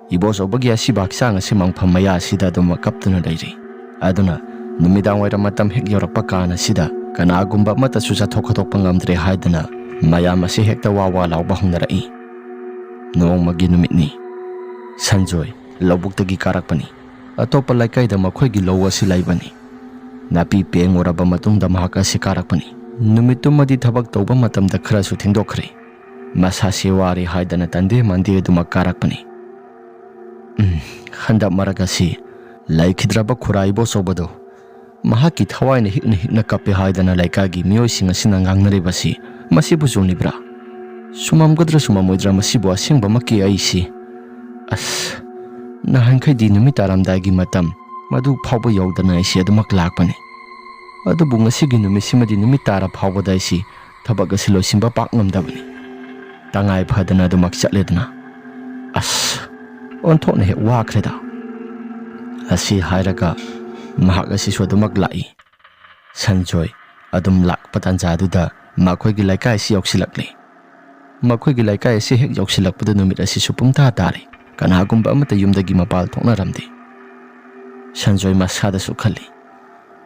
ꯏꯕꯣꯆꯧꯕꯒꯤ ꯑꯁꯤꯕ ꯍꯛꯆꯥꯡ ꯑꯁꯤ ꯃꯪꯐꯝ ꯃꯌꯥ ꯑꯁꯤꯗ ꯑꯗꯨꯃꯛ ꯀꯞꯇꯨꯅ ꯂꯩꯔꯤ꯫ ꯑꯗꯨꯅ ꯅꯨꯃꯤꯗꯥꯡ ꯋꯥꯏꯔꯝ ꯃꯇꯝ ꯍꯦꯛ ꯌꯧꯔꯛꯄ ꯀꯥꯟ ꯑꯁꯤꯗ ꯀꯅꯥꯒꯨꯝꯕ ꯑꯃꯠꯇꯁꯨ ꯆꯠꯊꯣꯛ ꯈꯣꯠꯇꯣꯛꯄ ꯉꯝꯗ꯭ꯔꯦ ꯍꯥꯏꯗꯨꯅ ꯃꯌꯥꯝ ꯑꯁꯤ ꯍꯦꯛꯇ ꯋꯥ ꯋꯥ ꯂꯥꯎꯕ ꯍꯧꯅꯔꯛꯏ꯫ ꯅꯣꯡꯃꯒꯤ ꯅꯨꯃꯤꯠꯅꯤ꯫ ꯁꯟꯖꯣꯏ ꯂꯧꯕꯨꯛꯇꯒꯤ ꯀꯥꯔꯛꯄꯅꯤ꯫ ꯑꯇꯣꯞꯄ ꯂꯩꯀꯥꯏꯗ ꯃꯈꯣꯏꯒꯤ ꯂꯧ ꯑꯁꯤ ꯂꯩꯕꯅꯤ꯫ ꯅꯥꯄꯤ ꯄꯦꯡꯉꯨꯔꯕ ꯃꯇꯨꯡꯗ ꯃꯍꯥꯛ ꯑꯁꯤ ꯀꯥꯔꯛꯄꯅꯤ꯫ ꯅꯨꯃꯤꯠꯇꯨꯃꯗꯤ ꯊꯕꯛ ꯇꯧꯕ ꯃꯇꯝꯗ ꯈꯔꯁꯨ ꯊꯦꯡꯗꯣꯛꯈ꯭ꯔꯦ꯫ ꯃꯁꯥꯁꯤ ꯋꯥꯔꯦ ꯍꯥꯏꯗꯅ ꯇꯟꯗꯦ ꯃꯟꯗꯦ ꯑꯗꯨꯃꯛ ꯀꯥꯔꯛꯄꯅꯤ꯫ ꯎꯝ, ꯍꯟꯗꯛ ꯃꯔꯛ ꯑꯁꯤ ꯂꯩꯈꯤꯗ꯭ꯔꯕ ꯈꯨꯔꯥ ꯏꯕꯣꯆꯧꯕꯗꯣ ꯃꯍꯥꯛꯀꯤ ꯊꯋꯥꯏꯅ ꯍꯤꯛꯅ ꯍꯤꯛꯅ ꯀꯞꯄꯦ ꯍꯥꯏꯗꯅ ꯂꯩꯀꯥꯏꯒꯤ ꯃꯤꯑꯣꯏꯁꯤꯡ ꯑꯁꯤꯅ ꯉꯥꯡꯅꯔꯤꯕꯁꯤ ꯃꯁꯤꯕꯨ ꯆꯨꯝꯂꯤꯕ꯭ꯔꯥ? ꯆꯨꯝꯃꯝꯒꯗ꯭ꯔꯥ ꯆꯨꯝꯃꯝꯃꯣꯏꯗ꯭ꯔꯥ, ꯃꯁꯤꯕꯨ ꯑꯁꯦꯡꯕꯃꯛꯀꯤ ꯑꯩꯁꯤ, ꯑꯁ, ꯅꯍꯥꯟꯈꯩꯗꯤ ꯅꯨꯃꯤꯠ ꯇꯥꯔꯝꯗꯥꯏꯒꯤ ꯃꯇꯝ ꯃꯗꯨ ꯐꯥꯎꯕ ꯌꯧꯗꯅ ꯑꯩꯁꯤ ꯑꯗꯨꯃꯛ ꯂꯥꯛꯄꯅꯤ꯫ ꯑꯗꯨꯕꯨ ꯉꯁꯤꯒꯤ ꯅꯨꯃꯤꯠꯁꯤꯃꯗꯤ ꯅꯨꯃꯤꯠ ꯇꯥꯔ ꯐꯥꯎꯕꯗ ꯑꯩꯁꯤ ꯊꯕꯛ ꯑꯁꯤ ꯂꯣꯏꯁꯤꯟꯕ ꯄꯥꯛ ꯉꯝꯗꯕꯅꯤ꯫ ꯇꯉꯥꯏ ꯐꯗꯅ ꯑꯗꯨꯃꯛ ꯆꯠꯂꯦꯗꯅ꯫ ꯑꯁ, ꯑꯣꯟꯊꯣꯛꯅ ꯍꯦꯛ ꯋꯥꯈ꯭ꯔꯦꯗ꯫ ꯑꯁꯤ ꯍꯥꯏꯔꯒ ꯃꯍꯥꯛ ꯑꯁꯤꯁꯨ ꯑꯗꯨꯃꯛ ꯂꯥꯛꯏ꯫ ꯁꯟꯖꯣꯏ ꯑꯗꯨꯝ ꯂꯥꯛꯄ ꯇꯥꯟꯖꯥꯗꯨꯗ ꯃꯈꯣꯏꯒꯤ ꯂꯩꯀꯥꯏ ꯑꯁꯤ ꯌꯧꯁꯤꯜꯂꯛꯂꯤ꯫ ꯃꯈꯣꯏꯒꯤ ꯂꯩꯀꯥꯏ ꯑꯁꯤ ꯍꯦꯛ ꯌꯧꯁꯤꯜꯂꯛꯄꯗ ꯅꯨꯃꯤꯠ ꯑꯁꯤꯁꯨ ꯄꯨꯡꯇꯥ ꯇꯥꯔꯦ꯫ ꯀꯅꯥꯒꯨꯝꯕ ꯑꯃꯠꯇ ꯌꯨꯝꯗꯒꯤ ꯃꯄꯥꯜ ꯊꯣꯛꯅꯔꯝꯗꯦ꯫ ꯁꯟꯖꯣꯏ ꯃꯁꯥꯗꯁꯨ ꯈꯜꯂꯤ,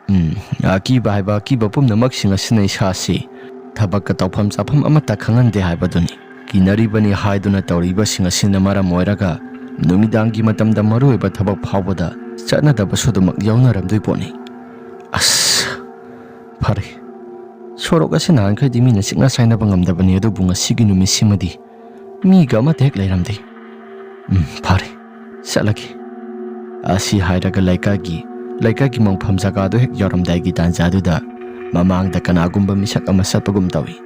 "ꯎꯝ, ꯑꯀꯤꯕ ꯍꯥꯏꯕ ꯑꯀꯤꯕ ꯄꯨꯝꯅꯃꯛꯁꯤꯡ ꯑꯁꯤꯅ ꯏꯁꯥꯁꯤ ꯊꯕꯛꯀ ꯇꯧꯐꯝ ꯆꯥꯐꯝ ꯑꯃꯠꯇ ꯈꯪꯍꯟꯗꯦ ꯍꯥꯏꯕꯗꯨꯅꯤ꯫ ꯀꯤꯅꯔꯤꯕꯅꯤ ꯍꯥꯏꯗꯨꯅ ꯇꯧꯔꯤꯕꯁꯤꯡ ꯑꯁꯤꯅ ꯃꯔꯝ ꯑꯣꯏꯔꯒ ꯅꯨꯃꯤꯗꯥꯡꯒꯤ ꯃꯇꯝꯗ ꯃꯔꯨꯑꯣꯏꯕ ꯊꯕꯛ ꯐꯥꯎꯕꯗ ꯆꯠꯅꯗꯕꯁꯨ ꯑꯗꯨꯃꯛ ꯌꯥꯎꯅꯔꯝꯗꯣꯏ ꯄꯣꯠꯅꯤ꯫ ꯑꯁ, ꯐꯔꯦ꯫ ꯁꯣꯔꯣꯛ ꯑꯁꯤ ꯅꯍꯥꯟꯈꯩꯗꯤ ꯃꯤꯅ ꯆꯤꯛꯅ ꯁꯥꯏꯅꯕ ꯉꯝꯗꯕꯅꯤ, ꯑꯗꯨꯕꯨ ꯉꯁꯤꯒꯤ ꯅꯨꯃꯤꯠꯁꯤꯃꯗꯤ ꯃꯤꯒ ꯑꯃꯠꯇ ꯍꯦꯛ ꯂꯩꯔꯝꯗꯦ꯫ ꯎꯝ, ꯐꯔꯦ, ꯆꯠꯂꯒꯦ꯫" ꯑꯁꯤ ꯍꯥꯏꯔꯒ ꯂꯩꯀꯥꯏꯒꯤ, ꯂꯩꯀꯥꯏꯒꯤ ꯃꯪꯐꯝ ꯖꯒꯥꯗꯨ ꯍꯦꯛ ꯌꯧꯔꯝꯗꯥꯏꯒꯤ ꯇꯥꯟꯖꯥꯗꯨꯗ ꯃꯃꯥꯡꯗ ꯀꯅꯥꯒꯨꯝꯕ ꯃꯤꯁꯛ ꯑꯃ ꯆꯠꯄꯒꯨꯝ ꯇꯧꯏ꯫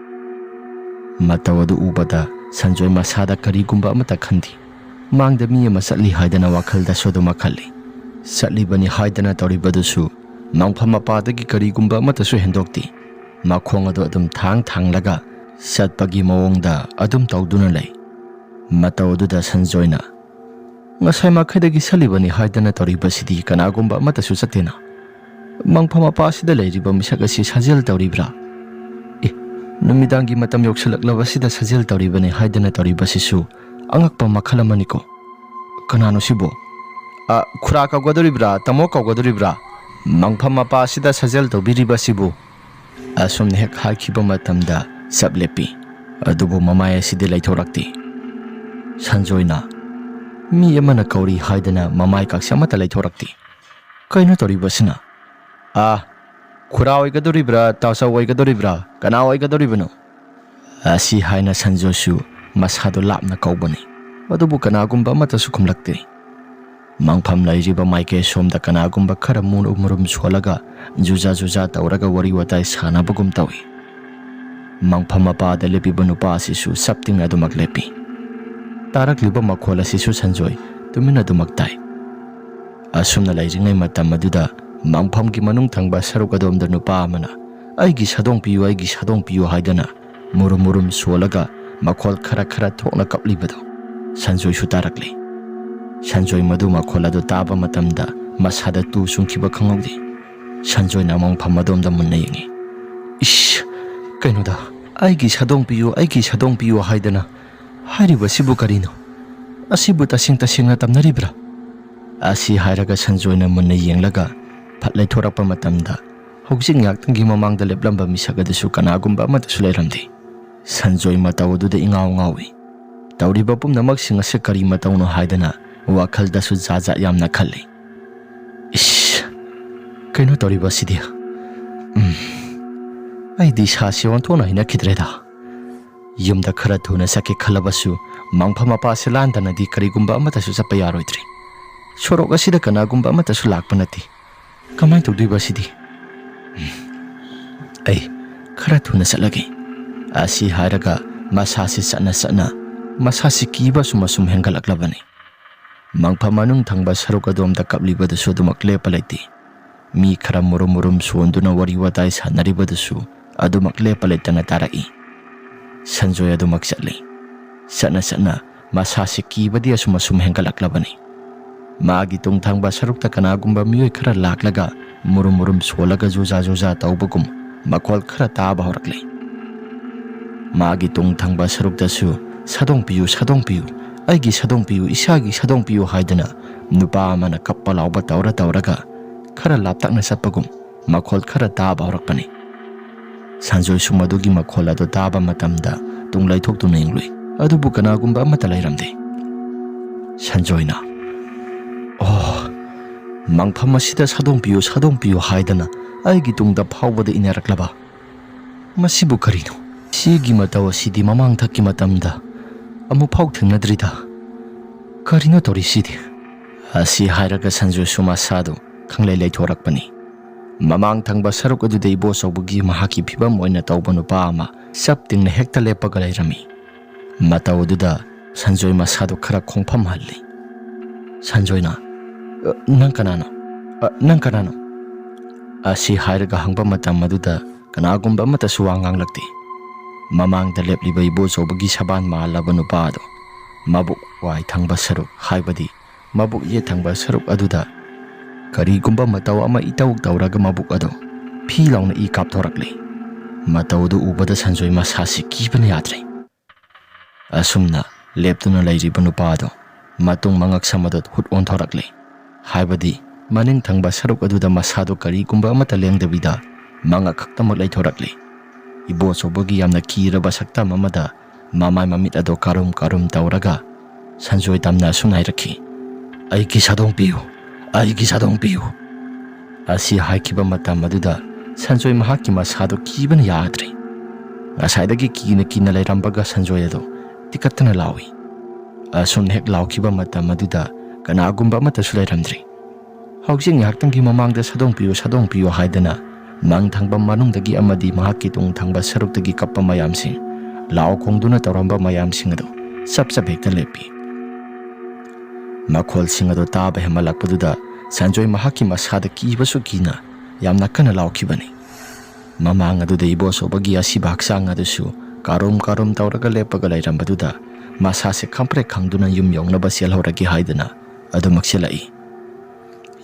ꯃꯇꯧ ꯑꯗꯨ ꯎꯕꯗ ꯁꯟꯖꯣꯏ ꯃꯁꯥꯗ ꯀꯔꯤꯒꯨꯝꯕ ꯑꯃꯠꯇ ꯈꯟꯗꯦ꯫ ꯃꯥꯡꯗ ꯃꯤ ꯑꯃ ꯆꯠꯂꯤ ꯍꯥꯏꯗꯅ ꯋꯥꯈꯜꯗꯁꯨ ꯑꯗꯨꯃꯛ ꯈꯜꯂꯤ꯫ ꯆꯠꯂꯤꯕꯅꯤ ꯍꯥꯏꯗꯅ ꯇꯧꯔꯤꯕꯗꯨꯁꯨ ꯃꯪꯐꯝ ꯃꯄꯥꯗꯒꯤ ꯀꯔꯤꯒꯨꯝꯕ ꯑꯃꯠꯇꯁꯨ ꯍꯦꯟꯗꯣꯛꯇꯦ꯫ ꯃꯈꯣꯡ ꯑꯗꯨ ꯑꯗꯨꯝ ꯊꯥꯡ ꯊꯥꯡꯂꯒ ꯆꯠꯄꯒꯤ ꯃꯑꯣꯡꯗ ꯑꯗꯨꯝ ꯇꯧꯗꯨꯅ ꯂꯩ꯫ ꯃꯇꯧ ꯑꯗꯨꯗ ꯁꯟꯖꯣꯏꯅ, "ꯉꯁꯥꯏ ꯃꯈꯩꯗꯒꯤ ꯁꯠꯂꯤꯕꯅꯤ ꯍꯥꯏꯗꯅ ꯇꯧꯔꯤꯕꯁꯤꯗꯤ ꯀꯅꯥꯒꯨꯝꯕ ꯑꯃꯠꯇꯁꯨ ꯆꯠꯇꯦꯅ꯫ ꯃꯪꯐꯝ ꯃꯄꯥ ꯑꯁꯤꯗ ꯂꯩꯔꯤꯕ ꯃꯤꯁꯛ ꯑꯁꯤ ꯁꯥꯖꯦꯜ ꯇꯧꯔꯤꯕ꯭ꯔꯥ? ꯑꯦ, ꯅꯨꯃꯤꯗꯥꯡꯒꯤ ꯃꯇꯝ ꯌꯧꯁꯤꯜꯂꯛꯂꯕꯁꯤꯗ ꯁꯥꯖꯦꯜ ꯇꯧꯔꯤꯕꯅꯤ ꯍꯥꯏꯗꯅ ꯇꯧꯔꯤꯕꯁꯤꯁꯨ ꯑꯉꯛꯄ ꯃꯈꯜ ꯑꯃꯅꯤꯀꯣ꯫ ꯀꯅꯥꯅꯣ ꯁꯤꯕꯣ? ꯑ, ꯈꯨꯔꯥ ꯀꯧꯒꯗꯧꯔꯤꯕ꯭ꯔꯥ, ꯇꯥꯃꯣ ꯀꯧꯒꯗꯧꯔꯤꯕ꯭ꯔꯥ? ꯃꯪꯐꯝ ꯃꯄꯥ ꯑꯁꯤꯗ ꯁꯥꯖꯦꯜ ꯇꯧꯕꯤꯔꯤꯕꯁꯤꯕꯨ?" ꯑꯁꯨꯝꯅ ꯍꯦꯛ ꯍꯥꯏꯈꯤꯕ ꯃꯇꯝꯗ ꯆꯞ ꯂꯦꯞꯄꯤ꯫ ꯑꯗꯨꯕꯨ ꯃꯃꯥꯏ ꯑꯁꯤꯗꯤ ꯂꯩꯊꯣꯔꯛꯇꯦ꯫ ꯁꯟꯖꯣꯏꯅ, "ꯃꯤ ꯑꯃꯅ ꯀꯧꯔꯤ ꯍꯥꯏꯗꯅ ꯃꯃꯥꯏ ꯀꯥꯛꯁꯤ ꯑꯃꯠꯇ ꯂꯩꯊꯣꯔꯛꯇꯦ꯫ ꯀꯩꯅꯣ ꯇꯧꯔꯤꯕꯁꯤꯅ? ꯑꯥ, ꯈꯨꯔꯥ ꯑꯣꯏꯒꯗꯧꯔꯤꯕ꯭ꯔꯥ, ꯇꯥꯆꯧ ꯑꯣꯏꯒꯗꯧꯔꯤꯕ꯭ꯔꯥ, ꯀꯅꯥ ꯑꯣꯏꯒꯗꯧꯔꯤꯕꯅꯣ?" ꯑꯁꯤ ꯍꯥꯏꯅ ꯁꯟꯖꯣꯏꯁꯨ ꯃꯁꯥꯗꯨ ꯂꯥꯞꯅ ꯀꯧꯕꯅꯤ꯫ ꯑꯗꯨꯕꯨ ꯀꯅꯥꯒꯨꯝꯕ ꯑꯃꯠꯇꯁꯨ ꯈꯨꯝꯂꯛꯇꯦ꯫ ꯃꯪꯐꯝ ꯂꯩꯔꯤꯕ ꯃꯥꯏꯀꯩ ꯁꯣꯝꯗ ꯀꯅꯥꯒꯨꯝꯕ ꯈꯔ ꯃꯨꯔꯨꯝ ꯃꯨꯔꯨꯝ ꯁꯣꯜꯂꯒ ꯖꯨꯖꯥ ꯖꯨꯖꯥ ꯇꯧꯔꯒ ꯋꯥꯔꯤ ꯋꯥꯇꯥꯏ ꯁꯥꯟꯅꯕꯒꯨꯝ ꯇꯧꯏ꯫ ꯃꯪꯐꯝ ꯃꯄꯥꯗ ꯂꯦꯞꯄꯤꯕ ꯅꯨꯄꯥ ꯑꯁꯤꯁꯨ ꯆꯞ ꯇꯤꯡꯅ ꯑꯗꯨꯃꯛ ꯂꯦꯞꯄꯤ꯫ ꯇꯥꯔꯛꯂꯤꯕ ꯃꯈꯣꯜ ꯑꯁꯤꯁꯨ ꯁꯟꯖꯣꯏ ꯇꯨꯃꯤꯟꯅ ꯑꯗꯨꯃꯛ ꯇꯥꯏ꯫ ꯑꯁꯨꯝꯅ ꯂꯩꯔꯤꯉꯩ ꯃꯇꯝ ꯑꯗꯨꯗ ꯃꯪꯐꯝꯒꯤ ꯃꯅꯨꯡ ꯊꯪꯕ ꯁꯔꯨꯛ ꯑꯗꯣꯝꯗ ꯅꯨꯄꯥ ꯑꯃꯅ, "ꯑꯩꯒꯤ ꯁꯥꯗꯣꯡ ꯄꯤꯌꯨ, ꯑꯩꯒꯤ ꯁꯥꯗꯣꯡ ꯄꯤꯌꯨ" ꯍꯥꯏꯗꯅ ꯃꯨꯔꯨꯝ ꯃꯨꯔꯨꯝ ꯁꯣꯜꯂꯒ ꯃꯈꯣꯜ ꯈꯔ ꯈꯔ ꯊꯣꯛꯅ ꯀꯞꯂꯤꯕꯗꯨ ꯁꯟꯖꯣꯏꯁꯨ ꯇꯥꯔꯛꯂꯤ꯫ ꯁꯟꯖꯣꯏ ꯃꯗꯨ ꯃꯈꯣꯜ ꯑꯗꯨ ꯇꯥꯕ ꯃꯇꯝꯗ ꯃꯁꯥꯗ ꯇꯨ ꯆꯨꯡꯈꯤꯕ ꯈꯪꯍꯧꯗꯦ꯫ ꯁꯟꯖꯣꯏꯅ ꯃꯪꯐꯝ ꯑꯗꯣꯝꯗ ꯃꯨꯟꯅ ꯌꯦꯡꯉꯤ꯫ "ꯏꯁ, ꯀꯩꯅꯣꯗ, ꯑꯩꯒꯤ ꯁꯥꯗꯣꯡ ꯄꯤꯌꯨ, ꯑꯩꯒꯤ ꯁꯥꯗꯣꯡ ꯄꯤꯌꯨ ꯍꯥꯏꯗꯅ ꯍꯥꯏꯔꯤꯕꯁꯤꯕꯨ ꯀꯔꯤꯅꯣ? ꯑꯁꯤꯕꯨ ꯇꯁꯦꯡ ꯇꯁꯦꯡꯅ ꯇꯝꯅꯔꯤꯕ꯭ꯔꯥ?" ꯑꯁꯤ ꯍꯥꯏꯔꯒ ꯁꯟꯖꯣꯏꯅ ꯃꯨꯟꯅ ꯌꯦꯡꯂꯒ ꯐꯠ ꯂꯩꯊꯣꯔꯛꯄ ꯃꯇꯝꯗ ꯍꯧꯖꯤꯛ ꯉꯥꯏꯍꯥꯛꯇꯪꯒꯤ ꯃꯃꯥꯡꯗ ꯂꯦꯞꯂꯝꯕ ꯃꯤꯁꯛ ꯑꯗꯨꯁꯨ ꯀꯅꯥꯒꯨꯝꯕ ꯑꯃꯠꯇꯁꯨ ꯂꯩꯔꯝꯗꯦ꯫ ꯁꯟꯖꯣꯏ ꯃꯇꯧ ꯑꯗꯨꯗ ꯏꯉꯥꯎ ꯉꯥꯎꯏ꯫ ꯇꯧꯔꯤꯕ ꯄꯨꯝꯅꯃꯛꯁꯤꯡ ꯑꯁꯤ ꯀꯔꯤ ꯃꯇꯧꯅꯣ ꯍꯥꯏꯗꯅ ꯋꯥꯈꯜꯗꯁꯨ ꯖꯥꯠ ꯖꯥꯠ ꯌꯥꯝꯅ ꯈꯜꯂꯤ꯫ "ꯏꯁ, ꯀꯩꯅꯣ ꯇꯧꯔꯤꯕ ꯑꯁꯤꯗꯤ? ꯎꯝ, ꯑꯩꯗꯤ ꯏꯁꯥꯁꯤ ꯑꯣꯟꯊꯣꯛꯅ ꯍꯩꯅꯈꯤꯗ꯭ꯔꯦꯗ꯫ ꯌꯨꯝꯗ ꯈꯔ ꯊꯨꯅ ꯆꯠꯀꯦ ꯈꯜꯂꯕꯁꯨ ꯃꯪꯐꯝ ꯃꯄꯥꯁꯦ ꯂꯥꯟꯗꯅꯗꯤ ꯀꯔꯤꯒꯨꯝꯕ ꯑꯃꯠꯇꯁꯨ ꯆꯠꯄ ꯌꯥꯔꯣꯏꯗ꯭ꯔꯤ꯫ ꯁꯣꯔꯣꯛ ꯑꯁꯤꯗ ꯀꯅꯥꯒꯨꯝꯕ ꯑꯃꯠꯇꯁꯨ ꯂꯥꯛꯄ ꯅꯠꯇꯦ꯫ ꯀꯃꯥꯏꯅ ꯇꯧꯗꯣꯏꯕ ꯑꯁꯤꯗꯤ? ꯎꯝ, ꯑꯩ ꯈꯔ ꯊꯨꯅ ꯆꯠꯂꯒꯦ"꯫ ꯑꯁꯤ ꯍꯥꯏꯔꯒ ꯃꯁꯥꯁꯤ ꯆꯠꯅ ꯆꯠꯅ ꯃꯁꯥꯁꯤ ꯀꯤꯕ ꯑꯁꯨꯝ ꯑꯁꯨꯝ ꯍꯦꯟꯒꯠꯂꯛꯂꯕꯅꯤ꯫ ꯃꯪꯐꯝ ꯃꯅꯨꯡ ꯊꯪꯕ ꯁꯔꯨꯛ ꯑꯗꯣꯝꯗ ꯀꯞꯂꯤꯕꯗꯨꯁꯨ ꯑꯗꯨꯃꯛ ꯂꯦꯞꯄ ꯂꯩꯇꯦ꯫ ꯃꯤ ꯈꯔ ꯃꯨꯔꯨꯝ ꯃꯨꯔꯨꯝ ꯁꯣꯟꯗꯨꯅ ꯋꯥꯔꯤ ꯋꯥꯇꯥꯏ ꯁꯥꯟꯅꯔꯤꯕꯗꯨꯁꯨ ꯑꯗꯨꯃꯛ ꯂꯦꯞꯄ ꯂꯩꯇꯅ ꯇꯥꯔꯛꯏ꯫ ꯁꯟꯖꯣꯏ ꯑꯗꯨꯃꯛ ꯆꯠꯂꯤ꯫ ꯆꯠꯅ ꯆꯠꯅ ꯃꯁꯥꯁꯤ ꯀꯤꯕꯗꯤ ꯑꯁꯨꯝ ꯑꯁꯨꯝ ꯍꯦꯟꯒꯠꯂꯛꯂꯕꯅꯤ꯫ ꯃꯥꯒꯤ ꯇꯨꯡ ꯊꯪꯕ ꯁꯔꯨꯛꯇ ꯀꯅꯥꯒꯨꯝꯕ ꯃꯤꯑꯣꯏ ꯈꯔ ꯂꯥꯛꯂꯒ ꯃꯨꯔꯨꯝ ꯃꯨꯔꯨꯝ ꯁꯣꯜꯂꯒ ꯖꯨꯖꯥ ꯖꯨꯖꯥ ꯇꯧꯕꯒꯨꯝ ꯃꯈꯣꯜ ꯈꯔ ꯇꯥꯕ ꯍꯧꯔꯛꯂꯦ꯫ ꯃꯥꯒꯤ ꯇꯨꯡ ꯊꯪꯕ ꯁꯔꯨꯛꯇꯁꯨ "ꯁꯥꯗꯣꯡꯄꯤꯌꯨ, ꯁꯥꯗꯣꯡꯄꯤꯌꯨ, ꯑꯩꯒꯤ ꯁꯥꯗꯣꯡꯄꯤꯌꯨ, ꯏꯁꯥꯒꯤ ꯁꯥꯗꯣꯡꯄꯤꯌꯨ" ꯍꯥꯏꯗꯅ ꯅꯨꯄꯥ ꯑꯃꯅ ꯀꯞꯄ ꯂꯥꯎꯕ ꯇꯧꯔ ꯇꯧꯔꯒ ꯈꯔ ꯂꯥꯞꯇꯛꯅ ꯆꯠꯄꯒꯨꯝ ꯃꯈꯣꯜ ꯈꯔ ꯇꯥꯕ ꯍꯧꯔꯛꯄꯅꯤ꯫ ꯁꯟꯖꯣꯏꯁꯨ ꯃꯗꯨꯒꯤ ꯃꯈꯣꯜ ꯑꯗꯨ ꯇꯥꯕ ꯃꯇꯝꯗ ꯇꯨꯡ ꯂꯩꯊꯣꯛꯇꯨꯅ ꯌꯦꯡꯂꯨꯏ, ꯑꯗꯨꯕꯨ ꯀꯅꯥꯒꯨꯝꯕ ꯑꯃꯠꯇ ꯂꯩꯔꯝꯗꯦ꯫ ꯁꯟꯖꯣꯏꯅ, "ꯑꯣ, ꯃꯪꯐꯝ ꯑꯁꯤꯗ ꯁꯥꯗꯣꯡꯄꯤꯌꯨ, ꯁꯥꯗꯣꯡꯄꯤꯌꯨ" ꯍꯥꯏꯗꯅ ꯑꯩꯒꯤ ꯇꯨꯡꯗ ꯐꯥꯎꯕꯗ ꯏꯟꯅꯔꯛꯂꯕ ꯃꯁꯤꯕꯨ ꯀꯔꯤꯅꯣ? ꯁꯤꯒꯤ ꯃꯇꯧ ꯑꯁꯤꯗꯤ ꯃꯃꯥꯡꯊꯛꯀꯤ ꯃꯇꯝꯗ ꯑꯃꯨꯛꯐꯥꯎ ꯊꯦꯡꯅꯗ꯭ꯔꯤꯗ꯫ ꯀꯔꯤꯅꯣ ꯇꯧꯔꯤꯁꯤꯗꯤ? ꯑꯁꯤ ꯍꯥꯏꯔꯒ ꯁꯟꯖꯣꯏꯁꯨ ꯃꯁꯥꯗꯨ ꯈꯪꯂꯩ ꯂꯩꯊꯣꯔꯛꯄꯅꯤ꯫ ꯃꯃꯥꯡ ꯊꯪꯕ ꯁꯔꯨꯛ ꯑꯗꯨꯗ ꯏꯕꯣꯆꯧꯕꯒꯤ ꯃꯍꯥꯛꯀꯤ ꯐꯤꯕꯝ ꯑꯣꯏꯅ ꯇꯧꯕ ꯅꯨꯄꯥ ꯑꯃ ꯆꯞ ꯇꯤꯡꯅ ꯍꯦꯛꯇ ꯂꯦꯞꯄꯒ ꯂꯩꯔꯝꯃꯤ꯫ ꯃꯇꯧ ꯑꯗꯨꯗ ꯁꯟꯖꯣꯏ ꯃꯁꯥꯗꯨ ꯈꯔ ꯈꯣꯡꯐꯝ ꯍꯜꯂꯤ꯫ ꯁꯟꯖꯣꯏꯅ, "ꯑ, ꯅꯪ ꯀꯅꯥꯅꯣ? ꯑ, ꯅꯪ ꯀꯅꯥꯅꯣ?" ꯑꯁꯤ ꯍꯥꯏꯔꯒ ꯍꯪꯕ ꯃꯇꯝ ꯑꯗꯨꯗ ꯀꯅꯥꯒꯨꯝꯕ ꯑꯃꯠꯇꯁꯨ ꯋꯥ ꯉꯥꯡꯂꯛꯇꯦ꯫ ꯃꯃꯥꯡꯗ ꯂꯦꯞꯂꯤꯕ ꯏꯕꯣꯆꯧꯕꯒꯤ ꯁꯕꯥꯟ ꯃꯥꯜꯂꯕ ꯅꯨꯄꯥ ꯑꯗꯨ ꯃꯕꯨꯛ ꯋꯥꯏ ꯊꯪꯕ ꯁꯔꯨꯛ, ꯍꯥꯏꯕꯗꯤ ꯃꯕꯨꯛ ꯌꯦꯠ ꯊꯪꯕ ꯁꯔꯨꯛ ꯑꯗꯨꯗ ꯀꯔꯤꯒꯨꯝꯕ ꯃꯇꯧ ꯑꯃ ꯏꯇꯧ ꯇꯧꯔꯒ ꯃꯕꯨꯛ ꯑꯗꯨ ꯐꯤ ꯂꯥꯎꯅ ꯏ ꯀꯥꯞꯊꯣꯔꯛꯂꯦ꯫ ꯃꯇꯧ ꯑꯗꯨ ꯎꯕꯗ ꯁꯟꯖꯣꯏ ꯃꯁꯥꯁꯤ ꯀꯤꯕꯅ ꯌꯥꯗ꯭ꯔꯦ꯫ ꯑꯁꯨꯝꯅ ꯂꯦꯞꯇꯨꯅ ꯂꯩꯔꯤꯕ ꯅꯨꯄꯥ ꯑꯗꯨ ꯃꯇꯨꯡ ꯃꯉꯛꯁꯝ ꯑꯗꯨ ꯍꯨꯠ ꯑꯣꯟꯊꯣꯔꯛꯂꯦ꯫ ꯍꯥꯏꯕꯗꯤ ꯃꯅꯤꯡ ꯊꯪꯕ ꯁꯔꯨꯛ ꯑꯗꯨꯗ ꯃꯁꯥꯗꯨ ꯀꯔꯤꯒꯨꯝꯕ ꯑꯃꯠꯇ ꯂꯦꯡꯗꯕꯤꯗ ꯃꯉꯛ ꯈꯛꯇꯃꯛ ꯂꯩꯊꯣꯔꯛꯂꯤ꯫ ꯏꯕꯣꯆꯧꯕꯒꯤ ꯌꯥꯝꯅ ꯀꯤꯔꯕ ꯁꯛꯇꯝ ꯑꯃꯗ ꯃꯃꯥꯏ ꯃꯃꯤꯠ ꯑꯗꯨ ꯀꯥꯔꯨꯝ ꯀꯥꯔꯨꯝ ꯇꯧꯔꯒ ꯁꯟꯖꯣꯏ ꯇꯝꯅ ꯑꯁꯨꯝꯅ ꯍꯥꯏꯔꯛꯈꯤ, "ꯑꯩꯒꯤ ꯁꯥꯗꯣꯡ ꯄꯤꯌꯨ, ꯑꯩꯒꯤ ꯁꯥꯗꯣꯡ ꯄꯤꯌꯨ"꯫ ꯑꯁꯤ ꯍꯥꯏꯈꯤꯕ ꯃꯇꯝ ꯑꯗꯨꯗ ꯁꯟꯖꯣꯏ ꯃꯍꯥꯛꯀꯤ ꯃꯁꯥꯗꯨ ꯀꯤꯕꯅ ꯌꯥꯗ꯭ꯔꯦ꯫ ꯉꯁꯥꯏꯗꯒꯤ ꯀꯤꯅ ꯀꯤꯅ ꯂꯩꯔꯝꯕꯒ ꯁꯟꯖꯣꯏ ꯑꯗꯨ ꯇꯤꯀꯠꯇꯅ ꯂꯥꯎꯏ꯫ ꯑꯁꯨꯝꯅ ꯍꯦꯛ ꯂꯥꯎꯈꯤꯕ ꯃꯇꯝ ꯑꯗꯨꯗ ꯀꯅꯥꯒꯨꯝꯕ ꯑꯃꯠꯇꯁꯨ ꯂꯩꯔꯝꯗ꯭ꯔꯤ꯫ ꯍꯧꯖꯤꯛ ꯉꯥꯏꯍꯥꯛꯇꯪꯒꯤ ꯃꯃꯥꯡꯗ "ꯁꯥꯗꯣꯡ ꯄꯤꯌꯨ, ꯁꯥꯗꯣꯡ ꯄꯤꯌꯨ" ꯍꯥꯏꯗꯅ ꯃꯪ ꯊꯪꯕ ꯃꯅꯨꯡꯗꯒꯤ ꯑꯃꯗꯤ ꯃꯍꯥꯛꯀꯤ ꯇꯨꯡ ꯊꯪꯕ ꯁꯔꯨꯛꯇꯒꯤ ꯀꯞꯄ ꯃꯌꯥꯝꯁꯤꯡ, ꯂꯥꯎ ꯈꯣꯡꯗꯨꯅ ꯇꯧꯔꯝꯕ ꯃꯌꯥꯝꯁꯤꯡ ꯑꯗꯨ ꯆꯞ ꯆꯞ ꯍꯦꯛꯇ ꯂꯦꯞꯄꯤ꯫ ꯃꯈꯣꯜꯁꯤꯡ ꯑꯗꯨ ꯇꯥꯕ ꯍꯦꯟꯃꯜꯂꯛꯄꯗꯨꯗ ꯁꯟꯖꯣꯏ ꯃꯍꯥꯛꯀꯤ ꯃꯁꯥꯗ ꯀꯤꯕꯁꯨ ꯀꯤꯅ ꯌꯥꯝꯅ ꯀꯟꯅ ꯂꯥꯎꯈꯤꯕꯅꯤ꯫ ꯃꯃꯥꯡ ꯑꯗꯨꯗ ꯏꯕꯣꯆꯧꯕꯒꯤ ꯑꯁꯤꯕ ꯍꯛꯆꯥꯡ ꯑꯗꯨꯁꯨ ꯀꯥꯔꯨꯝ ꯀꯥꯔꯨꯝ ꯇꯧꯔꯒ ꯂꯦꯞꯄꯒ ꯂꯩꯔꯝꯕꯗꯨꯗ ꯃꯁꯥꯁꯦ ꯈꯪꯄ꯭ꯔꯦꯛ ꯈꯪꯗꯨꯅ ꯌꯨꯝ ꯌꯧꯅꯕ ꯆꯦꯜꯍꯧꯔꯒꯦ ꯍꯥꯏꯗꯨꯅ ꯑꯗꯨꯃꯛ ꯆꯦꯜꯂꯛꯏ꯫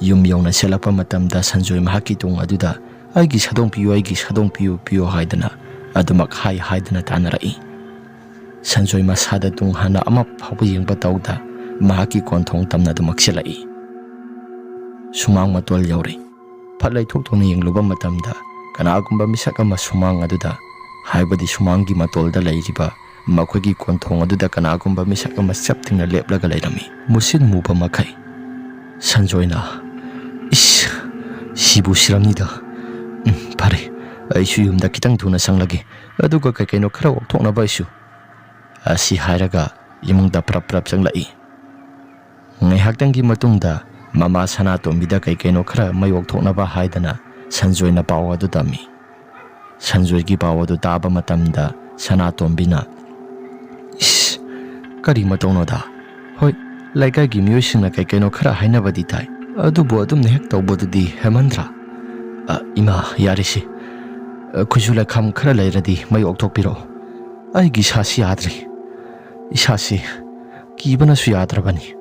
ꯌꯨꯝ ꯌꯧꯅ ꯆꯦꯜꯂꯛꯄ ꯃꯇꯝꯗ ꯁꯟꯖꯣꯏ ꯃꯍꯥꯛꯀꯤ ꯇꯨꯡ ꯑꯗꯨꯗ "ꯑꯩꯒꯤ ꯁꯥꯗꯣꯡ ꯄꯤꯌꯨ, ꯑꯩꯒꯤ ꯁꯥꯗꯣꯡ ꯄꯤꯌꯨ, ꯄꯤꯌꯨ" ꯍꯥꯏꯗꯅ ꯑꯗꯨꯃꯛ ꯍꯥꯏ ꯍꯥꯏꯗꯅ ꯇꯥꯟꯅꯔꯛꯏ꯫ ꯁꯟꯖꯣꯏ ꯃꯁꯥꯗ ꯇꯨꯡ ꯍꯥꯟꯅ ꯑꯃ ꯐꯥꯎꯕ ꯌꯦꯡꯕ ꯇꯧꯗ ꯃꯍꯥꯛꯀꯤ ꯀꯣꯟꯊꯣꯡ ꯇꯝꯅ ꯑꯗꯨꯃꯛ ꯆꯦꯜꯂꯛꯏ꯫ ꯁꯨꯃꯥꯡ ꯃꯇꯣꯜ ꯌꯧꯔꯦ꯫ ꯐꯠ ꯂꯩꯊꯣꯛꯇꯨꯅ ꯌꯦꯡꯂꯨꯕ ꯃꯇꯝꯗ ꯀꯅꯥꯒꯨꯝꯕ ꯃꯤꯁꯛ ꯑꯃ ꯁꯨꯃꯥꯡ ꯑꯗꯨꯗ, ꯍꯥꯏꯕꯗꯤ ꯁꯨꯃꯥꯡꯒꯤ ꯃꯇꯣꯜꯗ ꯂꯩꯔꯤꯕ ꯃꯈꯣꯏꯒꯤ ꯀꯣꯟꯊꯣꯡ ꯑꯗꯨꯗ ꯀꯅꯥꯒꯨꯝꯕ ꯃꯤꯁꯛ ꯑꯃ ꯆꯞ ꯇꯤꯡꯅ ꯂꯦꯞꯂꯒ ꯂꯩꯔꯝꯃꯤ꯫ ꯃꯨꯁꯤꯟ ꯃꯨꯕ ꯃꯈꯩ꯫ ꯁꯟꯖꯣꯏꯅ, "ꯏꯁ, ꯁꯤꯕꯨ ꯁꯤꯔꯝꯅꯤꯗ꯫ ꯎꯝ, ꯐꯔꯦ, ꯑꯩꯁꯨ ꯌꯨꯝꯗ ꯈꯤꯇꯪ ꯊꯨꯅ ꯆꯪꯂꯒꯦ, ꯑꯗꯨꯒ ꯀꯩ ꯀꯩꯅꯣ ꯈꯔ ꯑꯣꯛꯊꯣꯛꯅꯕ ꯑꯩꯁꯨ", ꯑꯁꯤ ꯍꯥꯏꯔꯒ ꯏꯃꯨꯡꯗ ꯄ꯭ꯔꯞ ꯄ꯭ꯔꯞ ꯆꯪꯂꯛꯏ꯫ ꯉꯥꯏꯍꯥꯛꯇꯪꯒꯤ ꯃꯇꯨꯡꯗ ꯃꯃꯥ ꯁꯅꯥꯇꯣꯝꯕꯤꯗ ꯀꯩ ꯀꯩꯅꯣ ꯈꯔ ꯃꯩ ꯑꯣꯛꯊꯣꯛꯅꯕ ꯍꯥꯏꯗꯅ ꯁꯟꯖꯣꯏꯅ ꯄꯥꯎ ꯑꯗꯨ ꯇꯝꯃꯤ꯫ ꯁꯟꯖꯣꯏꯒꯤ ꯄꯥꯎ ꯑꯗꯨ ꯇꯥꯕ ꯃꯇꯝꯗ ꯁꯅꯥꯇꯣꯝꯕꯤꯅ, "ꯏꯁ, ꯀꯔꯤ ꯃꯇꯧꯅꯣꯗ? ꯍꯣꯏ, ꯂꯩꯀꯥꯏꯒꯤ ꯃꯤꯑꯣꯏꯁꯤꯡꯅ ꯀꯩ ꯀꯩꯅꯣ ꯈꯔ ꯍꯥꯏꯅꯕꯗꯤ ꯇꯥꯏ, ꯑꯗꯨꯕꯨ ꯑꯗꯨꯝꯅ ꯍꯦꯛ ꯇꯧꯕꯗꯨꯗꯤ ꯍꯦꯃꯟꯗ꯭ꯔꯥ? ꯑ, ꯏꯃꯥ, ꯌꯥꯔꯦꯁꯦ꯫ ꯑ, ꯈꯨꯠꯁꯨ ꯂꯩꯈꯥꯝ ꯈꯔ ꯂꯩꯔꯗꯤ ꯃꯩ ꯑꯣꯛꯊꯣꯛꯄꯤꯔꯛꯑꯣ꯫ ꯑꯩꯒꯤ ꯏꯁꯥꯁꯤ ꯌꯥꯗ꯭ꯔꯦ꯫ ꯏꯁꯥꯁꯤ ꯀꯤꯕꯅꯁꯨ ꯌꯥꯗ꯭ꯔꯕꯅꯤ꯫"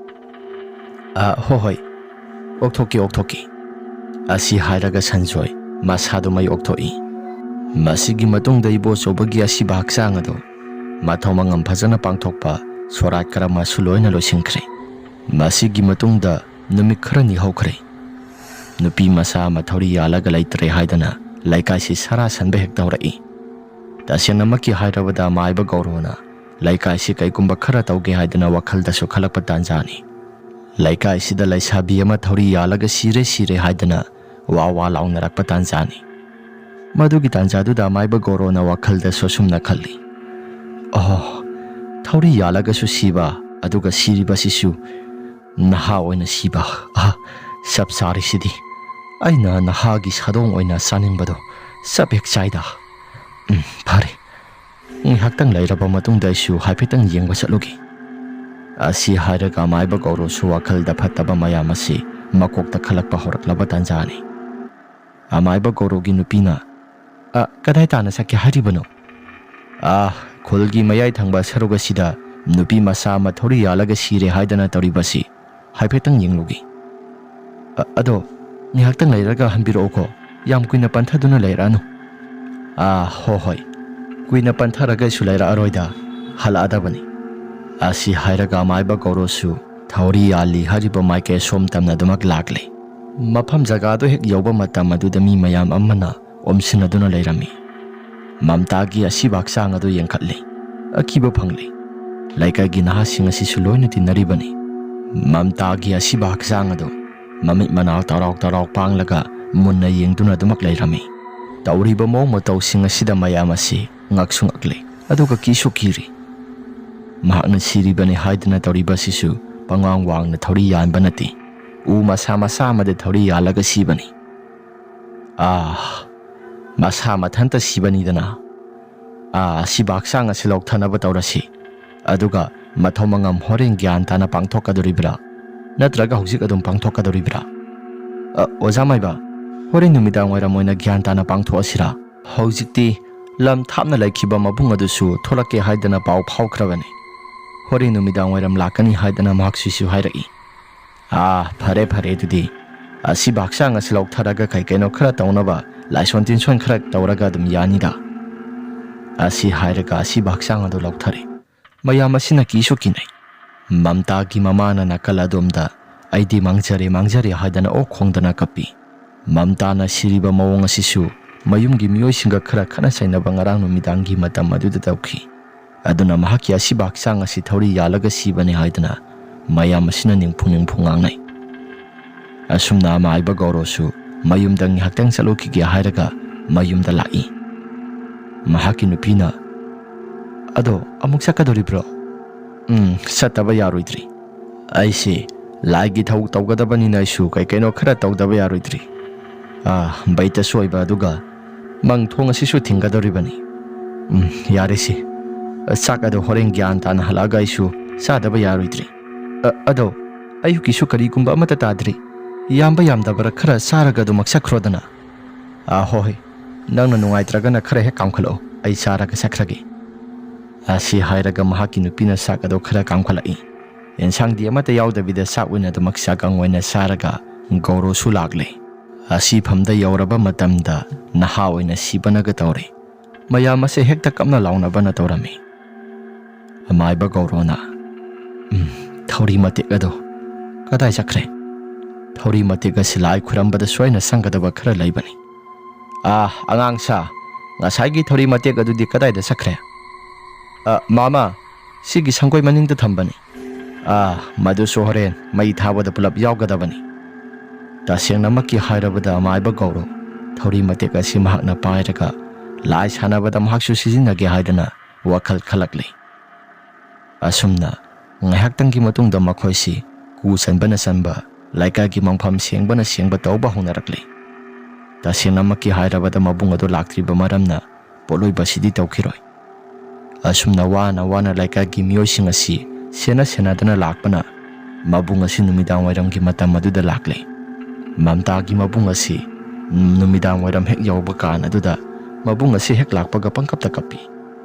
"ꯑ, ꯍꯣ ꯍꯣꯏ, ꯑꯣꯛꯊꯣꯛꯀꯦ, ꯑꯣꯛꯊꯣꯛꯀꯦ꯫" ꯑꯁꯤ ꯍꯥꯏꯔꯒ ꯁꯟꯖꯣꯏ ꯃꯁꯥꯗꯨ ꯃꯩ ꯑꯣꯛꯊꯣꯛꯏ꯫ ꯃꯁꯤꯒꯤ ꯃꯇꯨꯡꯗ ꯏꯕꯣꯆꯧꯕꯒꯤ ꯑꯁꯤꯕ ꯍꯛꯆꯥꯡ ꯑꯗꯨ ꯃꯊꯧ ꯃꯉꯝ ꯐꯖꯅ ꯄꯥꯡꯊꯣꯛꯄ ꯁꯣꯔꯥꯠ ꯀꯔꯃꯁꯨ ꯂꯣꯏꯅ ꯂꯣꯏꯁꯤꯟꯈ꯭ꯔꯦ꯫ ꯃꯁꯤꯒꯤ ꯃꯇꯨꯡꯗ ꯅꯨꯃꯤꯠ ꯈꯔꯅꯤ ꯍꯧꯈ꯭ꯔꯦ꯫ ꯅꯨꯄꯤ ꯃꯆꯥ ꯑꯃ ꯊꯧꯔꯤ ꯌꯥꯜꯂꯒ ꯂꯩꯇ꯭ꯔꯦ ꯍꯥꯏꯗꯅ ꯂꯩꯀꯥꯏꯁꯤ ꯁꯔꯥ ꯁꯟꯕ ꯍꯦꯛꯇ ꯍꯧꯔꯛꯏ꯫ ꯇꯁꯦꯡꯅꯃꯛꯀꯤ ꯍꯥꯏꯔꯕꯗ ꯃꯥꯏꯕ ꯒꯧꯔꯣꯅ ꯂꯩꯀꯥꯏꯁꯤ ꯀꯩꯒꯨꯝꯕ ꯈꯔ ꯇꯧꯒꯦ ꯍꯥꯏꯗꯅ ꯋꯥꯈꯜꯗꯁꯨ ꯈꯜꯂꯛꯄ ꯇꯥꯟꯖꯥꯅꯤ꯫ ꯂꯩꯀꯥꯏꯁꯤꯗ ꯂꯩꯁꯥꯕꯤ ꯑꯃ ꯊꯧꯔꯤ ꯌꯥꯜꯂꯒ ꯁꯤꯔꯦ, ꯁꯤꯔꯦ ꯍꯥꯏꯗꯅ ꯋꯥ ꯋꯥ ꯂꯥꯎꯅꯔꯛꯄ ꯇꯥꯟꯖꯥꯅꯤ꯫ ꯃꯗꯨꯒꯤ ꯇꯥꯟꯖꯥꯗꯨꯗ ꯃꯥꯏꯕ ꯒꯧꯔꯣꯅ ꯋꯥꯈꯜꯗꯁꯨ ꯑꯁꯨꯝꯅ ꯈꯜꯂꯤ, "ꯑꯣꯍꯣ, ꯊꯧꯔꯤ ꯌꯥꯜꯂꯒꯁꯨ ꯁꯤꯕ, ꯑꯗꯨꯒ ꯁꯤꯔꯤꯕꯁꯤꯁꯨ ꯅꯍꯥ ꯑꯣꯏꯅ ꯁꯤꯕ꯫ ꯑꯍ, ꯆꯞ ꯆꯥꯔꯤꯁꯤꯗꯤ꯫ ꯑꯩꯅ ꯅꯍꯥꯒꯤ ꯁꯥꯗꯣꯡ ꯑꯣꯏꯅ ꯆꯥꯅꯤꯡꯕꯗꯣ ꯆꯞ ꯍꯦꯛ ꯆꯥꯏꯗ꯫ ꯎꯝ, ꯐꯔꯦ꯫ ꯉꯥꯏꯍꯥꯛꯇꯪ ꯂꯩꯔꯕ ꯃꯇꯨꯡꯗ ꯑꯩꯁꯨ ꯍꯥꯏꯐꯦꯠꯇꯪ ꯌꯦꯡꯕ ꯆꯠꯂꯨꯒꯦ꯫" ꯑꯁꯤ ꯍꯥꯏꯔꯒ ꯑꯃꯥꯏꯕ ꯒꯧꯔꯣꯁꯨ ꯋꯥꯈꯜꯗ ꯐꯠꯇꯕ ꯃꯌꯥꯝ ꯑꯁꯤ ꯃꯀꯣꯛꯇ ꯈꯜꯂꯛꯄ ꯍꯧꯔꯛꯂꯕ ꯇꯥꯟꯖꯥꯅꯤ꯫ ꯑꯃꯥꯏꯕ ꯒꯧꯔꯣꯒꯤ ꯅꯨꯄꯤꯅ, "ꯑ, ꯀꯗꯥꯏ ꯇꯥꯟꯅ ꯆꯠꯀꯦ ꯍꯥꯏꯔꯤꯕꯅꯣ?" "ꯑ, ꯈꯨꯜꯒꯤ ꯃꯌꯥꯏ ꯊꯪꯕ ꯁꯔꯨꯛ ꯑꯁꯤꯗ ꯅꯨꯄꯤ ꯃꯆꯥ ꯑꯃ ꯊꯧꯔꯤ ꯌꯥꯜꯂꯒ ꯁꯤꯔꯦ ꯍꯥꯏꯗꯅ ꯇꯧꯔꯤꯕꯁꯤ ꯍꯥꯏꯐꯦꯠꯇꯪ ꯌꯦꯡꯂꯨꯒꯦ꯫ "ꯑ-, ꯑꯗꯣ ꯉꯥꯏꯍꯥꯛꯇꯪ ꯂꯩꯔꯒ ꯍꯟꯕꯤꯔꯛꯎꯀꯣ, ꯌꯥꯝ ꯀꯨꯏꯅ ꯄꯟꯊꯗꯨꯅ ꯂꯩꯔꯛꯑꯅꯨ꯫" "ꯑꯥ, ꯍꯣ ꯍꯣꯏ, ꯀꯨꯏꯅ ꯄꯟꯊꯔꯒꯁꯨ ꯂꯩꯔꯛꯑꯔꯣꯏꯗ, ꯍꯜꯂꯛꯑꯗꯕꯅꯤ꯫" ꯑꯁꯤ ꯍꯥꯏꯔꯒ ꯑꯃꯥꯏꯕ ꯒꯧꯔꯣꯁꯨ ꯊꯧꯔꯤ ꯌꯥꯜꯂꯤ ꯍꯥꯏꯔꯤꯕ ꯃꯥꯏꯀꯩ ꯁꯣꯝ ꯇꯝꯅ ꯑꯗꯨꯃꯛ ꯂꯥꯛꯂꯦ꯫ ꯃꯐꯝ ꯖꯒꯥꯗꯨ ꯍꯦꯛ ꯌꯧꯕ ꯃꯇꯝ ꯑꯗꯨꯗ ꯃꯤ ꯃꯌꯥꯝ ꯑꯃꯅ ꯑꯣꯝꯁꯤꯟꯅꯗꯨꯅ ꯂꯩꯔꯝꯃꯤ꯫ ꯃꯝꯇꯥꯒꯤ ꯑꯁꯤꯕ ꯍꯛꯆꯥꯡ ꯑꯗꯨ ꯌꯦꯡꯈꯠꯂꯤ꯫ ꯑꯀꯤꯕ ꯐꯪꯂꯤ꯫ ꯂꯩꯀꯥꯏꯒꯤ ꯅꯍꯥꯁꯤꯡ ꯑꯁꯤꯁꯨ ꯂꯣꯏꯅ ꯇꯤꯟꯅꯔꯤꯕꯅꯤ꯫ ꯃꯝꯇꯥꯒꯤ ꯑꯁꯤꯕ ꯍꯛꯆꯥꯡ ꯑꯗꯨ ꯃꯃꯤꯠ ꯃꯅꯥ ꯇꯔꯥꯎ ꯇꯔꯥꯎ ꯄꯥꯡꯂꯒ ꯃꯨꯟꯅ ꯌꯦꯡꯗꯨꯅ ꯑꯗꯨꯃꯛ ꯂꯩꯔꯝꯃꯤ꯫ ꯇꯧꯔꯤꯕ ꯃꯑꯣꯡ ꯃꯇꯧꯁꯤꯡ ꯑꯁꯤꯗ ꯃꯌꯥꯝ ꯑꯁꯤ ꯉꯛꯁꯨ ꯉꯛꯂꯤ, ꯑꯗꯨꯒ ꯀꯤꯁꯨ ꯀꯤꯔꯤ꯫ ꯃꯍꯥꯛꯅ ꯁꯤꯔꯤꯕꯅꯤ ꯍꯥꯏꯗꯅ ꯇꯧꯔꯤꯕ ꯑꯁꯤꯁꯨ ꯄꯪꯋꯥꯡ ꯋꯥꯡꯅ ꯊꯧꯔꯤ ꯌꯥꯟꯕ ꯅꯠꯇꯦ꯫ ꯎ ꯃꯁꯥ ꯃꯁꯥ ꯑꯃꯗ ꯊꯧꯔꯤ ꯌꯥꯜꯂꯒ ꯁꯤꯕꯅꯤ꯫ ꯑꯥ, ꯃꯁꯥ ꯃꯊꯟꯇ ꯁꯤꯕꯅꯤꯗꯅ꯫ ꯑꯥ, ꯑꯁꯤꯕ ꯍꯛꯆꯥꯡ ꯑꯁꯤ ꯂꯧꯊꯅꯕ ꯇꯧꯔꯁꯤ꯫ ꯑꯗꯨꯒ ꯃꯊꯧ ꯃꯉꯝ ꯍꯣꯔꯦꯟ ꯒ꯭ꯌꯥꯟ ꯇꯥꯅ ꯄꯥꯡꯊꯣꯛꯀꯗꯧꯔꯤꯕ꯭ꯔꯥ? ꯅꯠꯇ꯭ꯔꯒ ꯍꯧꯖꯤꯛ ꯑꯗꯨꯝ ꯄꯥꯡꯊꯣꯛꯀꯗꯧꯔꯤꯕ꯭ꯔꯥ? ꯑ, ꯑꯣꯖꯥ ꯃꯥꯏꯕ, ꯍꯣꯔꯦꯟ ꯅꯨꯃꯤꯗꯥꯡ ꯋꯥꯏꯔꯝ ꯑꯣꯏꯅ ꯒ꯭ꯌꯥꯟ ꯇꯥꯅ ꯄꯥꯡꯊꯣꯛꯑꯁꯤꯔꯥ? ꯍꯧꯖꯤꯛꯇꯤ ꯂꯝ ꯊꯥꯞꯅ ꯂꯩꯈꯤꯕ ꯃꯕꯨꯡ ꯑꯗꯨꯁꯨ ꯊꯣꯛꯂꯛꯀꯦ ꯍꯥꯏꯗꯅ ꯄꯥꯎ ꯐꯥꯎꯈ꯭ꯔꯕꯅꯤ꯫ ꯍꯣꯔꯦꯟ ꯅꯨꯃꯤꯗꯥꯡ ꯋꯥꯏꯔꯝ ꯂꯥꯛꯀꯅꯤ ꯍꯥꯏꯗꯅ ꯃꯍꯥꯛꯁꯤꯁꯨ ꯍꯥꯏꯔꯛꯏ꯫ ꯑꯥ, ꯐꯔꯦ ꯐꯔꯦ, ꯑꯗꯨꯗꯤ ꯑꯁꯤꯕ ꯍꯛꯆꯥꯡ ꯑꯁꯤ ꯂꯧꯊꯔꯒ ꯀꯩ ꯀꯩꯅꯣ ꯈꯔ ꯇꯧꯅꯕ ꯂꯥꯏꯁꯣꯟ ꯇꯤꯟꯁꯣꯟ ꯈꯔ ꯇꯧꯔꯒ ꯑꯗꯨꯝ ꯌꯥꯅꯤꯗ꯫ ꯑꯁꯤ ꯍꯥꯏꯔꯒ ꯑꯁꯤꯕ ꯍꯛꯆꯥꯡ ꯑꯗꯨ ꯂꯧꯊꯔꯦ꯫ ꯃꯌꯥꯝ ꯑꯁꯤꯅ ꯀꯤꯁꯨ ꯀꯤꯅꯩ꯫ ꯃꯝꯇꯥꯒꯤ ꯃꯃꯥꯅ ꯅꯥꯀꯜ ꯑꯗꯣꯝꯗ "ꯑꯩꯗꯤ ꯃꯥꯡꯖꯔꯦ, ꯃꯥꯡꯖꯔꯦ" ꯍꯥꯏꯗꯅ ꯑꯣꯛ ꯈꯣꯡꯗꯅ ꯀꯞꯄꯤ꯫ ꯃꯝꯇꯥꯅ ꯁꯤꯔꯤꯕ ꯃꯑꯣꯡ ꯑꯁꯤꯁꯨ ꯃꯌꯨꯝꯒꯤ ꯃꯤꯑꯣꯏꯁꯤꯡꯒ ꯈꯔ ꯈꯠꯅ ꯆꯩꯅꯕ ꯉꯔꯥꯡ ꯅꯨꯃꯤꯗꯥꯡꯒꯤ ꯃꯇꯝ ꯑꯗꯨꯗ ꯇꯧꯈꯤ꯫ ꯑꯗꯨꯅ ꯃꯍꯥꯛꯀꯤ ꯑꯁꯤꯕ ꯍꯛꯆꯥꯡ ꯑꯁꯤ ꯊꯧꯔꯤ ꯌꯥꯜꯂꯒ ꯁꯤꯕꯅꯤ ꯍꯥꯏꯗꯅ ꯃꯌꯥꯝ ꯑꯁꯤꯅ ꯅꯤꯝꯐꯨ ꯅꯤꯝꯐꯨ ꯉꯥꯡꯅꯩ꯫ ꯑꯁꯨꯝꯅ ꯑꯃꯥꯏꯕ ꯒꯧꯔꯣꯁꯨ ꯃꯌꯨꯝꯗ ꯉꯥꯏꯍꯥꯛꯇꯪ ꯆꯠꯂꯨꯈꯤꯒꯦ ꯍꯥꯏꯔꯒ ꯃꯌꯨꯝꯗ ꯂꯥꯛꯏ꯫ ꯃꯍꯥꯛꯀꯤ ꯅꯨꯄꯤꯅ, "ꯑꯗꯣ ꯑꯃꯨꯛ ꯆꯠꯀꯗꯧꯔꯤꯕ꯭ꯔꯣ?" "ꯎꯝ, ꯆꯠꯇꯕ ꯌꯥꯔꯣꯏꯗ꯭ꯔꯤ꯫ ꯑꯩꯁꯦ ꯂꯥꯏꯒꯤ ꯊꯧ ꯇꯧꯒꯗꯕꯅꯤꯅ ꯑꯩꯁꯨ ꯀꯩ ꯀꯩꯅꯣ ꯈꯔ ꯇꯧꯗꯕ ꯌꯥꯔꯣꯏꯗ꯭ꯔꯤ꯫ ꯑꯥ, ꯕꯩꯇꯁꯨ ꯑꯣꯏꯕ, ꯑꯗꯨꯒ ꯃꯪ ꯊꯣꯡ ꯑꯁꯤꯁꯨ ꯊꯤꯡꯒꯗꯧꯔꯤꯕꯅꯤ꯫ ꯎꯝ, ꯌꯥꯔꯦꯁꯦ꯫ ꯆꯥꯛ ꯑꯗꯣ ꯍꯣꯔꯦꯟ ꯒ꯭ꯌꯥꯟ ꯇꯥꯅ ꯍꯜꯂꯛꯑꯒ ꯑꯩꯁꯨ ꯆꯥꯗꯕ ꯌꯥꯔꯣꯏꯗ꯭ꯔꯤ꯫ ꯑ-, ꯑꯗꯣ ꯑꯌꯨꯛꯀꯤꯁꯨ ꯀꯔꯤꯒꯨꯝꯕ ꯑꯃꯠꯇ ꯇꯥꯗ꯭ꯔꯤ꯫ ꯌꯥꯝꯕ ꯌꯥꯝꯗꯕꯔ ꯈꯔ ꯆꯥꯔꯒ ꯑꯗꯨꯃꯛ ꯆꯠꯈ꯭ꯔꯣꯗꯅ꯫" "ꯑꯥ, ꯍꯣꯏ, ꯍꯣꯏ꯫ ꯅꯪꯅ ꯅꯨꯡꯉꯥꯏꯇ꯭ꯔꯒꯅ ꯈꯔ ꯍꯦꯛ ꯀꯥꯝꯈꯠꯂꯛꯑꯣ, ꯑꯩ ꯆꯥꯔꯒ ꯆꯠꯈ꯭ꯔꯒꯦ꯫" ꯑꯁꯤ ꯍꯥꯏꯔꯒ ꯃꯍꯥꯛꯀꯤ ꯅꯨꯄꯤꯅ ꯆꯥꯛ ꯑꯗꯨ ꯈꯔ ꯀꯥꯝꯈꯠꯂꯛꯏ꯫ ꯑꯦꯟꯁꯥꯡꯗꯤ ꯑꯃꯠꯇ ꯌꯥꯎꯗꯕꯤꯗ ꯆꯥꯛ ꯑꯣꯏꯅ ꯑꯗꯨꯃꯛ ꯆꯥꯛꯀꯪ ꯑꯣꯏꯅ ꯆꯥꯔꯒ ꯒꯧꯔꯣꯁꯨ ꯂꯥꯛꯂꯦ꯫ ꯑꯁꯤꯐꯝꯗ ꯌꯧꯔꯕ ꯃꯇꯝꯗ ꯅꯍꯥ ꯑꯣꯏꯅ ꯁꯤꯕꯅꯒ ꯇꯧꯔꯦ꯫ ꯃꯌꯥꯝ ꯑꯁꯦ ꯍꯦꯛꯇ ꯀꯞꯅ ꯂꯥꯎꯅꯕꯅ ꯇꯧꯔꯝꯃꯤ꯫ ꯑꯃꯥꯏꯕ ꯒꯧꯔꯣꯅ, "ꯎꯝ, ꯊꯧꯔꯤ ꯃꯇꯦꯛ ꯑꯗꯣ ꯀꯗꯥꯏ ꯆꯠꯈ꯭ꯔꯦ? ꯊꯧꯔꯤ ꯃꯇꯦꯛ ꯑꯁꯤ ꯂꯥꯏ ꯈꯨꯔꯝꯕꯗ ꯁꯣꯏꯅ ꯆꯪꯒꯗꯕ ꯈꯔ ꯂꯩꯕꯅꯤ꯫ ꯑꯥ, ꯑꯉꯥꯡ ꯁꯥ, ꯉꯁꯥꯏꯒꯤ ꯊꯧꯔꯤ ꯃꯇꯦꯛ ꯑꯗꯨꯗꯤ ꯀꯗꯥꯏꯗ ꯆꯠꯈ꯭ꯔꯦ?" "ꯑ, ꯃꯥꯃ, ꯁꯤꯒꯤ ꯁꯪꯒꯣꯏ ꯃꯅꯤꯡꯗ ꯊꯝꯕꯅꯤ꯫ ꯑꯥ, ꯃꯗꯨꯁꯨ ꯍꯣꯔꯦꯟ ꯃꯩ ꯊꯥꯕꯗ ꯄꯨꯂꯞ ꯌꯥꯎꯒꯗꯕꯅꯤ꯫" ꯇꯁꯦꯡꯅꯃꯛꯀꯤ ꯍꯥꯏꯔꯕꯗ ꯑꯃꯥꯏꯕ ꯒꯧꯔꯣ ꯊꯧꯔꯤ ꯃꯇꯦꯛ ꯑꯁꯤ ꯃꯍꯥꯛꯅ ꯄꯥꯏꯔꯒ ꯂꯥꯏ ꯁꯥꯟꯅꯕꯗ ꯃꯍꯥꯛꯁꯨ ꯁꯤꯖꯤꯟꯅꯒꯦ ꯍꯥꯏꯗꯅ ꯋꯥꯈꯜ ꯈꯜꯂꯛꯂꯤ꯫ ꯑꯁꯨꯝꯅ ꯉꯥꯏꯍꯥꯛꯇꯪꯒꯤ ꯃꯇꯨꯡꯗ ꯃꯈꯣꯏꯁꯤ ꯀꯨ ꯆꯟꯕꯅ ꯆꯟꯕ, ꯂꯩꯀꯥꯏꯒꯤ ꯃꯪꯐꯝ ꯁꯦꯡꯕꯅ ꯁꯦꯡꯕ ꯇꯧꯕ ꯍꯧꯅꯔꯛꯂꯤ꯫ ꯇꯁꯦꯡꯅꯃꯛꯀꯤ ꯍꯥꯏꯔꯕꯗ ꯃꯕꯨꯡ ꯑꯗꯨ ꯂꯥꯛꯇ꯭ꯔꯤꯕ ꯃꯔꯝꯅ ꯄꯣꯠꯂꯣꯏꯕꯁꯤꯗꯤ ꯇꯧꯈꯤꯔꯣꯏ꯫ ꯑꯁꯨꯝꯅ ꯋꯥꯅ ꯋꯥꯅ ꯂꯩꯀꯥꯏꯒꯤ ꯃꯤꯑꯣꯏꯁꯤꯡ ꯑꯁꯤ ꯁꯦꯟꯅ ꯁꯦꯟꯅꯗꯅ ꯂꯥꯛꯄꯅ ꯃꯕꯨꯡ ꯑꯁꯤ ꯅꯨꯃꯤꯗꯥꯡ ꯋꯥꯏꯔꯝꯒꯤ ꯃꯇꯝ ꯑꯗꯨꯗ ꯂꯥꯛꯂꯦ꯫ ꯃꯝꯇꯥꯒꯤ ꯃꯕꯨꯡ ꯑꯁꯤ ꯅꯨꯃꯤꯗꯥꯡ ꯋꯥꯏꯔꯝ ꯍꯦꯛ ꯌꯧꯕ ꯀꯥꯟ ꯑꯗꯨꯗ ꯃꯕꯨꯡ ꯑꯁꯤ ꯍꯦꯛ ꯂꯥꯛꯄꯒ ꯄꯪꯀꯞꯇ ꯀꯞꯄꯤ꯫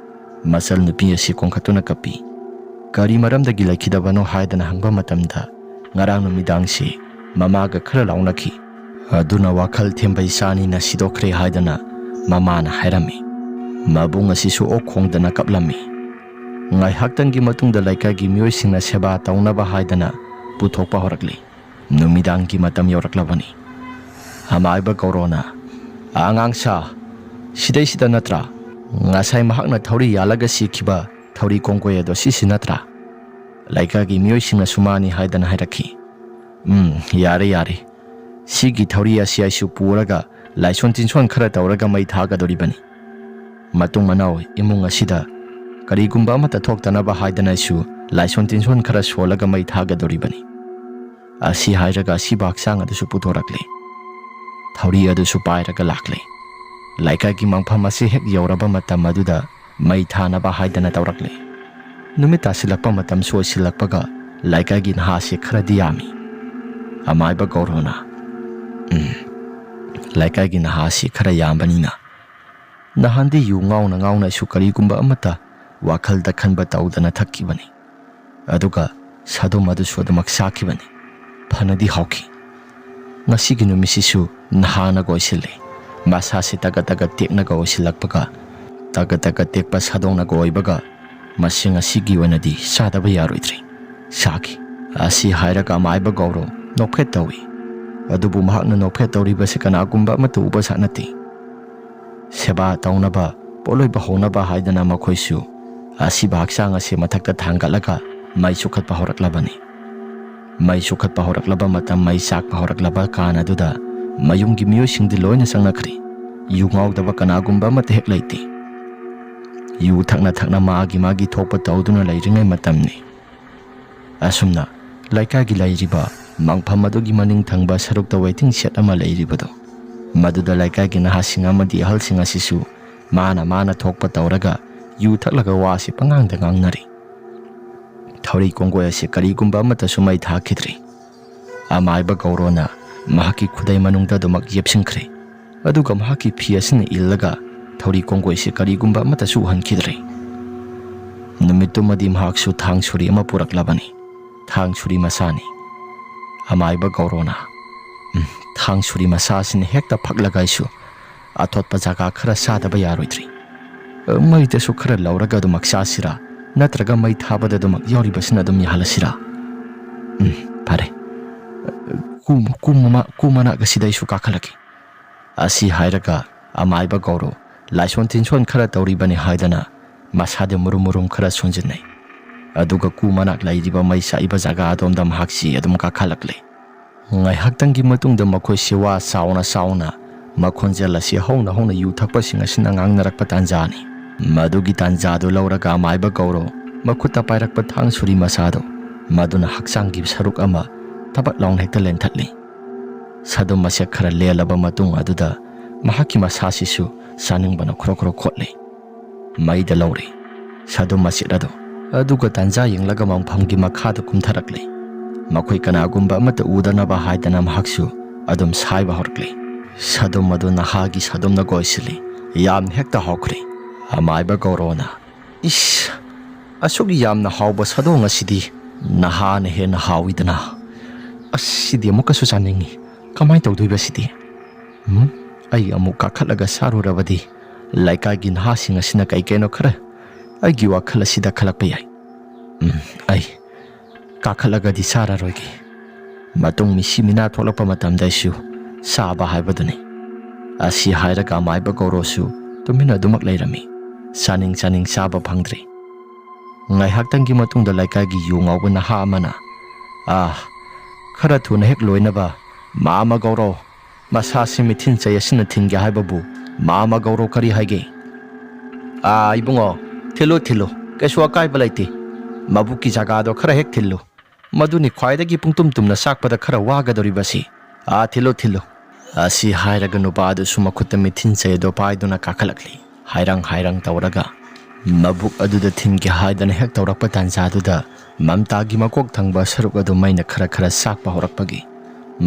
ꯃꯆꯜ ꯅꯨꯄꯤ ꯑꯁꯤ ꯀꯣꯟꯈꯠꯇꯨꯅ ꯀꯞꯄꯤ꯫ "ꯀꯔꯤ ꯃꯔꯝꯗꯒꯤ ꯂꯩꯈꯤꯗꯕꯅꯣ?" ꯍꯥꯏꯗꯅ ꯍꯪꯕ ꯃꯇꯝꯗ, "ꯉꯔꯥꯡ ꯅꯨꯃꯤꯗꯥꯡꯁꯤ ꯃꯃꯥꯒ ꯈꯔ ꯂꯥꯎꯅꯈꯤ꯫ ꯑꯗꯨꯅ ꯋꯥꯈꯜ ꯊꯦꯝꯕ ꯏꯆꯥꯅꯤꯅ ꯁꯤꯗꯣꯛꯈ꯭ꯔꯦ" ꯍꯥꯏꯗꯅ ꯃꯃꯥꯅ ꯍꯥꯏꯔꯝꯃꯤ꯫ ꯃꯕꯨꯡ ꯑꯁꯤꯁꯨ ꯑꯣꯛ ꯈꯣꯡꯗꯅ ꯀꯞꯂꯝꯃꯤ꯫ ꯉꯥꯏꯍꯥꯛꯇꯪꯒꯤ ꯃꯇꯨꯡꯗ ꯂꯩꯀꯥꯏꯒꯤ ꯃꯤꯑꯣꯏꯁꯤꯡꯅ ꯁꯦꯕꯥ ꯇꯧꯅꯕ ꯍꯥꯏꯗꯅ ꯄꯨꯊꯣꯛꯄ ꯍꯧꯔꯛꯂꯤ꯫ ꯅꯨꯃꯤꯗꯥꯡꯒꯤ ꯃꯇꯝ ꯌꯧꯔꯛꯂꯕꯅꯤ꯫ ꯑꯃꯥꯏꯕ ꯒꯧꯔꯣꯅ, "ꯑꯉꯥꯡ ꯁꯥ, ꯁꯤꯗꯩꯁꯤꯗ ꯅꯠꯇ꯭ꯔꯥ? ꯉꯁꯥꯏ ꯃꯍꯥꯛꯅ ꯊꯧꯔꯤ ꯌꯥꯜꯂꯒ ꯁꯤꯈꯤꯕ ꯊꯧꯔꯤ ꯀꯣꯡꯒꯣꯏ ꯑꯗꯣ ꯁꯤꯁꯤ ꯅꯠꯇ꯭ꯔꯥ?" ꯂꯩꯀꯥꯏꯒꯤ ꯃꯤꯑꯣꯏꯁꯤꯡꯅꯁꯨ ꯃꯥꯅꯤ ꯍꯥꯏꯗꯅ ꯍꯥꯏꯔꯛꯈꯤ꯫ "ꯎꯝ, ꯌꯥꯔꯦ, ꯌꯥꯔꯦ꯫ ꯁꯤꯒꯤ ꯊꯧꯔꯤ ꯑꯁꯤ ꯑꯩꯁꯨ ꯄꯨꯔꯒ ꯂꯥꯏꯁꯣꯟ ꯇꯤꯟꯁꯣꯟ ꯈꯔ ꯇꯧꯔꯒ ꯃꯩ ꯊꯥꯒꯗꯧꯔꯤꯕꯅꯤ꯫ ꯃꯇꯨꯡ ꯃꯅꯥꯎ ꯏꯃꯨꯡ ꯑꯁꯤꯗ ꯀꯔꯤꯒꯨꯝꯕ ꯑꯃꯠꯇ ꯊꯣꯛꯇꯅꯕ ꯍꯥꯏꯗꯅ ꯑꯩꯁꯨ ꯂꯥꯏꯁꯣꯟ ꯇꯤꯟꯁꯣꯟ ꯈꯔ ꯁꯣꯜꯂꯒ ꯃꯩ ꯊꯥꯒꯗꯧꯔꯤꯕꯅꯤ꯫" ꯑꯁꯤ ꯍꯥꯏꯔꯒ ꯑꯁꯤꯕ ꯍꯛꯆꯥꯡ ꯑꯗꯨꯁꯨ ꯄꯨꯊꯣꯔꯛꯂꯦ꯫ ꯊꯧꯔꯤ ꯑꯗꯨꯁꯨ ꯄꯥꯏꯔꯒ ꯂꯥꯛꯂꯦ꯫ ꯂꯩꯀꯥꯏꯒꯤ ꯃꯪꯐꯝ ꯑꯁꯤ ꯍꯦꯛ ꯌꯧꯔꯕ ꯃꯇꯝ ꯑꯗꯨꯗ ꯃꯩ ꯊꯥꯅꯕ ꯍꯥꯏꯗꯅ ꯇꯧꯔꯛꯂꯦ꯫ ꯅꯨꯃꯤꯠ ꯇꯥꯁꯤꯜꯂꯛꯄ ꯃꯇꯝꯁꯨ ꯑꯣꯏꯁꯤꯜꯂꯛꯄꯒ ꯂꯩꯀꯥꯏꯒꯤ ꯅꯍꯥꯁꯤ ꯈꯔꯗꯤ ꯌꯥꯝꯃꯤ꯫ ꯑꯃꯥꯏꯕ ꯒꯧꯔꯣꯅ, "ꯎꯝ, ꯂꯩꯀꯥꯏꯒꯤ ꯅꯍꯥꯁꯤ ꯈꯔ ꯌꯥꯝꯕꯅꯤꯅ ꯅꯍꯥꯟꯗꯤ ꯌꯨ ꯉꯥꯎꯅ ꯉꯥꯎꯅꯁꯨ ꯀꯔꯤꯒꯨꯝꯕ ꯑꯃꯠꯇ ꯋꯥꯈꯜꯗ ꯈꯟꯕ ꯇꯧꯗꯅ ꯊꯛꯈꯤꯕꯅꯤ꯫ ꯑꯗꯨꯒ ꯁꯥꯗꯣꯝ ꯑꯗꯨꯁꯨ ꯑꯗꯨꯃꯛ ꯆꯥꯈꯤꯕꯅꯤ꯫ ꯐꯅꯗꯤ ꯍꯥꯎꯈꯤ꯫ ꯉꯁꯤꯒꯤ ꯅꯨꯃꯤꯠꯁꯤꯁꯨ ꯅꯍꯥꯅꯒ ꯑꯣꯏꯁꯤꯜꯂꯦ꯫ ꯃꯁꯥꯁꯤ ꯇꯒꯠ ꯇꯒꯠ ꯇꯦꯛꯅꯒ ꯑꯣꯏꯁꯤꯜꯂꯛꯄꯒ, ꯇꯒꯠ ꯇꯒꯠ ꯇꯦꯛꯄ ꯁꯥꯗꯣꯡꯅꯒ ꯑꯣꯏꯕꯒ, ꯃꯁꯤ ꯉꯁꯤꯒꯤ ꯑꯣꯏꯅꯗꯤ ꯆꯥꯗꯕ ꯌꯥꯔꯣꯏꯗ꯭ꯔꯦ꯫ ꯆꯥꯈꯤ꯫ ꯑꯁꯤ ꯍꯥꯏꯔꯒ ꯑꯃꯥꯏꯕ ꯒꯧꯔꯣ ꯅꯣꯛꯐꯦꯠ ꯇꯧꯏ꯫ ꯑꯗꯨꯕꯨ ꯃꯍꯥꯛꯅ ꯅꯣꯛꯐꯦꯠ ꯇꯧꯔꯤꯕꯁꯤ ꯀꯅꯥꯒꯨꯝꯕ ꯑꯃꯠꯇ ꯎꯕ ꯖꯥꯠ ꯅꯠꯇꯦ꯫ ꯁꯦꯕꯥ ꯇꯧꯅꯕ, ꯄꯣꯠꯂꯣꯏꯕ ꯍꯧꯅꯕ ꯍꯥꯏꯗꯅ ꯃꯈꯣꯏꯁꯨ ꯑꯁꯤꯕ ꯍꯛꯆꯥꯡ ꯑꯁꯤ ꯃꯊꯛꯇ ꯊꯥꯡꯒꯠꯂꯒ ꯃꯩ ꯆꯨꯈꯠꯄ ꯍꯧꯔꯛꯂꯕꯅꯤ꯫ ꯃꯩ ꯆꯨꯈꯠꯄ ꯍꯧꯔꯛꯂꯕ ꯃꯇꯝ, ꯃꯩ ꯆꯥꯛꯄ ꯍꯧꯔꯛꯂꯕ ꯀꯥꯟ ꯑꯗꯨꯗ ꯃꯌꯨꯝꯒꯤ ꯃꯤꯑꯣꯏꯁꯤꯡꯗꯤ ꯂꯣꯏꯅ ꯆꯪꯅꯈ꯭ꯔꯦ꯫ ꯌꯨ ꯉꯥꯎꯗꯕ ꯀꯅꯥꯒꯨꯝꯕ ꯑꯃꯠꯇ ꯍꯦꯛ ꯂꯩꯇꯦ꯫ ꯌꯨ ꯊꯛꯅ ꯊꯛꯅ ꯃꯥꯒꯤ ꯃꯥꯒꯤ ꯊꯣꯛꯄ ꯇꯧꯗꯨꯅ ꯂꯩꯔꯤꯉꯩ ꯃꯇꯝꯅꯤ꯫ ꯑꯁꯨꯝꯅ ꯂꯩꯀꯥꯏꯒꯤ ꯂꯩꯔꯤꯕ ꯃꯪꯐꯝ ꯑꯗꯨꯒꯤ ꯃꯅꯤꯡ ꯊꯪꯕ ꯁꯔꯨꯛꯇ waiting shed ꯑꯃ ꯂꯩꯔꯤꯕꯗꯣ, ꯃꯗꯨꯗ ꯂꯩꯀꯥꯏꯒꯤ ꯅꯍꯥꯁꯤꯡ ꯑꯃꯗꯤ ꯑꯍꯜꯁꯤꯡ ꯑꯁꯤꯁꯨ ꯃꯥꯅ ꯃꯥꯅ ꯊꯣꯛꯄ ꯇꯧꯔꯒ ꯌꯨ ꯊꯛꯂꯒ ꯋꯥꯁꯤ ꯄꯉꯥꯡꯗ ꯉꯥꯡꯅꯔꯤ꯫ ꯊꯧꯔꯤ ꯀꯣꯡꯒꯣꯏ ꯑꯁꯤ ꯀꯔꯤꯒꯨꯝꯕ ꯑꯃꯠꯇꯁꯨ ꯃꯩ ꯊꯥꯈꯤꯗ꯭ꯔꯤ꯫ ꯑꯃꯥꯏꯕ ꯒꯧꯔꯣꯅ ꯃꯍꯥꯛꯀꯤ ꯈꯨꯗꯩ ꯃꯅꯨꯡꯗ ꯑꯗꯨꯃꯛ ꯌꯦꯞꯁꯤꯟꯈ꯭ꯔꯦ꯫ ꯑꯗꯨꯒ ꯃꯍꯥꯛꯀꯤ ꯐꯤ ꯑꯁꯤꯅ ꯏꯜꯂꯒ ꯊꯧꯔꯤ ꯀꯣꯡꯒꯣꯏꯁꯤ ꯀꯔꯤꯒꯨꯝꯕ ꯑꯃꯠꯇꯁꯨ ꯎꯍꯟꯈꯤꯗ꯭ꯔꯦ꯫ ꯅꯨꯃꯤꯠꯇꯨꯃꯗꯤ ꯃꯍꯥꯛꯁꯨ ꯊꯥꯡ ꯁꯨꯔꯤ ꯑꯃ ꯄꯨꯔꯛꯂꯕꯅꯤ꯫ ꯊꯥꯡ ꯁꯨꯔꯤ ꯃꯆꯥꯅꯤ꯫ ꯑꯃꯥꯏꯕ ꯒꯧꯔꯣꯅ, "ꯎꯝ, ꯊꯥꯡ ꯁꯨꯔꯤ ꯃꯆꯥ ꯑꯁꯤꯅ ꯍꯦꯛꯇ ꯐꯛꯂꯒ ꯑꯩꯁꯨ ꯑꯊꯣꯠꯄ ꯖꯒꯥ ꯈꯔ ꯆꯥꯗꯕ ꯌꯥꯔꯣꯏꯗ꯭ꯔꯤ꯫ ꯃꯩꯗꯁꯨ ꯈꯔ ꯂꯧꯔꯒ ꯑꯗꯨꯃꯛ ꯆꯥꯁꯤꯔꯥ, ꯅꯠꯇ꯭ꯔꯒ ꯃꯩ ꯊꯥꯕꯗ ꯑꯗꯨꯃꯛ ꯌꯥꯎꯔꯤꯕꯁꯤꯅ ꯑꯗꯨꯝ ꯌꯥꯍꯜꯂꯁꯤꯔꯥ? ꯎꯝ, ꯐꯔꯦ꯫ ꯀꯨ, ꯀꯨ ꯃꯃꯥ-, ꯀꯨ ꯃꯅꯥꯛ ꯑꯁꯤꯗ ꯑꯩꯁꯨ ꯀꯥꯈꯠꯂꯒꯦ"꯫ ꯑꯁꯤ ꯍꯥꯏꯔꯒ ꯑꯃꯥꯏꯕ ꯒꯧꯔꯣ ꯂꯥꯏꯁꯣꯟ ꯇꯤꯟꯁꯣꯟ ꯈꯔ ꯇꯧꯔꯤꯕꯅꯤ ꯍꯥꯏꯗꯅ ꯃꯁꯥꯗ ꯃꯨꯔꯨꯝ ꯃꯨꯔꯨꯝ ꯈꯔ ꯁꯣꯟꯖꯤꯟꯅꯩ꯫ ꯑꯗꯨꯒ ꯀꯨ ꯃꯅꯥꯛ ꯂꯩꯔꯤꯕ ꯃꯩ ꯆꯥꯛꯏꯕ ꯖꯒꯥ ꯑꯗꯣꯝꯗ ꯃꯍꯥꯛꯁꯤ ꯑꯗꯨꯝ ꯀꯥꯈꯠꯂꯛꯂꯦ꯫ ꯉꯥꯏꯍꯥꯛꯇꯪꯒꯤ ꯃꯇꯨꯡꯗ ꯃꯈꯣꯏꯁꯤ ꯋꯥ ꯆꯥꯎꯅ ꯆꯥꯎꯅ ꯃꯈꯣꯟꯖꯦꯜ ꯑꯁꯤ ꯍꯧꯅ ꯍꯧꯅ ꯌꯨ ꯊꯛꯄꯁꯤꯡ ꯑꯁꯤꯅ ꯉꯥꯡꯅꯔꯛꯄ ꯇꯥꯟꯖꯥꯅꯤ꯫ ꯃꯗꯨꯒꯤ ꯇꯥꯟꯖꯥꯗꯨ ꯂꯧꯔꯒ ꯑꯃꯥꯏꯕ ꯒꯧꯔꯣ ꯃꯈꯨꯠꯇ ꯄꯥꯏꯔꯛꯄ ꯊꯥꯡ ꯁꯨꯔꯤ ꯃꯆꯥꯗꯣ, ꯃꯗꯨꯅ ꯍꯛꯆꯥꯡꯒꯤ ꯁꯔꯨꯛ ꯑꯃ ꯊꯕꯛ ꯂꯥꯎꯅ ꯍꯦꯛꯇ ꯂꯦꯟꯊꯠꯂꯤ꯫ ꯁꯥꯗꯣꯝ ꯃꯁꯦꯛ ꯈꯔ ꯂꯦꯜꯂꯕ ꯃꯇꯨꯡ ꯑꯗꯨꯗ ꯃꯍꯥꯛꯀꯤ ꯃꯁꯥꯁꯤꯁꯨ ꯆꯥꯅꯤꯡꯕꯅ ꯈ꯭ꯔꯣ ꯈ꯭ꯔꯣ ꯈꯣꯠꯂꯤ꯫ ꯃꯩꯗ ꯂꯧꯔꯤ ꯁꯥꯗꯣꯝ ꯃꯁꯦꯛ ꯑꯗꯨ꯫ ꯑꯗꯨꯒ ꯇꯥꯟꯖꯥ ꯌꯦꯡꯂꯒ ꯃꯪꯐꯝꯒꯤ ꯃꯈꯥꯗ ꯀꯨꯝꯊꯔꯛꯂꯤ꯫ ꯃꯈꯣꯏ ꯀꯅꯥꯒꯨꯝꯕ ꯑꯃꯠꯇ ꯎꯗꯅꯕ ꯍꯥꯏꯗꯅ ꯃꯍꯥꯛꯁꯨ ꯑꯗꯨꯝ ꯁꯥꯏꯕ ꯍꯧꯔꯛꯂꯤ꯫ ꯁꯥꯗꯣꯝ ꯑꯗꯨ ꯅꯍꯥꯒꯤ ꯁꯥꯗꯣꯝꯅ ꯀꯣꯏꯁꯤꯜꯂꯤ꯫ ꯌꯥꯝ ꯍꯦꯛꯇ ꯍꯥꯎꯈ꯭ꯔꯦ꯫ ꯑꯃꯥꯏꯕ ꯒꯧꯔꯣꯅ, "ꯏꯁ, ꯑꯁꯨꯛ ꯌꯥꯝꯅ ꯍꯥꯎꯕ ꯁꯥꯗꯣꯡ ꯑꯁꯤꯗꯤ ꯅꯍꯥꯅ ꯍꯦꯟꯅ ꯍꯥꯎꯏꯗꯅ꯫ ꯑꯁ, ꯁꯤꯗꯤ ꯑꯃꯨꯛꯀꯁꯨ ꯆꯥꯅꯤꯡꯏ꯫ ꯀꯃꯥꯏꯅ ꯇꯧꯗꯣꯏꯕ ꯁꯤꯗꯤ? ꯎꯝ, ꯑꯩ ꯑꯃꯨꯛ ꯀꯥꯈꯠꯂꯒ ꯆꯥꯔꯨꯔꯕꯗꯤ ꯂꯩꯀꯥꯏꯒꯤ ꯅꯍꯥꯁꯤꯡ ꯑꯁꯤꯅ ꯀꯩ ꯀꯩꯅꯣ ꯈꯔ ꯑꯩꯒꯤ ꯋꯥꯈꯜ ꯑꯁꯤꯗ ꯈꯜꯂꯛꯄ ꯌꯥꯏ꯫ ꯎꯝ, ꯑꯩ ꯀꯥꯈꯠꯂꯒꯗꯤ ꯆꯥꯔꯔꯣꯏꯒꯦ꯫ ꯃꯇꯨꯡ ꯃꯤꯁꯤ ꯃꯤꯅꯥ ꯊꯣꯛꯂꯛꯄ ꯃꯇꯝꯗ ꯑꯩꯁꯨ ꯆꯥꯕ ꯍꯥꯏꯕꯗꯨꯅꯤ"꯫ ꯑꯁꯤ ꯍꯥꯏꯔꯒ ꯑꯃꯥꯏꯕ ꯒꯧꯔꯣꯁꯨ ꯇꯨꯃꯤꯟꯅ ꯑꯗꯨꯃꯛ ꯂꯩꯔꯝꯃꯤ꯫ ꯆꯥꯅꯤꯡ ꯆꯥꯅꯤꯡ ꯆꯥꯕ ꯐꯪꯗ꯭ꯔꯦ꯫ ꯉꯥꯏꯍꯥꯛꯇꯪꯒꯤ ꯃꯇꯨꯡꯗ ꯂꯩꯀꯥꯏꯒꯤ ꯌꯨ ꯉꯥꯎꯕ ꯅꯍꯥ ꯑꯃꯅ, "ꯑꯥ, ꯈꯔ ꯊꯨꯅ ꯍꯦꯛ ꯂꯣꯏꯅꯕ ꯃꯥꯃ ꯒꯧꯔꯣ, ꯃꯁꯥꯁꯤ ꯃꯤꯊꯤꯟ ꯆꯩ ꯑꯁꯤꯅ ꯊꯤꯟꯒꯦ ꯍꯥꯏꯕꯕꯨ ꯃꯥꯃ ꯒꯧꯔꯣ ꯀꯔꯤ ꯍꯥꯏꯒꯦ?" "ꯑꯥ, ꯏꯕꯨꯡꯉꯣ, ꯊꯤꯜꯂꯨ, ꯊꯤꯜꯂꯨ, ꯀꯩꯁꯨ ꯑꯀꯥꯏꯕ ꯂꯩꯇꯦ꯫ ꯃꯕꯨꯛꯀꯤ ꯖꯒꯥꯗꯣ ꯈꯔ ꯍꯦꯛ ꯊꯤꯜꯂꯨ꯫ ꯃꯗꯨꯅꯤ ꯈ꯭ꯋꯥꯏꯗꯒꯤ ꯄꯨꯡꯇꯨꯝ ꯇꯨꯝꯅ ꯆꯥꯛꯄꯗ ꯈꯔ ꯋꯥꯒꯗꯧꯔꯤꯕꯁꯤ꯫ ꯑꯥ, ꯊꯤꯜꯂꯨ, ꯊꯤꯜꯂꯨ"꯫ ꯑꯁꯤ ꯍꯥꯏꯔꯒ ꯅꯨꯄꯥ ꯑꯗꯨꯁꯨ ꯃꯈꯨꯠꯇ ꯃꯤꯊꯤꯟ ꯆꯩ ꯑꯗꯨ ꯄꯥꯏꯗꯨꯅ ꯀꯥꯈꯠꯂꯛꯂꯤ꯫ ꯍꯥꯏꯔꯪ ꯍꯥꯏꯔꯪ ꯇꯧꯔꯒ ꯃꯕꯨꯛ ꯑꯗꯨꯗ ꯊꯤꯟꯒꯦ ꯍꯥꯏꯗꯅ ꯍꯦꯛ ꯇꯧꯔꯛꯄ ꯇꯥꯟꯖꯥꯗꯨꯗ ꯃꯝꯇꯥꯒꯤ ꯃꯀꯣꯛ ꯊꯪꯕ ꯁꯔꯨꯛ ꯑꯗꯨ ꯃꯩꯅ ꯈꯔ ꯈꯔ ꯆꯥꯛꯄ ꯍꯧꯔꯛꯄꯒꯤ,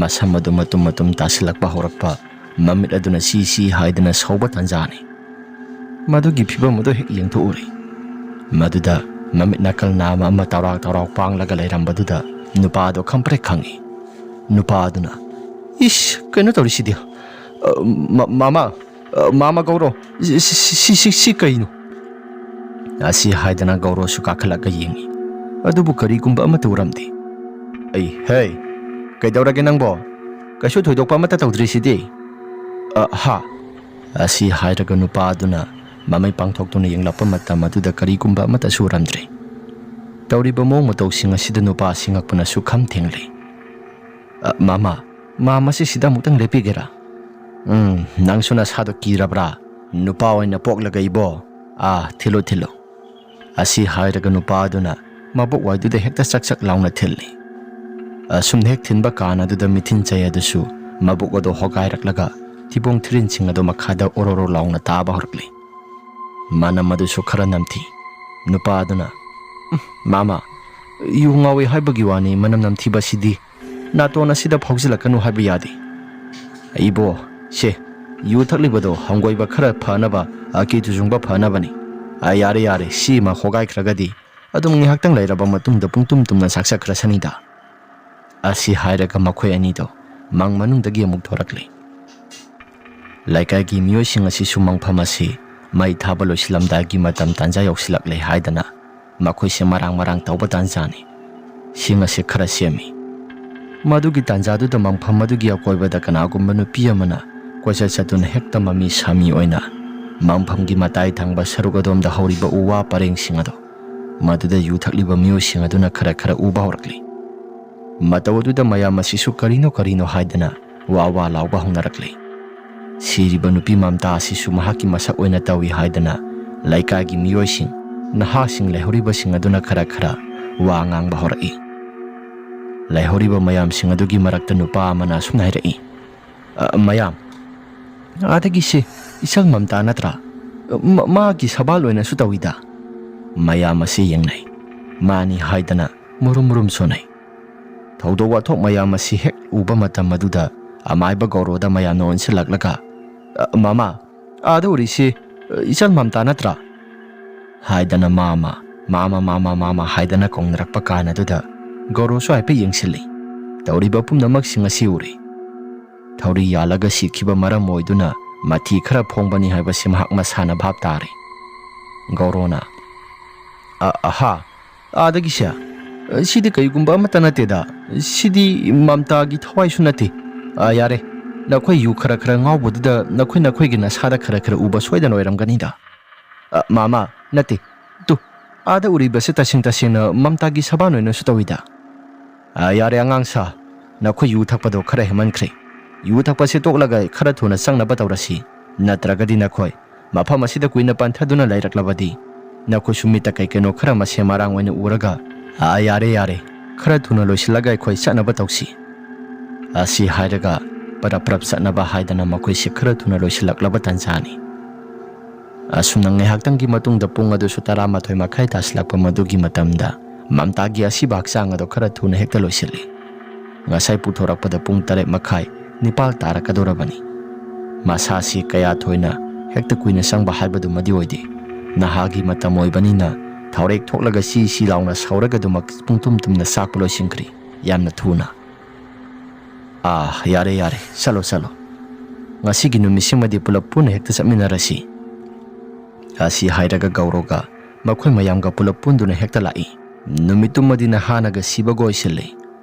ꯃꯁꯝ ꯑꯗꯨ ꯃꯇꯨꯝ ꯃꯇꯨꯝ ꯇꯥꯁꯤꯜꯂꯛꯄ ꯍꯧꯔꯛꯄ, ꯃꯃꯤꯠ ꯑꯗꯨꯅ ꯁꯤ ꯁꯤ ꯍꯥꯏꯗꯅ ꯁꯧꯕ ꯇꯥꯟꯖꯥꯅꯤ꯫ ꯃꯗꯨꯒꯤ ꯐꯤꯕꯝ ꯑꯗꯨ ꯍꯦꯛ ꯌꯦꯡꯊꯣꯛꯎꯔꯦ꯫ ꯃꯗꯨꯗ ꯃꯃꯤꯠ ꯅꯥꯀꯜ ꯅꯥꯝꯃ ꯑꯃ ꯇꯧꯔꯥꯎ ꯇꯧꯔꯥꯎ ꯄꯥꯡꯂꯒ ꯂꯩꯔꯝꯕꯗꯨꯗ ꯅꯨꯄꯥ ꯑꯗꯨ ꯈꯪꯄ꯭ꯔꯦꯛ ꯈꯪꯉꯤ꯫ ꯅꯨꯄꯥ ꯑꯗꯨꯅ, "ꯏꯁ, ꯀꯩꯅꯣ ꯇꯧꯔꯤꯁꯤꯗꯤ? ꯑ, ꯃ-, ꯃꯥꯃ, ꯑ, ꯃꯥꯃ ꯒꯧꯔꯣ, ꯁꯤ, ꯁꯤ, ꯁꯤ, ꯁꯤ, ꯁꯤ ꯀꯩꯅꯣ?" ꯑꯁꯤ ꯍꯥꯏꯗꯅ ꯒꯧꯔꯣꯁꯨ ꯀꯥꯈꯠꯂꯒ ꯌꯦꯡꯉꯤ꯫ ꯑꯗꯨꯕꯨ ꯀꯔꯤꯒꯨꯝꯕ ꯑꯃꯠꯇ ꯎꯔꯝꯗꯦ꯫ "ꯑꯩ, ꯍꯦ, ꯀꯩꯗꯧꯔꯒꯦ ꯅꯪꯕꯣ? ꯀꯩꯁꯨ ꯊꯣꯏꯗꯣꯛꯄ ꯑꯃꯠꯇ ꯇꯧꯗ꯭ꯔꯤꯁꯤꯗꯤ?" "ꯑ, ꯍꯥ?" ꯑꯁꯤ ꯍꯥꯏꯔꯒ ꯅꯨꯄꯥ ꯑꯗꯨꯅ ꯃꯃꯩ ꯄꯥꯡꯊꯣꯛꯇꯨꯅ ꯌꯦꯡꯂꯛꯄ ꯃꯇꯝ ꯑꯗꯨꯗ ꯀꯔꯤꯒꯨꯝꯕ ꯑꯃꯠꯇꯁꯨ ꯎꯔꯝꯗ꯭ꯔꯦ꯫ ꯇꯧꯔꯤꯕ ꯃꯑꯣꯡ ꯃꯇꯧꯁꯤꯡ ꯑꯁꯤꯗ ꯅꯨꯄꯥ ꯑꯁꯤ ꯉꯛꯄꯅꯁꯨ ꯈꯝ ꯊꯦꯡꯂꯦ꯫ "ꯑ, ꯃꯥꯃ, ꯃꯥꯃꯁꯤ ꯁꯤꯗ ꯑꯃꯨꯛꯇꯪ ꯂꯦꯞꯄꯤꯒꯦꯔꯥ? ꯎꯝ, ꯅꯪꯁꯨ ꯅꯁꯥꯗꯣ ꯀꯤꯔꯕ꯭ꯔꯥ? ꯅꯨꯄꯥ ꯑꯣꯏꯅ ꯄꯣꯛꯂꯒ ꯏꯕꯣ꯫ ꯑꯥ, ꯊꯤꯜꯂꯨ, ꯊꯤꯜꯂꯨ"꯫ ꯑꯁꯤ ꯍꯥꯏꯔꯒ ꯅꯨꯄꯥ ꯑꯗꯨꯅ ꯃꯕꯨꯛ ꯋꯥꯏꯗꯨꯗ ꯍꯦꯛꯇ ꯆꯛ ꯆꯛ ꯂꯥꯎꯅ ꯊꯤꯜꯂꯤ꯫ ꯑꯁꯨꯝꯅ ꯍꯦꯛ ꯊꯤꯟꯕ ꯀꯥꯟ ꯑꯗꯨꯗ ꯃꯤꯊꯤꯟ ꯆꯩ ꯑꯗꯨꯁꯨ ꯃꯕꯨꯛ ꯑꯗꯨ ꯍꯣꯒꯥꯏꯔꯛꯂꯒ ꯊꯤꯕꯣꯡ ꯊꯤꯔꯤꯟꯁꯤꯡ ꯑꯗꯨ ꯃꯈꯥꯗ ꯑꯣꯔꯣꯔꯣ ꯂꯥꯎꯅ ꯇꯥꯕ ꯍꯧꯔꯛꯂꯤ꯫ ꯃꯅꯝ ꯑꯗꯨꯁꯨ ꯈꯔ ꯅꯝꯊꯤ꯫ ꯅꯨꯄꯥ ꯑꯗꯨꯅ, "ꯎꯝ, ꯃꯥꯃ, ꯌꯨ ꯉꯥꯎꯏ ꯍꯥꯏꯕꯒꯤ ꯋꯥꯅꯤ, ꯃꯅꯝ ꯅꯝꯊꯤꯕꯁꯤꯗꯤ ꯅꯥꯇꯣꯟ ꯑꯁꯤꯗ ꯐꯥꯎꯖꯤꯜꯂꯛꯀꯅꯨ ꯍꯥꯏꯕ ꯌꯥꯗꯦ꯫ ꯏꯕꯣ, ꯁꯦ, ꯌꯨ ꯊꯛꯂꯤꯕꯗꯣ ꯍꯪꯒꯣꯏꯕ ꯈꯔ ꯐꯅꯕ, ꯑꯀꯤ ꯇꯨꯖꯨꯡꯕ ꯐꯅꯕꯅꯤ꯫ "ꯑ, ꯌꯥꯔꯦ, ꯌꯥꯔꯦ, ꯁꯤꯃ ꯍꯣꯒꯥꯏꯈ꯭ꯔꯒꯗꯤ ꯑꯗꯨꯝ ꯉꯥꯏꯍꯥꯛꯇꯪ ꯂꯩꯔꯕ ꯃꯇꯨꯡꯗ ꯄꯨꯡꯇꯨꯝ ꯇꯨꯝꯅ ꯆꯥꯛꯆꯈ꯭ꯔꯁꯅꯤꯗ"꯫ ꯑꯁꯤ ꯍꯥꯏꯔꯒ ꯃꯈꯣꯏ ꯑꯅꯤꯗꯣ ꯃꯪ ꯃꯅꯨꯡꯗꯒꯤ ꯑꯃꯨꯛ ꯊꯣꯔꯛꯂꯤ꯫ ꯂꯩꯀꯥꯏꯒꯤ ꯃꯤꯑꯣꯏꯁꯤꯡ ꯑꯁꯤꯁꯨ ꯃꯪꯐꯝ ꯑꯁꯤ ꯃꯩ ꯊꯥꯕ ꯂꯣꯏꯁꯤꯜꯂꯝꯗꯥꯏꯒꯤ ꯃꯇꯝ ꯇꯥꯟꯖꯥ ꯌꯧꯁꯤꯜꯂꯛꯂꯦ ꯍꯥꯏꯗꯅ ꯃꯈꯣꯏꯁꯦ ꯃꯔꯥꯡ ꯃꯔꯥꯡ ꯇꯧꯕ ꯇꯥꯟꯖꯥꯅꯤ꯫ ꯁꯤꯡ ꯑꯁꯤ ꯈꯔ ꯁꯦꯝꯃꯤ꯫ ꯃꯗꯨꯒꯤ ꯇꯥꯟꯖꯥꯗꯨꯗ ꯃꯪꯐꯝ ꯑꯗꯨꯒꯤ ꯑꯀꯣꯏꯕꯗ ꯀꯅꯥꯒꯨꯝꯕ ꯅꯨꯄꯤ ꯑꯃꯅ ꯀꯣꯏꯆꯠ ꯆꯠꯇꯨꯅ ꯍꯦꯛꯇ ꯃꯃꯤ ꯁꯥꯃꯤ ꯑꯣꯏꯅ ꯃꯪꯐꯝꯒꯤ ꯃꯇꯥꯏ ꯊꯪꯕ ꯁꯔꯨꯛ ꯑꯗꯣꯝꯗ ꯍꯧꯔꯤꯕ ꯎ ꯋꯥ ꯄꯔꯦꯡꯁꯤꯡ ꯑꯗꯣ, ꯃꯗꯨꯗ ꯌꯨ ꯊꯛꯂꯤꯕ ꯃꯤꯑꯣꯏꯁꯤꯡ ꯑꯗꯨꯅ ꯈꯔ ꯈꯔ ꯎꯕ ꯍꯧꯔꯛꯂꯤ꯫ ꯃꯇꯧ ꯑꯗꯨꯗ ꯃꯌꯥꯝ ꯑꯁꯤꯁꯨ ꯀꯔꯤꯅꯣ ꯀꯔꯤꯅꯣ ꯍꯥꯏꯗꯅ ꯋꯥ ꯋꯥ ꯂꯥꯎꯕ ꯍꯧꯅꯔꯛꯂꯤ꯫ ꯁꯤꯔꯤꯕ ꯅꯨꯄꯤ ꯃꯝꯇꯥ ꯑꯁꯤꯁꯨ ꯃꯍꯥꯛꯀꯤ ꯃꯁꯛ ꯑꯣꯏꯅ ꯇꯧꯏ ꯍꯥꯏꯗꯅ ꯂꯩꯀꯥꯏꯒꯤ ꯃꯤꯑꯣꯏꯁꯤꯡ, ꯅꯍꯥꯁꯤꯡ ꯂꯩꯍꯧꯔꯤꯕꯁꯤꯡ ꯑꯗꯨꯅ ꯈꯔ ꯈꯔ ꯋꯥ ꯉꯥꯡꯕ ꯍꯧꯔꯛꯏ꯫ ꯂꯩꯍꯧꯔꯤꯕ ꯃꯌꯥꯝꯁꯤꯡ ꯑꯗꯨꯒꯤ ꯃꯔꯛꯇ ꯅꯨꯄꯥ ꯑꯃꯅ ꯑꯁꯨꯝꯅ ꯍꯥꯏꯔꯛꯏ, "ꯑ, ꯃꯌꯥꯝ, ꯑꯥꯗꯒꯤꯁꯦ ꯏꯆꯜ ꯃꯝꯇꯥ ꯅꯠꯇ꯭ꯔꯥ? ꯃ-, ꯃꯥꯒꯤ ꯁꯕꯥꯜ ꯑꯣꯏꯅꯁꯨ ꯇꯧꯏꯗ"꯫ ꯃꯌꯥꯝ ꯑꯁꯤ ꯌꯦꯡꯅꯩ꯫ ꯃꯥꯅꯤ ꯍꯥꯏꯗꯅ ꯃꯨꯔꯨꯝ ꯃꯨꯔꯨꯝ ꯁꯣꯟꯅꯩ꯫ ꯊꯧꯗꯣꯛ ꯋꯥꯊꯣꯛ ꯃꯌꯥꯝ ꯑꯁꯤ ꯍꯦꯛ ꯎꯕ ꯃꯇꯝ ꯑꯗꯨꯗ ꯑꯃꯥꯏꯕ ꯒꯧꯔꯣꯗ ꯃꯌꯥꯝꯅ ꯑꯣꯟꯁꯤꯜꯂꯛꯂꯒ, "ꯑ, ꯃꯃꯥ, ꯑꯥꯗ ꯎꯔꯤꯁꯤ, ꯑ, ꯏꯆꯜ ꯃꯝꯇꯥ ꯅꯠꯇ꯭ꯔꯥ?" ꯍꯥꯏꯗꯅ ꯃꯥꯃ, ꯃꯥꯃ, ꯃꯥꯃ, ꯃꯥꯃ ꯍꯥꯏꯗꯅ ꯀꯧꯅꯔꯛꯄ ꯀꯥꯟ ꯑꯗꯨꯗ ꯒꯧꯔꯣꯁꯨ ꯍꯥꯏꯐꯦꯠ ꯌꯦꯡꯁꯤꯜꯂꯤ꯫ ꯇꯧꯔꯤꯕ ꯄꯨꯝꯅꯃꯛꯁꯤꯡ ꯑꯁꯤ ꯎꯔꯤ꯫ ꯊꯧꯔꯤ ꯌꯥꯜꯂꯒ ꯁꯤꯈꯤꯕ ꯃꯔꯝ ꯑꯣꯏꯗꯨꯅ ꯃꯊꯤ ꯈꯔ ꯐꯣꯡꯕꯅꯤ ꯍꯥꯏꯕꯁꯤ ꯃꯍꯥꯛ ꯃꯁꯥꯅ ꯚꯥꯞ ꯇꯥꯔꯦ꯫ ꯒꯧꯔꯣꯅ, "ꯑ-, ꯑꯍꯥ, ꯑꯥꯗꯒꯤꯁꯦ? ꯁꯤꯗꯤ ꯀꯔꯤꯒꯨꯝꯕ ꯑꯃꯠꯇ ꯅꯠꯇꯦꯗ꯫ ꯁꯤꯗꯤ ꯃꯝꯇꯥꯒꯤ ꯊꯋꯥꯏꯁꯨ ꯅꯠꯇꯦ꯫ ꯑ, ꯌꯥꯔꯦ, ꯅꯈꯣꯏ ꯌꯨ ꯈꯔ ꯈꯔ ꯉꯥꯎꯕꯗꯨꯗ ꯅꯈꯣꯏ ꯅꯈꯣꯏꯒꯤ ꯅꯁꯥꯗ ꯈꯔ ꯈꯔ ꯎꯕ ꯁꯣꯏꯗꯅ ꯑꯣꯏꯔꯝꯒꯅꯤꯗ"꯫ "ꯑ, ꯃꯥꯃ, ꯅꯠꯇꯦ꯫ ꯇꯨ, ꯑꯥꯗ ꯎꯔꯤꯕꯁꯦ ꯇꯁꯦꯡ ꯇꯁꯦꯡꯅ ꯃꯝꯇꯥꯒꯤ ꯁꯕꯥꯟ ꯑꯣꯏꯅꯁꯨ ꯇꯧꯏꯗ"꯫ "ꯑ, ꯌꯥꯔꯦ ꯑꯉꯥꯡ ꯁꯥ, ꯅꯈꯣꯏ ꯌꯨ ꯊꯛꯄꯗꯣ ꯈꯔ ꯍꯦꯟꯃꯟꯈ꯭ꯔꯦ꯫ ꯌꯨ ꯊꯛꯄꯁꯦ ꯇꯣꯛꯂꯒ ꯈꯔ ꯊꯨꯅ ꯆꯪꯅꯕ ꯇꯧꯔꯁꯤ꯫ ꯅꯠꯇ꯭ꯔꯒꯗꯤ ꯅꯈꯣꯏ ꯃꯐꯝ ꯑꯁꯤꯗ ꯀꯨꯏꯅ ꯄꯟꯊꯗꯨꯅ ꯂꯩꯔꯛꯂꯕꯗꯤ ꯅꯈꯣꯏꯁꯨ ꯃꯤꯠꯇ ꯀꯩ ꯀꯩꯅꯣ ꯈꯔ ꯃꯁꯦ ꯃꯔꯥꯡ ꯑꯣꯏꯅ ꯎꯔꯒ, ꯑꯥ, ꯌꯥꯔꯦ, ꯌꯥꯔꯦ, ꯈꯔ ꯊꯨꯅ ꯂꯣꯏꯁꯤꯜꯂꯒ ꯑꯩꯈꯣꯏ ꯆꯠꯅꯕ ꯇꯧꯁꯤ"꯫ ꯑꯁꯤ ꯍꯥꯏꯔꯒ ꯄꯔꯞ ꯄꯔꯞ ꯆꯠꯅꯕ ꯍꯥꯏꯗꯅ ꯃꯈꯣꯏꯁꯤ ꯈꯔ ꯊꯨꯅ ꯂꯣꯏꯁꯤꯜꯂꯛꯂꯕ ꯇꯥꯟꯖꯥꯅꯤ꯫ ꯑꯁꯨꯝꯅ ꯉꯥꯏꯍꯥꯛꯇꯪꯒꯤ ꯃꯇꯨꯡꯗ ꯄꯨꯡ ꯑꯗꯨꯁꯨ ꯇꯔꯥꯃꯥꯊꯣꯏ ꯃꯈꯥꯏ ꯇꯥꯁꯤꯜꯂꯛꯄ ꯃꯗꯨꯒꯤ ꯃꯇꯝꯗ ꯃꯝꯇꯥꯒꯤ ꯑꯁꯤꯕ ꯍꯛꯆꯥꯡ ꯑꯗꯨ ꯈꯔ ꯊꯨꯅ ꯍꯦꯛꯇ ꯂꯣꯏꯁꯤꯜꯂꯤ꯫ ꯉꯁꯥꯏ ꯄꯨꯊꯣꯔꯛꯄꯗ ꯄꯨꯡ ꯇꯔꯦꯠ ꯃꯈꯥꯏ, ꯅꯤꯄꯥꯜ ꯇꯥꯔꯛꯀꯗꯧꯔꯕꯅꯤ꯫ ꯃꯁꯥꯁꯤ ꯀꯌꯥ ꯊꯣꯏꯅ ꯍꯦꯛꯇ ꯀꯨꯏꯅ ꯆꯪꯕ ꯍꯥꯏꯕꯗꯨꯃꯗꯤ ꯑꯣꯏꯗꯦ꯫ ꯅꯍꯥꯒꯤ ꯃꯇꯝ ꯑꯣꯏꯕꯅꯤꯅ ꯊꯥꯎꯔꯦꯛ ꯊꯣꯛꯂꯒ ꯁꯤ ꯁꯤ ꯂꯥꯎꯅ ꯁꯧꯔꯒ ꯑꯗꯨꯃꯛ ꯄꯨꯡꯇꯨꯝ ꯇꯨꯝꯅ ꯆꯥꯛꯄ ꯂꯣꯏꯁꯤꯟꯈ꯭ꯔꯤ꯫ ꯌꯥꯝꯅ ꯊꯨꯅ꯫ "ꯑꯥ, ꯌꯥꯔꯦ, ꯌꯥꯔꯦ, ꯆꯠꯂꯣ, ꯆꯠꯂꯣ꯫ ꯉꯁꯤꯒꯤ ꯅꯨꯃꯤꯠꯁꯤꯃꯗꯤ ꯄꯨꯂꯞ ꯄꯨꯟꯅ ꯍꯦꯛꯇ ꯆꯠꯃꯤꯟꯅꯔꯁꯤ"꯫ ꯑꯁꯤ ꯍꯥꯏꯔꯒ ꯒꯧꯔꯣꯒ ꯃꯈꯣꯏ ꯃꯌꯥꯝꯒ ꯄꯨꯂꯞ ꯄꯨꯟꯗꯨꯅ ꯍꯦꯛꯇ ꯂꯥꯛꯏ꯫ ꯅꯨꯃꯤꯠꯇꯨꯃꯗꯤ ꯅꯍꯥꯅꯒ ꯁꯤꯕꯒ ꯑꯣꯏꯁꯤꯜꯂꯤ꯫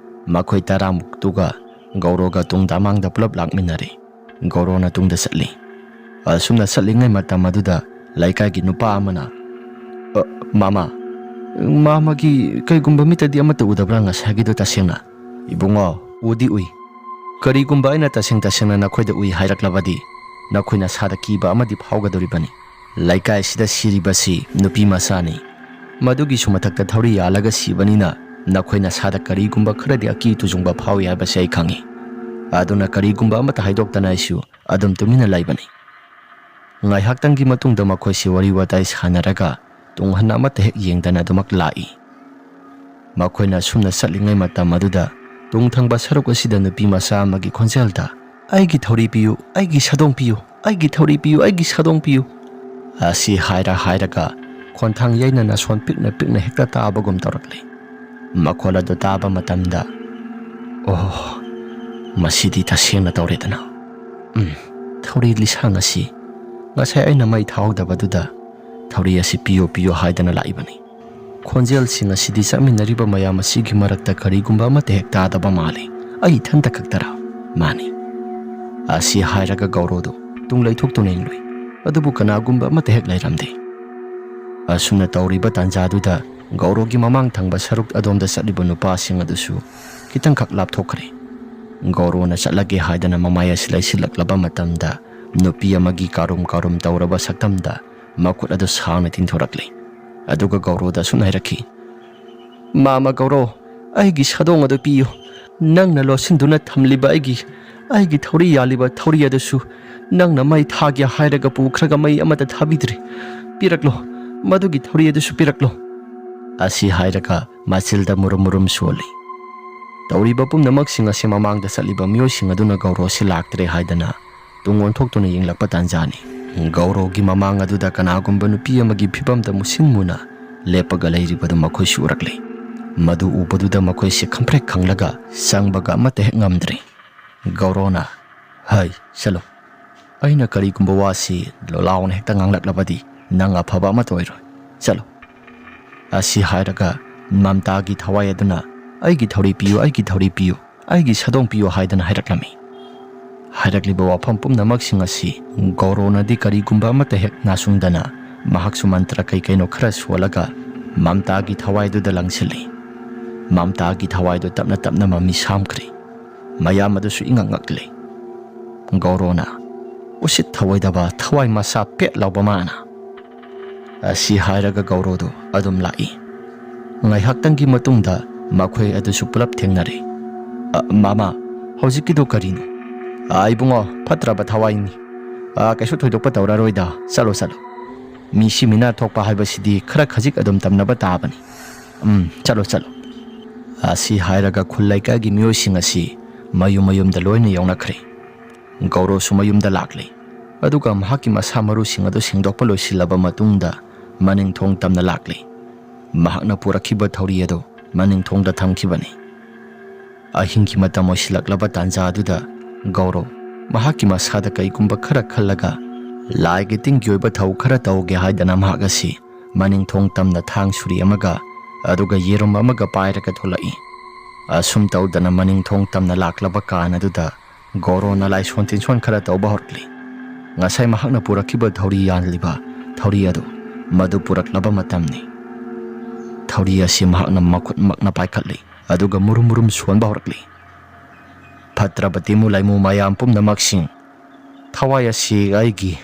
ꯃꯈꯣꯏ ꯇꯔꯥꯃꯨꯛꯇꯨꯒ ꯒꯧꯔꯣꯒ ꯇꯨꯡꯗ ꯑꯃꯥꯡꯗ ꯄꯨꯂꯞ ꯂꯥꯛꯃꯤꯟꯅꯔꯦ꯫ ꯒꯧꯔꯣꯅ ꯇꯨꯡꯗ ꯆꯠꯂꯤ꯫ ꯑꯁꯨꯝꯅ ꯆꯠꯂꯤꯉꯩ ꯃꯇꯝ ꯑꯗꯨꯗ ꯂꯩꯀꯥꯏꯒꯤ ꯅꯨꯄꯥ ꯑꯃꯅ, "ꯑ, ꯃꯥꯃ, ꯃꯥꯃꯒꯤ ꯀꯩꯒꯨꯝꯕ ꯃꯤꯠꯇꯗꯤ ꯑꯃꯠꯇ ꯎꯗꯕ꯭ꯔꯥ ꯉꯁꯥꯏꯒꯤꯗꯣ ꯇꯁꯦꯡꯅ?" "ꯏꯕꯨꯡꯉꯣ, ꯎꯗꯤ ꯎꯏ꯫ ꯀꯔꯤꯒꯨꯝꯕ ꯑꯩꯅ ꯇꯁꯦꯡ ꯇꯁꯦꯡꯅ ꯅꯈꯣꯏꯗ ꯎꯏ ꯍꯥꯏꯔꯛꯂꯕꯗꯤ ꯅꯈꯣꯏ ꯅꯁꯥꯗ ꯀꯤꯕ ꯑꯃꯗꯤ ꯐꯥꯎꯒꯗꯧꯔꯤꯕꯅꯤ꯫ ꯂꯩꯀꯥꯏ ꯑꯁꯤꯗ ꯁꯤꯔꯤꯕꯁꯤ ꯅꯨꯄꯤ ꯃꯆꯥꯅꯤ꯫ ꯃꯗꯨꯒꯤꯁꯨ ꯃꯊꯛꯇ ꯊꯧꯔꯤ ꯌꯥꯜꯂꯒ ꯁꯤꯕꯅꯤꯅ ꯅꯈꯣꯏ ꯅꯁꯥꯗ ꯀꯔꯤꯒꯨꯝꯕ ꯈꯔꯗꯤ ꯑꯀꯤ ꯇꯨꯖꯨꯡꯕ ꯐꯥꯎꯏ ꯍꯥꯏꯕꯁꯤ ꯑꯩ ꯈꯪꯏ꯫ ꯑꯗꯨꯅ ꯀꯔꯤꯒꯨꯝꯕ ꯑꯃꯠꯇ ꯍꯥꯏꯗꯣꯛꯇꯅ ꯑꯩꯁꯨ ꯑꯗꯨꯝ ꯇꯨꯃꯤꯟꯅ ꯂꯩꯕꯅꯤ"꯫ ꯉꯥꯏꯍꯥꯛꯇꯪꯒꯤ ꯃꯇꯨꯡꯗ ꯃꯈꯣꯏꯁꯤ ꯋꯥꯔꯤ ꯋꯥꯇꯥꯏ ꯁꯥꯟꯅꯔꯒ ꯇꯨꯡ ꯍꯟꯅ ꯑꯃꯠꯇ ꯍꯦꯛ ꯌꯦꯡꯗꯅ ꯑꯗꯨꯃꯛ ꯂꯥꯛꯏ꯫ ꯃꯈꯣꯏꯅ ꯑꯁꯨꯝꯅ ꯆꯠꯂꯤꯉꯩ ꯃꯇꯝ ꯑꯗꯨꯗ ꯇꯨꯡ ꯊꯪꯕ ꯁꯔꯨꯛ ꯑꯁꯤꯗ ꯅꯨꯄꯤ ꯃꯆꯥ ꯑꯃꯒꯤ ꯈꯣꯟꯖꯦꯜꯗ, "ꯑꯩꯒꯤ ꯊꯧꯔꯤ ꯄꯤꯌꯨ, ꯑꯩꯒꯤ ꯁꯥꯗꯣꯡ ꯄꯤꯌꯨ, ꯑꯩꯒꯤ ꯊꯧꯔꯤ ꯄꯤꯌꯨ, ꯑꯩꯒꯤ ꯁꯥꯗꯣꯡ ꯄꯤꯌꯨ" ꯑꯁꯤ ꯍꯥꯏꯔ ꯍꯥꯏꯔꯒ ꯈꯣꯟꯊꯥꯡ ꯌꯩꯅ ꯅꯥꯁꯣꯟ ꯄꯤꯛꯅ ꯄꯤꯛꯅ ꯍꯦꯛꯇ ꯇꯥꯕꯒꯨꯝ ꯇꯧꯔꯛꯂꯤ꯫ ꯃꯈꯣꯜ ꯑꯗꯨ ꯇꯥꯕ ꯃꯇꯝꯗ, "ꯑꯣ, ꯃꯁꯤꯗꯤ ꯇꯁꯦꯡꯅ ꯇꯧꯔꯦꯗꯅ꯫ ꯎꯝ, ꯊꯧꯔꯤ ꯂꯤꯁꯥꯡ ꯑꯁꯤ ꯉꯁꯥꯏ ꯑꯩꯅ ꯃꯩ ꯊꯥꯍꯧꯗꯕꯗꯨꯗ ꯊꯧꯔꯤ ꯑꯁꯤ ꯄꯤꯌꯨ ꯄꯤꯌꯨ ꯍꯥꯏꯗꯅ ꯂꯥꯛꯏꯕꯅꯤ꯫ ꯈꯣꯟꯖꯦꯜꯁꯤꯡ ꯑꯁꯤꯗꯤ ꯆꯠꯃꯤꯟꯅꯔꯤꯕ ꯃꯌꯥꯝ ꯑꯁꯤꯒꯤ ꯃꯔꯛꯇ ꯀꯔꯤꯒꯨꯝꯕ ꯑꯃꯠꯇ ꯍꯦꯛ ꯇꯥꯗꯕ ꯃꯥꯜꯂꯤ꯫ ꯑꯩ ꯏꯊꯟꯇ ꯈꯛꯇꯔꯥ? ꯃꯥꯅꯤ"꯫ ꯑꯁꯤ ꯍꯥꯏꯔꯒ ꯒꯧꯔꯣꯗꯨ ꯇꯨꯡ ꯂꯩꯊꯣꯛꯇꯨꯅ ꯌꯦꯡꯂꯨꯏ꯫ ꯑꯗꯨꯕꯨ ꯀꯅꯥꯒꯨꯝꯕ ꯑꯃꯠꯇ ꯍꯦꯛ ꯂꯩꯔꯝꯗꯦ꯫ ꯑꯁꯨꯝꯅ ꯇꯧꯔꯤꯕ ꯇꯥꯟꯖꯥꯗꯨꯗ ꯒꯧꯔꯣꯒꯤ ꯃꯃꯥꯡ ꯊꯪꯕ ꯁꯔꯨꯛ ꯑꯗꯣꯝꯗ ꯆꯠꯂꯤꯕ ꯅꯨꯄꯥꯁꯤꯡ ꯑꯗꯨꯁꯨ ꯈꯤꯇꯪꯈꯛ ꯂꯥꯞꯊꯣꯛꯈ꯭ꯔꯦ꯫ ꯒꯧꯔꯣꯅ ꯆꯠꯂꯒꯦ ꯍꯥꯏꯗꯅ ꯃꯃꯥꯏ ꯑꯁꯤ ꯂꯩꯁꯤꯜꯂꯛꯂꯕ ꯃꯇꯝꯗ ꯅꯨꯄꯤ ꯑꯃꯒꯤ ꯀꯥꯔꯨꯝ ꯀꯥꯔꯨꯝ ꯇꯧꯔꯕ ꯁꯛꯇꯝꯗ ꯃꯈꯨꯠ ꯑꯗꯨ ꯁꯥꯡꯅ ꯇꯤꯡꯊꯣꯔꯛꯂꯦ꯫ ꯑꯗꯨꯒ ꯒꯧꯔꯣꯗ ꯑꯁꯨꯝꯅ ꯍꯥꯏꯔꯛꯈꯤ, "ꯃꯥꯃ ꯒꯧꯔꯣ, ꯑꯩꯒꯤ ꯁꯥꯗꯣꯡ ꯑꯗꯨ ꯄꯤꯌꯨ꯫ ꯅꯪꯅ ꯂꯣꯠꯁꯤꯟꯗꯨꯅ ꯊꯝꯂꯤꯕ ꯑꯩꯒꯤ, ꯑꯩꯒꯤ ꯊꯧꯔꯤ ꯌꯥꯜꯂꯤꯕ ꯊꯧꯔꯤ ꯑꯗꯨꯁꯨ ꯅꯪꯅ ꯃꯩ ꯊꯥꯒꯦ ꯍꯥꯏꯔꯒ ꯄꯨꯈ꯭ꯔꯒ ꯃꯩ ꯑꯃꯠꯇ ꯊꯥꯕꯤꯗ꯭ꯔꯤ꯫ ꯄꯤꯔꯛꯂꯣ, ꯃꯗꯨꯒꯤ ꯊꯧꯔꯤ ꯑꯗꯨꯁꯨ ꯄꯤꯔꯛꯂꯣ"꯫ ꯑꯁꯤ ꯍꯥꯏꯔꯒ ꯃꯆꯤꯜꯗ ꯃꯨꯔꯨꯝ ꯃꯨꯔꯨꯝ ꯁꯣꯜꯂꯤ꯫ ꯇꯧꯔꯤꯕ ꯄꯨꯝꯅꯃꯛꯁꯤꯡ ꯑꯁꯤ ꯃꯃꯥꯡꯗ ꯆꯠꯂꯤꯕ ꯃꯤꯑꯣꯏꯁꯤꯡ ꯑꯗꯨꯅ ꯒꯧꯔꯣ ꯑꯁꯤ ꯂꯥꯛꯇ꯭ꯔꯦ ꯍꯥꯏꯗꯅ ꯇꯨꯡ ꯑꯣꯟꯊꯣꯛꯇꯨꯅ ꯌꯦꯡꯂꯛꯄ ꯇꯥꯟꯖꯥꯅꯤ꯫ ꯒꯧꯔꯣꯒꯤ ꯃꯃꯥꯡ ꯑꯗꯨꯗ ꯀꯅꯥꯒꯨꯝꯕ ꯅꯨꯄꯤ ꯑꯃꯒꯤ ꯐꯤꯕꯝꯗ ꯃꯨꯁꯤꯟ ꯃꯨꯅ ꯂꯦꯞꯄꯒ ꯂꯩꯔꯤꯕꯗꯨ ꯃꯈꯣꯏꯁꯨ ꯎꯔꯛꯂꯤ꯫ ꯃꯗꯨ ꯎꯕꯗꯨꯗ ꯃꯈꯣꯏꯁꯦ ꯈꯪꯄ꯭ꯔꯦꯛ ꯈꯪꯂꯒ ꯆꯪꯕꯒ ꯑꯃꯠꯇ ꯍꯦꯛ ꯉꯝꯗ꯭ꯔꯦ꯫ ꯒꯧꯔꯣꯅ, "ꯍꯩ, ꯆꯠꯂꯣ꯫ ꯑꯩꯅ ꯀꯔꯤꯒꯨꯝꯕ ꯋꯥꯁꯤ ꯂꯣꯂꯥꯎꯅ ꯍꯦꯛꯇ ꯉꯥꯡꯂꯛꯂꯕꯗꯤ ꯅꯪ ꯑꯐꯕ ꯑꯃꯠꯇ ꯑꯣꯏꯔꯣꯏ꯫ ꯆꯠꯂꯣ꯫" ꯑꯁꯤ ꯍꯥꯏꯔꯒ ꯃꯝꯇꯥꯒꯤ ꯊꯋꯥꯏ ꯑꯗꯨꯅ, "ꯑꯩꯒꯤ ꯊꯧꯔꯤ ꯄꯤꯌꯨ, ꯑꯩꯒꯤ ꯊꯧꯔꯤ ꯄꯤꯌꯨ, ꯑꯩꯒꯤ ꯁꯥꯗꯣꯡ ꯄꯤꯌꯨ" ꯍꯥꯏꯗꯨꯅ ꯍꯥꯏꯔꯛꯂꯝꯃꯤ꯫ ꯍꯥꯏꯔꯛꯂꯤꯕ ꯋꯥꯐꯝ ꯄꯨꯝꯅꯃꯛꯁꯤꯡ ꯑꯁꯤ ꯒꯧꯔꯣꯅꯗꯤ ꯀꯔꯤꯒꯨꯝꯕ ꯑꯃꯠꯇ ꯍꯦꯛ ꯅꯥꯁꯨꯡꯗꯅ ꯃꯍꯥꯛꯁꯨ ꯃꯟꯇ꯭ꯔ ꯀꯩ ꯀꯩꯅꯣ ꯈꯔ ꯁꯣꯜꯂꯒ ꯃꯝꯇꯥꯒꯤ ꯊꯋꯥꯏꯗꯨꯗ ꯂꯪꯁꯤꯜꯂꯤ꯫ ꯃꯝꯇꯥꯒꯤ ꯊꯋꯥꯏꯗꯨ ꯇꯞꯅ ꯇꯞꯅ ꯃꯃꯤ ꯁꯥꯝꯈ꯭ꯔꯦ꯫ ꯃꯌꯥꯝ ꯑꯗꯨꯁꯨ ꯏꯉꯛ ꯉꯛꯂꯤ꯫ ꯒꯧꯔꯣꯅ, "ꯎꯁꯤꯠ ꯊꯑꯣꯏꯗꯕ ꯊꯋꯥꯏ ꯃꯁꯥ ꯄꯦꯠ ꯂꯥꯎꯕ ꯃꯥꯅ!" ꯑꯁꯤ ꯍꯥꯏꯔꯒ ꯒꯧꯔꯣꯗꯨ ꯑꯗꯨꯝ ꯂꯥꯛꯏ꯫ ꯉꯥꯏꯍꯥꯛꯇꯪꯒꯤ ꯃꯇꯨꯡꯗ ꯃꯈꯣꯏ ꯑꯗꯨꯁꯨ ꯄꯨꯂꯞ ꯊꯦꯡꯅꯔꯦ꯫ "ꯑ, ꯃꯥꯃ, ꯍꯧꯖꯤꯛꯀꯤꯗꯨ ꯀꯔꯤꯅꯣ?" "ꯑ, ꯏꯕꯨꯡꯉꯣ, ꯐꯠꯇ꯭ꯔꯕ ꯊꯋꯥꯏꯅꯤ꯫ ꯑ, ꯀꯩꯁꯨ ꯊꯣꯏꯗꯣꯛꯄ ꯇꯧꯔꯔꯣꯏꯗ, ꯆꯠꯂꯣ, ꯆꯠꯂꯣ꯫ ꯃꯤꯁꯤ ꯃꯤꯅꯥ ꯊꯣꯛꯄ ꯍꯥꯏꯕꯁꯤꯗꯤ ꯈꯔ ꯈꯖꯤꯛ ꯑꯗꯨꯝ ꯇꯝꯅꯕ ꯇꯥꯕꯅꯤ꯫ ꯎꯝ, ꯆꯠꯂꯣ, ꯆꯠꯂꯣ꯫" ꯑꯁꯤ ꯍꯥꯏꯔꯒ ꯈꯨꯜ ꯂꯩꯀꯥꯏꯒꯤ ꯃꯤꯑꯣꯏꯁꯤꯡ ꯑꯁꯤ ꯃꯌꯨꯝ ꯃꯌꯨꯝꯗ ꯂꯣꯏꯅ ꯌꯧꯅꯈ꯭ꯔꯦ꯫ ꯒꯧꯔꯣꯁꯨ ꯃꯌꯨꯝꯗ ꯂꯥꯛꯂꯦ꯫ ꯑꯗꯨꯒ ꯃꯍꯥꯛꯀꯤ ꯃꯁꯥ ꯃꯔꯨꯁꯤꯡ ꯑꯗꯨ ꯁꯦꯡꯗꯣꯛꯄ ꯂꯣꯏꯁꯤꯜꯂꯕ ꯃꯇꯨꯡꯗ ꯃꯅꯤꯡ ꯊꯣꯡ ꯇꯝꯅ ꯂꯥꯛꯂꯦ꯫ ꯃꯍꯥꯛꯅ ꯄꯨꯔꯛꯈꯤꯕ ꯊꯧꯔꯤ ꯑꯗꯨ ꯃꯅꯤꯡ ꯊꯣꯡꯗ ꯊꯝꯈꯤꯕꯅꯤ꯫ ꯑꯍꯤꯡꯒꯤ ꯃꯇꯝ ꯑꯣꯏꯁꯤꯜꯂꯛꯂꯕ ꯇꯥꯟꯖꯥ ꯑꯗꯨꯗ ꯒꯧꯔꯣ ꯃꯍꯥꯛꯀꯤ ꯃꯁꯥꯗ ꯀꯩꯒꯨꯝꯕ ꯈꯔ ꯈꯜꯂꯒ ꯂꯥꯏꯒꯤ ꯇꯤꯟꯒꯤ ꯑꯣꯏꯕ ꯊꯧ ꯈꯔ ꯇꯧꯒꯦ ꯍꯥꯏꯗꯅ ꯃꯍꯥꯛ ꯑꯁꯤ ꯃꯅꯤꯡ ꯊꯣꯡ ꯇꯝꯅ ꯊꯥꯡ ꯁꯨꯔꯤ ꯑꯃꯒ ꯑꯗꯨꯒ ꯌꯦꯔꯨꯝ ꯑꯃꯒ ꯄꯥꯏꯔꯒ ꯊꯣꯛꯂꯛꯏ꯫ ꯑꯁꯨꯝ ꯇꯧꯗꯅ ꯃꯅꯤꯡ ꯊꯣꯡ ꯇꯝꯅ ꯂꯥꯛꯂꯕ ꯀꯥꯟ ꯑꯗꯨꯗ ꯒꯧꯔꯣꯅ ꯂꯥꯏꯁꯣꯟ ꯇꯤꯟꯁꯣꯟ ꯈꯔ ꯇꯧꯕ ꯍꯧꯔꯛꯂꯤ꯫ ꯉꯁꯥꯏ ꯃꯍꯥꯛꯅ ꯄꯨꯔꯛꯈꯤꯕ ꯊꯧꯔꯤ ꯌꯥꯜꯂꯤꯕ ꯊꯧꯔꯤ ꯑꯗꯨ, ꯃꯗꯨ ꯄꯨꯔꯛꯂꯕ ꯃꯇꯝꯅꯤ꯫ ꯊꯧꯔꯤ ꯑꯁꯤ ꯃꯍꯥꯛꯅ ꯃꯈꯨꯠꯃꯛꯅ ꯄꯥꯏꯈꯠꯂꯤ, ꯑꯗꯨꯒ ꯃꯨꯔꯨꯝ ꯃꯨꯔꯨꯝ ꯁꯣꯟꯕ ꯍꯧꯔꯛꯂꯤ꯫ "ꯐꯠꯇ꯭ꯔꯕ ꯇꯤꯃꯨ ꯂꯥꯏꯃꯨ ꯃꯌꯥꯝ ꯄꯨꯝꯅꯃꯛꯁꯤꯡ, ꯊꯋꯥꯏ ꯑꯁꯤ ꯑꯩꯒꯤ,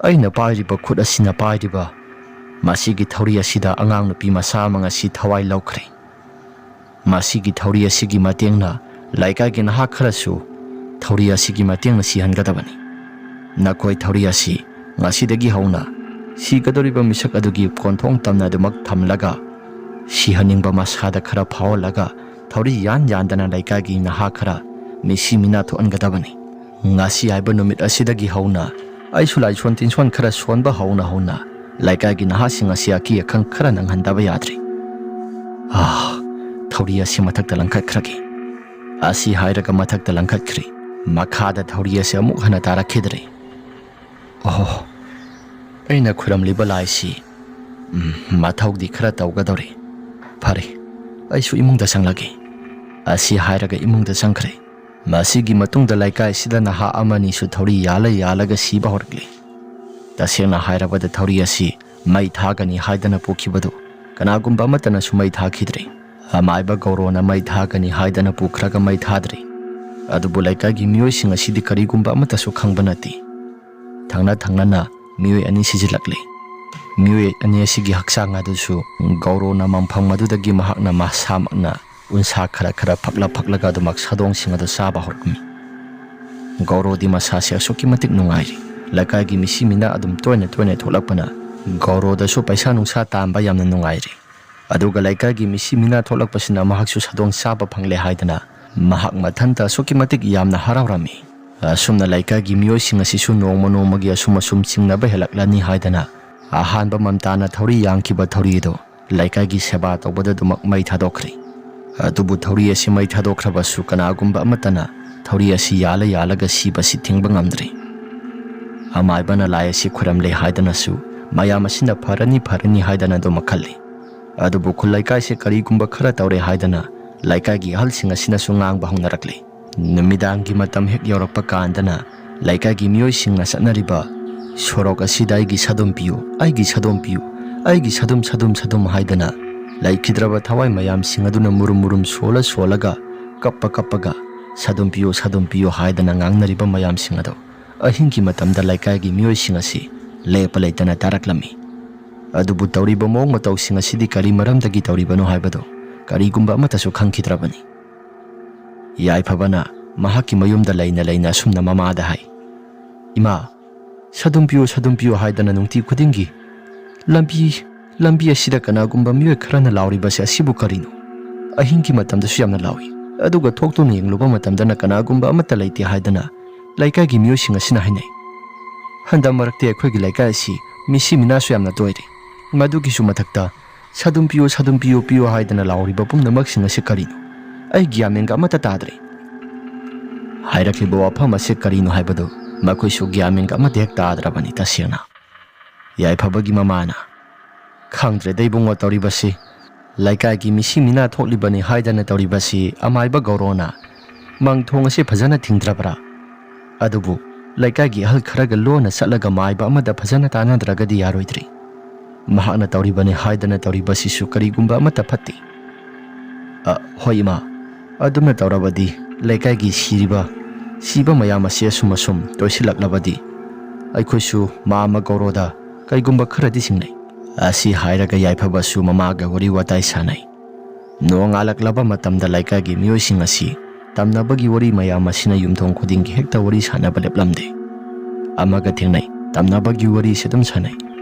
ꯑꯩꯅ ꯄꯥꯏꯔꯤꯕ ꯈꯨꯠ ꯑꯁꯤꯅ ꯄꯥꯏꯔꯤꯕ ꯃꯁꯤꯒꯤ ꯊꯧꯔꯤ ꯑꯁꯤꯗ ꯑꯉꯥꯡ ꯅꯨꯄꯤ ꯃꯆꯥ ꯑꯃ ꯉꯁꯤ ꯊꯋꯥꯏ ꯂꯧꯈ꯭ꯔꯦ꯫ ꯃꯁꯤꯒꯤ ꯊꯧꯔꯤ ꯑꯁꯤꯒꯤ ꯃꯇꯦꯡꯅ ꯂꯩꯀꯥꯏꯒꯤ ꯅꯍꯥ ꯈꯔꯁꯨ ꯊꯧꯔꯤ ꯑꯁꯤꯒꯤ ꯃꯇꯦꯡꯅ ꯁꯤꯍꯟꯒꯗꯕꯅꯤ꯫ ꯅꯈꯣꯏ ꯊꯧꯔꯤ ꯑꯁꯤ ꯉꯁꯤꯗꯒꯤ ꯍꯧꯅ ꯁꯤꯒꯗꯧꯔꯤꯕ ꯃꯤꯁꯛ ꯑꯗꯨꯒꯤ ꯀꯣꯟꯊꯣꯡ ꯇꯝꯅ ꯑꯗꯨꯃꯛ ꯊꯝꯂꯒ, ꯁꯤꯍꯟꯅꯤꯡꯕ ꯃꯁꯥꯗ ꯈꯔ ꯐꯥꯎꯍꯜꯂꯒ ꯊꯧꯔꯤ ꯌꯥꯟ ꯌꯥꯟꯗꯅ ꯂꯩꯀꯥꯏꯒꯤ ꯅꯍꯥ ꯈꯔ ꯃꯤꯁꯤ ꯃꯤꯅꯥ ꯊꯣꯛꯍꯟꯒꯗꯕꯅꯤ꯫ ꯉꯁꯤ ꯍꯥꯏꯕ ꯅꯨꯃꯤꯠ ꯑꯁꯤꯗꯒꯤ ꯍꯧꯅ ꯑꯩꯁꯨ ꯂꯥꯏꯁꯣꯟ ꯇꯤꯟꯁꯣꯟ ꯈꯔ ꯁꯣꯟꯕ ꯍꯧꯅ ꯍꯧꯅ ꯂꯩꯀꯥꯏꯒꯤ ꯅꯍꯥꯁꯤꯡ ꯑꯁꯤ ꯑꯀꯤ ꯑꯈꯪ ꯈꯔ ꯅꯪꯍꯟꯗꯕ ꯌꯥꯗ꯭ꯔꯤ꯫ ꯑꯥ, ꯊꯧꯔꯤ ꯑꯁꯤ ꯃꯊꯛꯇ ꯂꯪꯈꯠꯈ꯭ꯔꯒꯦ꯫ ꯑꯁꯤ ꯍꯥꯏꯔꯒ ꯃꯊꯛꯇ ꯂꯪꯈꯠꯈ꯭ꯔꯦ꯫ ꯃꯈꯥꯗ ꯊꯧꯔꯤ ꯑꯁꯤ ꯑꯃꯨꯛ ꯍꯟꯅ ꯇꯥꯔꯛꯈꯤꯗ꯭ꯔꯦ꯫ ꯑꯣꯍꯣ, ꯑꯩꯅ ꯈꯨꯔꯝꯂꯤꯕ ꯂꯥꯏꯁꯤ, ꯎꯝ, ꯃꯊꯧꯗꯤ ꯈꯔ ꯇꯧꯒꯗꯧꯔꯦ꯫ ꯐꯔꯦ, ꯑꯩꯁꯨ ꯏꯃꯨꯡꯗ ꯆꯪꯂꯒꯦ꯫ ꯑꯁꯤ ꯍꯥꯏꯔꯒ ꯏꯃꯨꯡꯗ ꯆꯪꯈ꯭ꯔꯦ꯫ ꯃꯁꯤꯒꯤ ꯃꯇꯨꯡꯗ ꯂꯩꯀꯥꯏꯁꯤꯗ ꯅꯍꯥ ꯑꯃꯅꯤꯁꯨ ꯊꯧꯔꯤ ꯌꯥꯜꯂ ꯌꯥꯜꯂꯒ ꯁꯤꯕ ꯍꯧꯔꯛꯂꯤ꯫ ꯇꯁꯦꯡꯅ ꯍꯥꯏꯔꯕꯗ ꯊꯧꯔꯤ ꯑꯁꯤ ꯃꯩ ꯊꯥꯒꯅꯤ ꯍꯥꯏꯗꯅ ꯄꯨꯈꯤꯕꯗꯨ ꯀꯅꯥꯒꯨꯝꯕ ꯑꯃꯠꯇꯅꯁꯨ ꯃꯩ ꯊꯥꯈꯤꯗ꯭ꯔꯦ꯫ ꯑꯃꯥꯏꯕ ꯒꯧꯔꯣꯅ ꯃꯩ ꯊꯥꯒꯅꯤ ꯍꯥꯏꯗꯅ ꯄꯨꯈ꯭ꯔꯒ ꯃꯩ ꯊꯥꯗ꯭ꯔꯦ꯫ ꯑꯗꯨꯕꯨ ꯂꯩꯀꯥꯏꯒꯤ ꯃꯤꯑꯣꯏꯁꯤꯡ ꯑꯁꯤꯗꯤ ꯀꯔꯤꯒꯨꯝꯕ ꯑꯃꯠꯇꯁꯨ ꯈꯪꯕ ꯅꯠꯇꯦ꯫ ꯊꯪꯅ ꯊꯪꯅꯅ ꯃꯤꯑꯣꯏ ꯑꯅꯤ ꯁꯤꯖꯤꯜꯂꯛꯂꯦ꯫ ꯃꯤꯑꯣꯏ ꯑꯅꯤ ꯑꯁꯤꯒꯤ ꯍꯛꯆꯥꯡ ꯑꯗꯨꯁꯨ ꯒꯧꯔꯣꯅ ꯃꯐꯝ ꯑꯗꯨꯗꯒꯤ ꯃꯍꯥꯛꯅ ꯃꯁꯥꯃꯛꯅ ꯎꯟꯁꯥ ꯈꯔ ꯈꯔ ꯐꯛꯂ ꯐꯛꯂꯒ ꯑꯗꯨꯃꯛ ꯁꯥꯗꯣꯡꯁꯤꯡ ꯑꯗꯨ ꯆꯥꯕ ꯍꯧꯔꯛꯂꯝꯃꯤ꯫ ꯒꯧꯔꯣꯗꯤ ꯃꯁꯥꯁꯦ ꯑꯁꯨꯛꯀꯤ ꯃꯇꯤꯛ ꯅꯨꯡꯉꯥꯏꯔꯤ꯫ ꯂꯩꯀꯥꯏꯒꯤ ꯃꯤꯁꯤ ꯃꯤꯅꯥ ꯑꯗꯨꯝ ꯇꯣꯏꯅ ꯇꯣꯏꯅ ꯊꯣꯛꯂꯛꯄꯅ ꯒꯧꯔꯣꯗꯁꯨ ꯄꯩꯁꯥ ꯅꯨꯡꯁꯥ ꯇꯥꯟꯕ ꯌꯥꯝꯅ ꯅꯨꯡꯉꯥꯏꯔꯦ꯫ ꯑꯗꯨꯒ ꯂꯩꯀꯥꯏꯒꯤ ꯃꯤꯁꯤ ꯃꯤꯅꯥ ꯊꯣꯛꯂꯛꯄꯁꯤꯅ ꯃꯍꯥꯛꯁꯨ ꯁꯥꯗꯣꯡ ꯆꯥꯕ ꯐꯪꯂꯦ ꯍꯥꯏꯗꯅ ꯃꯍꯥꯛ ꯃꯊꯟꯇ ꯑꯁꯨꯛꯀꯤ ꯃꯇꯤꯛ ꯌꯥꯝꯅ ꯍꯔꯥꯎꯔꯝꯃꯤ꯫ ꯑꯁꯨꯝꯅ ꯂꯩꯀꯥꯏꯒꯤ ꯃꯤꯑꯣꯏꯁꯤꯡ ꯑꯁꯤꯁꯨ ꯅꯣꯡꯃ ꯅꯣꯡꯃꯒꯤ ꯑꯁꯨꯝ ꯑꯁꯨꯝ ꯆꯤꯡꯅꯕ ꯍꯦꯜꯂꯛꯂꯅꯤ ꯍꯥꯏꯗꯅ ꯑꯍꯥꯟꯕ ꯃꯝꯇꯥꯅ ꯊꯧꯔꯤ ꯌꯥꯟꯈꯤꯕ ꯊꯧꯔꯤ ꯑꯗꯨ ꯂꯩꯀꯥꯏꯒꯤ ꯁꯦꯕꯥ ꯇꯧꯕꯗ ꯑꯗꯨꯃꯛ ꯃꯩ ꯊꯥꯗꯣꯛꯈ꯭ꯔꯦ꯫ ꯑꯗꯨꯕꯨ ꯊꯧꯔꯤ ꯑꯁꯤ ꯃꯩ ꯊꯥꯗꯣꯛꯈ꯭ꯔꯕꯁꯨ ꯀꯅꯥꯒꯨꯝꯕ ꯑꯃꯠꯇꯅ ꯊꯧꯔꯤ ꯑꯁꯤ ꯌꯥꯜꯂ ꯌꯥꯜꯂꯒ ꯁꯤꯕꯁꯤ ꯊꯤꯡꯕ ꯉꯝꯗ꯭ꯔꯦ꯫ ꯑꯃꯥꯏꯕꯅ ꯂꯥꯏ ꯑꯁꯤ ꯈꯨꯔꯝꯂꯦ ꯍꯥꯏꯗꯅꯁꯨ ꯃꯌꯥꯝ ꯑꯁꯤꯅ ꯐꯔꯅꯤ ꯐꯔꯅꯤ ꯍꯥꯏꯗꯅ ꯑꯗꯨꯃꯛ ꯈꯜꯂꯤ꯫ ꯑꯗꯨꯕꯨ ꯈꯨꯜ ꯂꯩꯀꯥꯏꯁꯦ ꯀꯔꯤꯒꯨꯝꯕ ꯈꯔ ꯇꯧꯔꯦ ꯍꯥꯏꯗꯅ ꯂꯩꯀꯥꯏꯒꯤ ꯑꯍꯜꯁꯤꯡ ꯑꯁꯤꯅꯁꯨ ꯉꯥꯡꯕ ꯍꯧꯅꯔꯛꯂꯤ꯫ ꯅꯨꯃꯤꯗꯥꯡꯒꯤ ꯃꯇꯝ ꯍꯦꯛ ꯌꯧꯔꯛꯄ ꯀꯥꯟꯗꯅ ꯂꯩꯀꯥꯏꯒꯤ ꯃꯤꯑꯣꯏꯁꯤꯡꯅ ꯆꯠꯅꯔꯤꯕ "ꯁꯣꯔꯣꯛ ꯑꯁꯤꯗ ꯑꯩꯒꯤ ꯁꯥꯗꯣꯝ ꯄꯤꯌꯨ, ꯑꯩꯒꯤ ꯁꯥꯗꯣꯝ ꯄꯤꯌꯨ, ꯑꯩꯒꯤ ꯁꯥꯗꯣꯝ, ꯁꯥꯗꯣꯝ, ꯁꯥꯗꯣꯝ" ꯍꯥꯏꯗꯅ ꯂꯩꯈꯤꯗ꯭ꯔꯕ ꯊꯋꯥꯏ ꯃꯌꯥꯝꯁꯤꯡ ꯑꯗꯨꯅ ꯃꯨꯔꯨꯝ ꯃꯨꯔꯨꯝ ꯁꯣꯜꯂ ꯁꯣꯜꯂꯒ, ꯀꯞꯄ ꯀꯞꯄꯒ "ꯁꯥꯗꯣꯝ ꯄꯤꯌꯨ, ꯁꯥꯗꯣꯝ ꯄꯤꯌꯨ" ꯍꯥꯏꯗꯅ ꯉꯥꯡꯅꯔꯤꯕ ꯃꯌꯥꯝꯁꯤꯡ ꯑꯗꯣ ꯑꯍꯤꯡꯒꯤ ꯃꯇꯝꯗ ꯂꯩꯀꯥꯏꯒꯤ ꯃꯤꯑꯣꯏꯁꯤꯡ ꯑꯁꯤ ꯂꯦꯞꯄ ꯂꯩꯇꯅ ꯇꯥꯔꯛꯂꯝꯃꯤ꯫ ꯑꯗꯨꯕꯨ ꯇꯧꯔꯤꯕ ꯃꯑꯣꯡ ꯃꯇꯧꯁꯤꯡ ꯑꯁꯤꯗꯤ ꯀꯔꯤ ꯃꯔꯝꯗꯒꯤ ꯇꯧꯔꯤꯕꯅꯣ ꯍꯥꯏꯕꯗꯨ ꯀꯔꯤꯒꯨꯝꯕ ꯑꯃꯠꯇꯁꯨ ꯈꯪꯈꯤꯗ꯭ꯔꯕꯅꯤ꯫ ꯌꯥꯏꯐꯕꯅ ꯃꯍꯥꯛꯀꯤ ꯃꯌꯨꯝꯗ ꯂꯩꯅ ꯂꯩꯅ ꯑꯁꯨꯝꯅ ꯃꯃꯥꯗ ꯍꯥꯏ, "ꯏꯃꯥ, ꯁꯥꯗꯣꯝ ꯄꯤꯌꯨ, ꯁꯥꯗꯣꯝ ꯄꯤꯌꯨ ꯍꯥꯏꯗꯅ ꯅꯨꯡꯇꯤ ꯈꯨꯗꯤꯡꯒꯤ ꯂꯝꯕꯤ, ꯂꯝꯕꯤ ꯑꯁꯤꯗ ꯀꯅꯥꯒꯨꯝꯕ ꯃꯤꯑꯣꯏ ꯈꯔꯅ ꯂꯥꯎꯔꯤꯕꯁꯦ ꯑꯁꯤꯕꯨ ꯀꯔꯤꯅꯣ? ꯑꯍꯤꯡꯒꯤ ꯃꯇꯝꯗꯁꯨ ꯌꯥꯝꯅ ꯂꯥꯎꯏ, ꯑꯗꯨꯒ ꯊꯣꯛꯇꯨꯅ ꯌꯦꯡꯂꯨꯕ ꯃꯇꯝꯗꯅ ꯀꯅꯥꯒꯨꯝꯕ ꯑꯃꯠꯇ ꯂꯩꯇꯦ" ꯍꯥꯏꯗꯅ ꯂꯩꯀꯥꯏꯒꯤ ꯃꯤꯑꯣꯏꯁꯤꯡ ꯑꯁꯤꯅ ꯍꯥꯏꯅꯩ꯫ ꯍꯟꯗꯛ ꯃꯔꯛꯇꯤ ꯑꯩꯈꯣꯏꯒꯤ ꯂꯩꯀꯥꯏ ꯑꯁꯤ ꯃꯤꯁꯤ ꯃꯤꯅꯥꯁꯨ ꯌꯥꯝꯅ ꯇꯣꯏꯔꯦ꯫ ꯃꯗꯨꯒꯤꯁꯨ ꯃꯊꯛꯇ "ꯁꯥꯗꯨꯝ ꯄꯤꯌꯨ, ꯁꯥꯗꯨꯝ ꯄꯤꯌꯨ, ꯄꯤꯌꯨ" ꯍꯥꯏꯗꯅ ꯂꯥꯎꯔꯤꯕ ꯄꯨꯝꯅꯃꯛꯁꯤꯡ ꯑꯁꯤ ꯀꯔꯤꯅꯣ? ꯑꯩ ꯒ꯭ꯌꯥꯟ ꯃꯦꯟꯒ ꯑꯃꯠꯇ ꯇꯥꯗ꯭ꯔꯦ꯫ ꯍꯥꯏꯔꯛꯂꯤꯕ ꯋꯥꯐꯝ ꯑꯁꯤ ꯀꯔꯤꯅꯣ ꯍꯥꯏꯕꯗꯨ ꯃꯈꯣꯏꯁꯨ ꯒ꯭ꯌꯥꯟ ꯃꯦꯟꯒ ꯑꯃꯠꯇ ꯍꯦꯛ ꯇꯥꯗ꯭ꯔꯕꯅꯤ ꯇꯁꯦꯡꯅ꯫ ꯌꯥꯏꯐꯕꯒꯤ ꯃꯃꯥꯅ, "ꯈꯪꯗ꯭ꯔꯦꯗ ꯏꯕꯨꯡꯉꯣ ꯇꯧꯔꯤꯕꯁꯤ꯫ ꯂꯩꯀꯥꯏꯒꯤ ꯃꯤꯁꯤ ꯃꯤꯅꯥ ꯊꯣꯛꯂꯤꯕꯅꯤ ꯍꯥꯏꯗꯅ ꯇꯧꯔꯤꯕꯁꯤ ꯑꯃꯥꯏꯕ ꯒꯧꯔꯣꯅ ꯃꯪ ꯊꯣꯡ ꯑꯁꯤ ꯐꯖꯅ ꯊꯤꯡꯗ꯭ꯔꯕ꯭ꯔꯥ? ꯑꯗꯨꯕꯨ ꯂꯩꯀꯥꯏꯒꯤ ꯑꯍꯜ ꯈꯔꯒ ꯂꯣꯟꯅ ꯆꯠꯂꯒ ꯃꯥꯏꯕ ꯑꯃꯗ ꯐꯖꯅ ꯇꯥꯟꯅꯗ꯭ꯔꯒꯗꯤ ꯌꯥꯔꯣꯏꯗ꯭ꯔꯤ꯫ ꯃꯍꯥꯛꯅ ꯇꯧꯔꯤꯕꯅꯤ ꯍꯥꯏꯗꯅ ꯇꯧꯔꯤꯕꯁꯤꯁꯨ ꯀꯔꯤꯒꯨꯝꯕ ꯑꯃꯠꯇ ꯐꯠꯇꯦ꯫" "ꯑ, ꯍꯣꯏ ꯏꯃꯥ, ꯑꯗꯨꯝꯅ ꯇꯧꯔꯕꯗꯤ ꯂꯩꯀꯥꯏꯒꯤ ꯁꯤꯔꯤꯕ, ꯁꯤꯕ ꯃꯌꯥꯝ ꯑꯁꯤ ꯑꯁꯨꯝ ꯑꯁꯨꯝ ꯇꯣꯏꯁꯤꯜꯂꯛꯂꯕꯗꯤ ꯑꯩꯈꯣꯏꯁꯨ ꯃꯥ ꯑꯃ ꯒꯧꯔꯣꯗ ꯀꯩꯒꯨꯝꯕ ꯈꯔꯗꯤ ꯆꯤꯡꯅꯩ꯫" ꯑꯁꯤ ꯍꯥꯏꯔꯒ ꯌꯥꯏꯐꯕꯁꯨ ꯃꯃꯥꯒ ꯋꯥꯔꯤ ꯋꯥꯇꯥꯏ ꯁꯥꯟꯅꯩ꯫ ꯅꯣꯡꯉꯥꯜꯂꯛꯂꯕ ꯃꯇꯝꯗ ꯂꯩꯀꯥꯏꯒꯤ ꯃꯤꯑꯣꯏꯁꯤꯡ ꯑꯁꯤ ꯇꯝꯅꯕꯒꯤ ꯋꯥꯔꯤ ꯃꯌꯥꯝ ꯑꯁꯤꯅ ꯌꯨꯝꯊꯣꯡ ꯈꯨꯗꯤꯡꯒꯤ ꯍꯦꯛꯇ ꯋꯥꯔꯤ ꯁꯥꯟꯅꯕ ꯂꯦꯞꯂꯝꯗꯦ꯫ ꯑꯃꯒ ꯊꯦꯡꯅꯩ, ꯇꯝꯅꯕꯒꯤ ꯋꯥꯔꯤꯁꯤ ꯑꯗꯨꯝ ꯁꯥꯟꯅꯩ꯫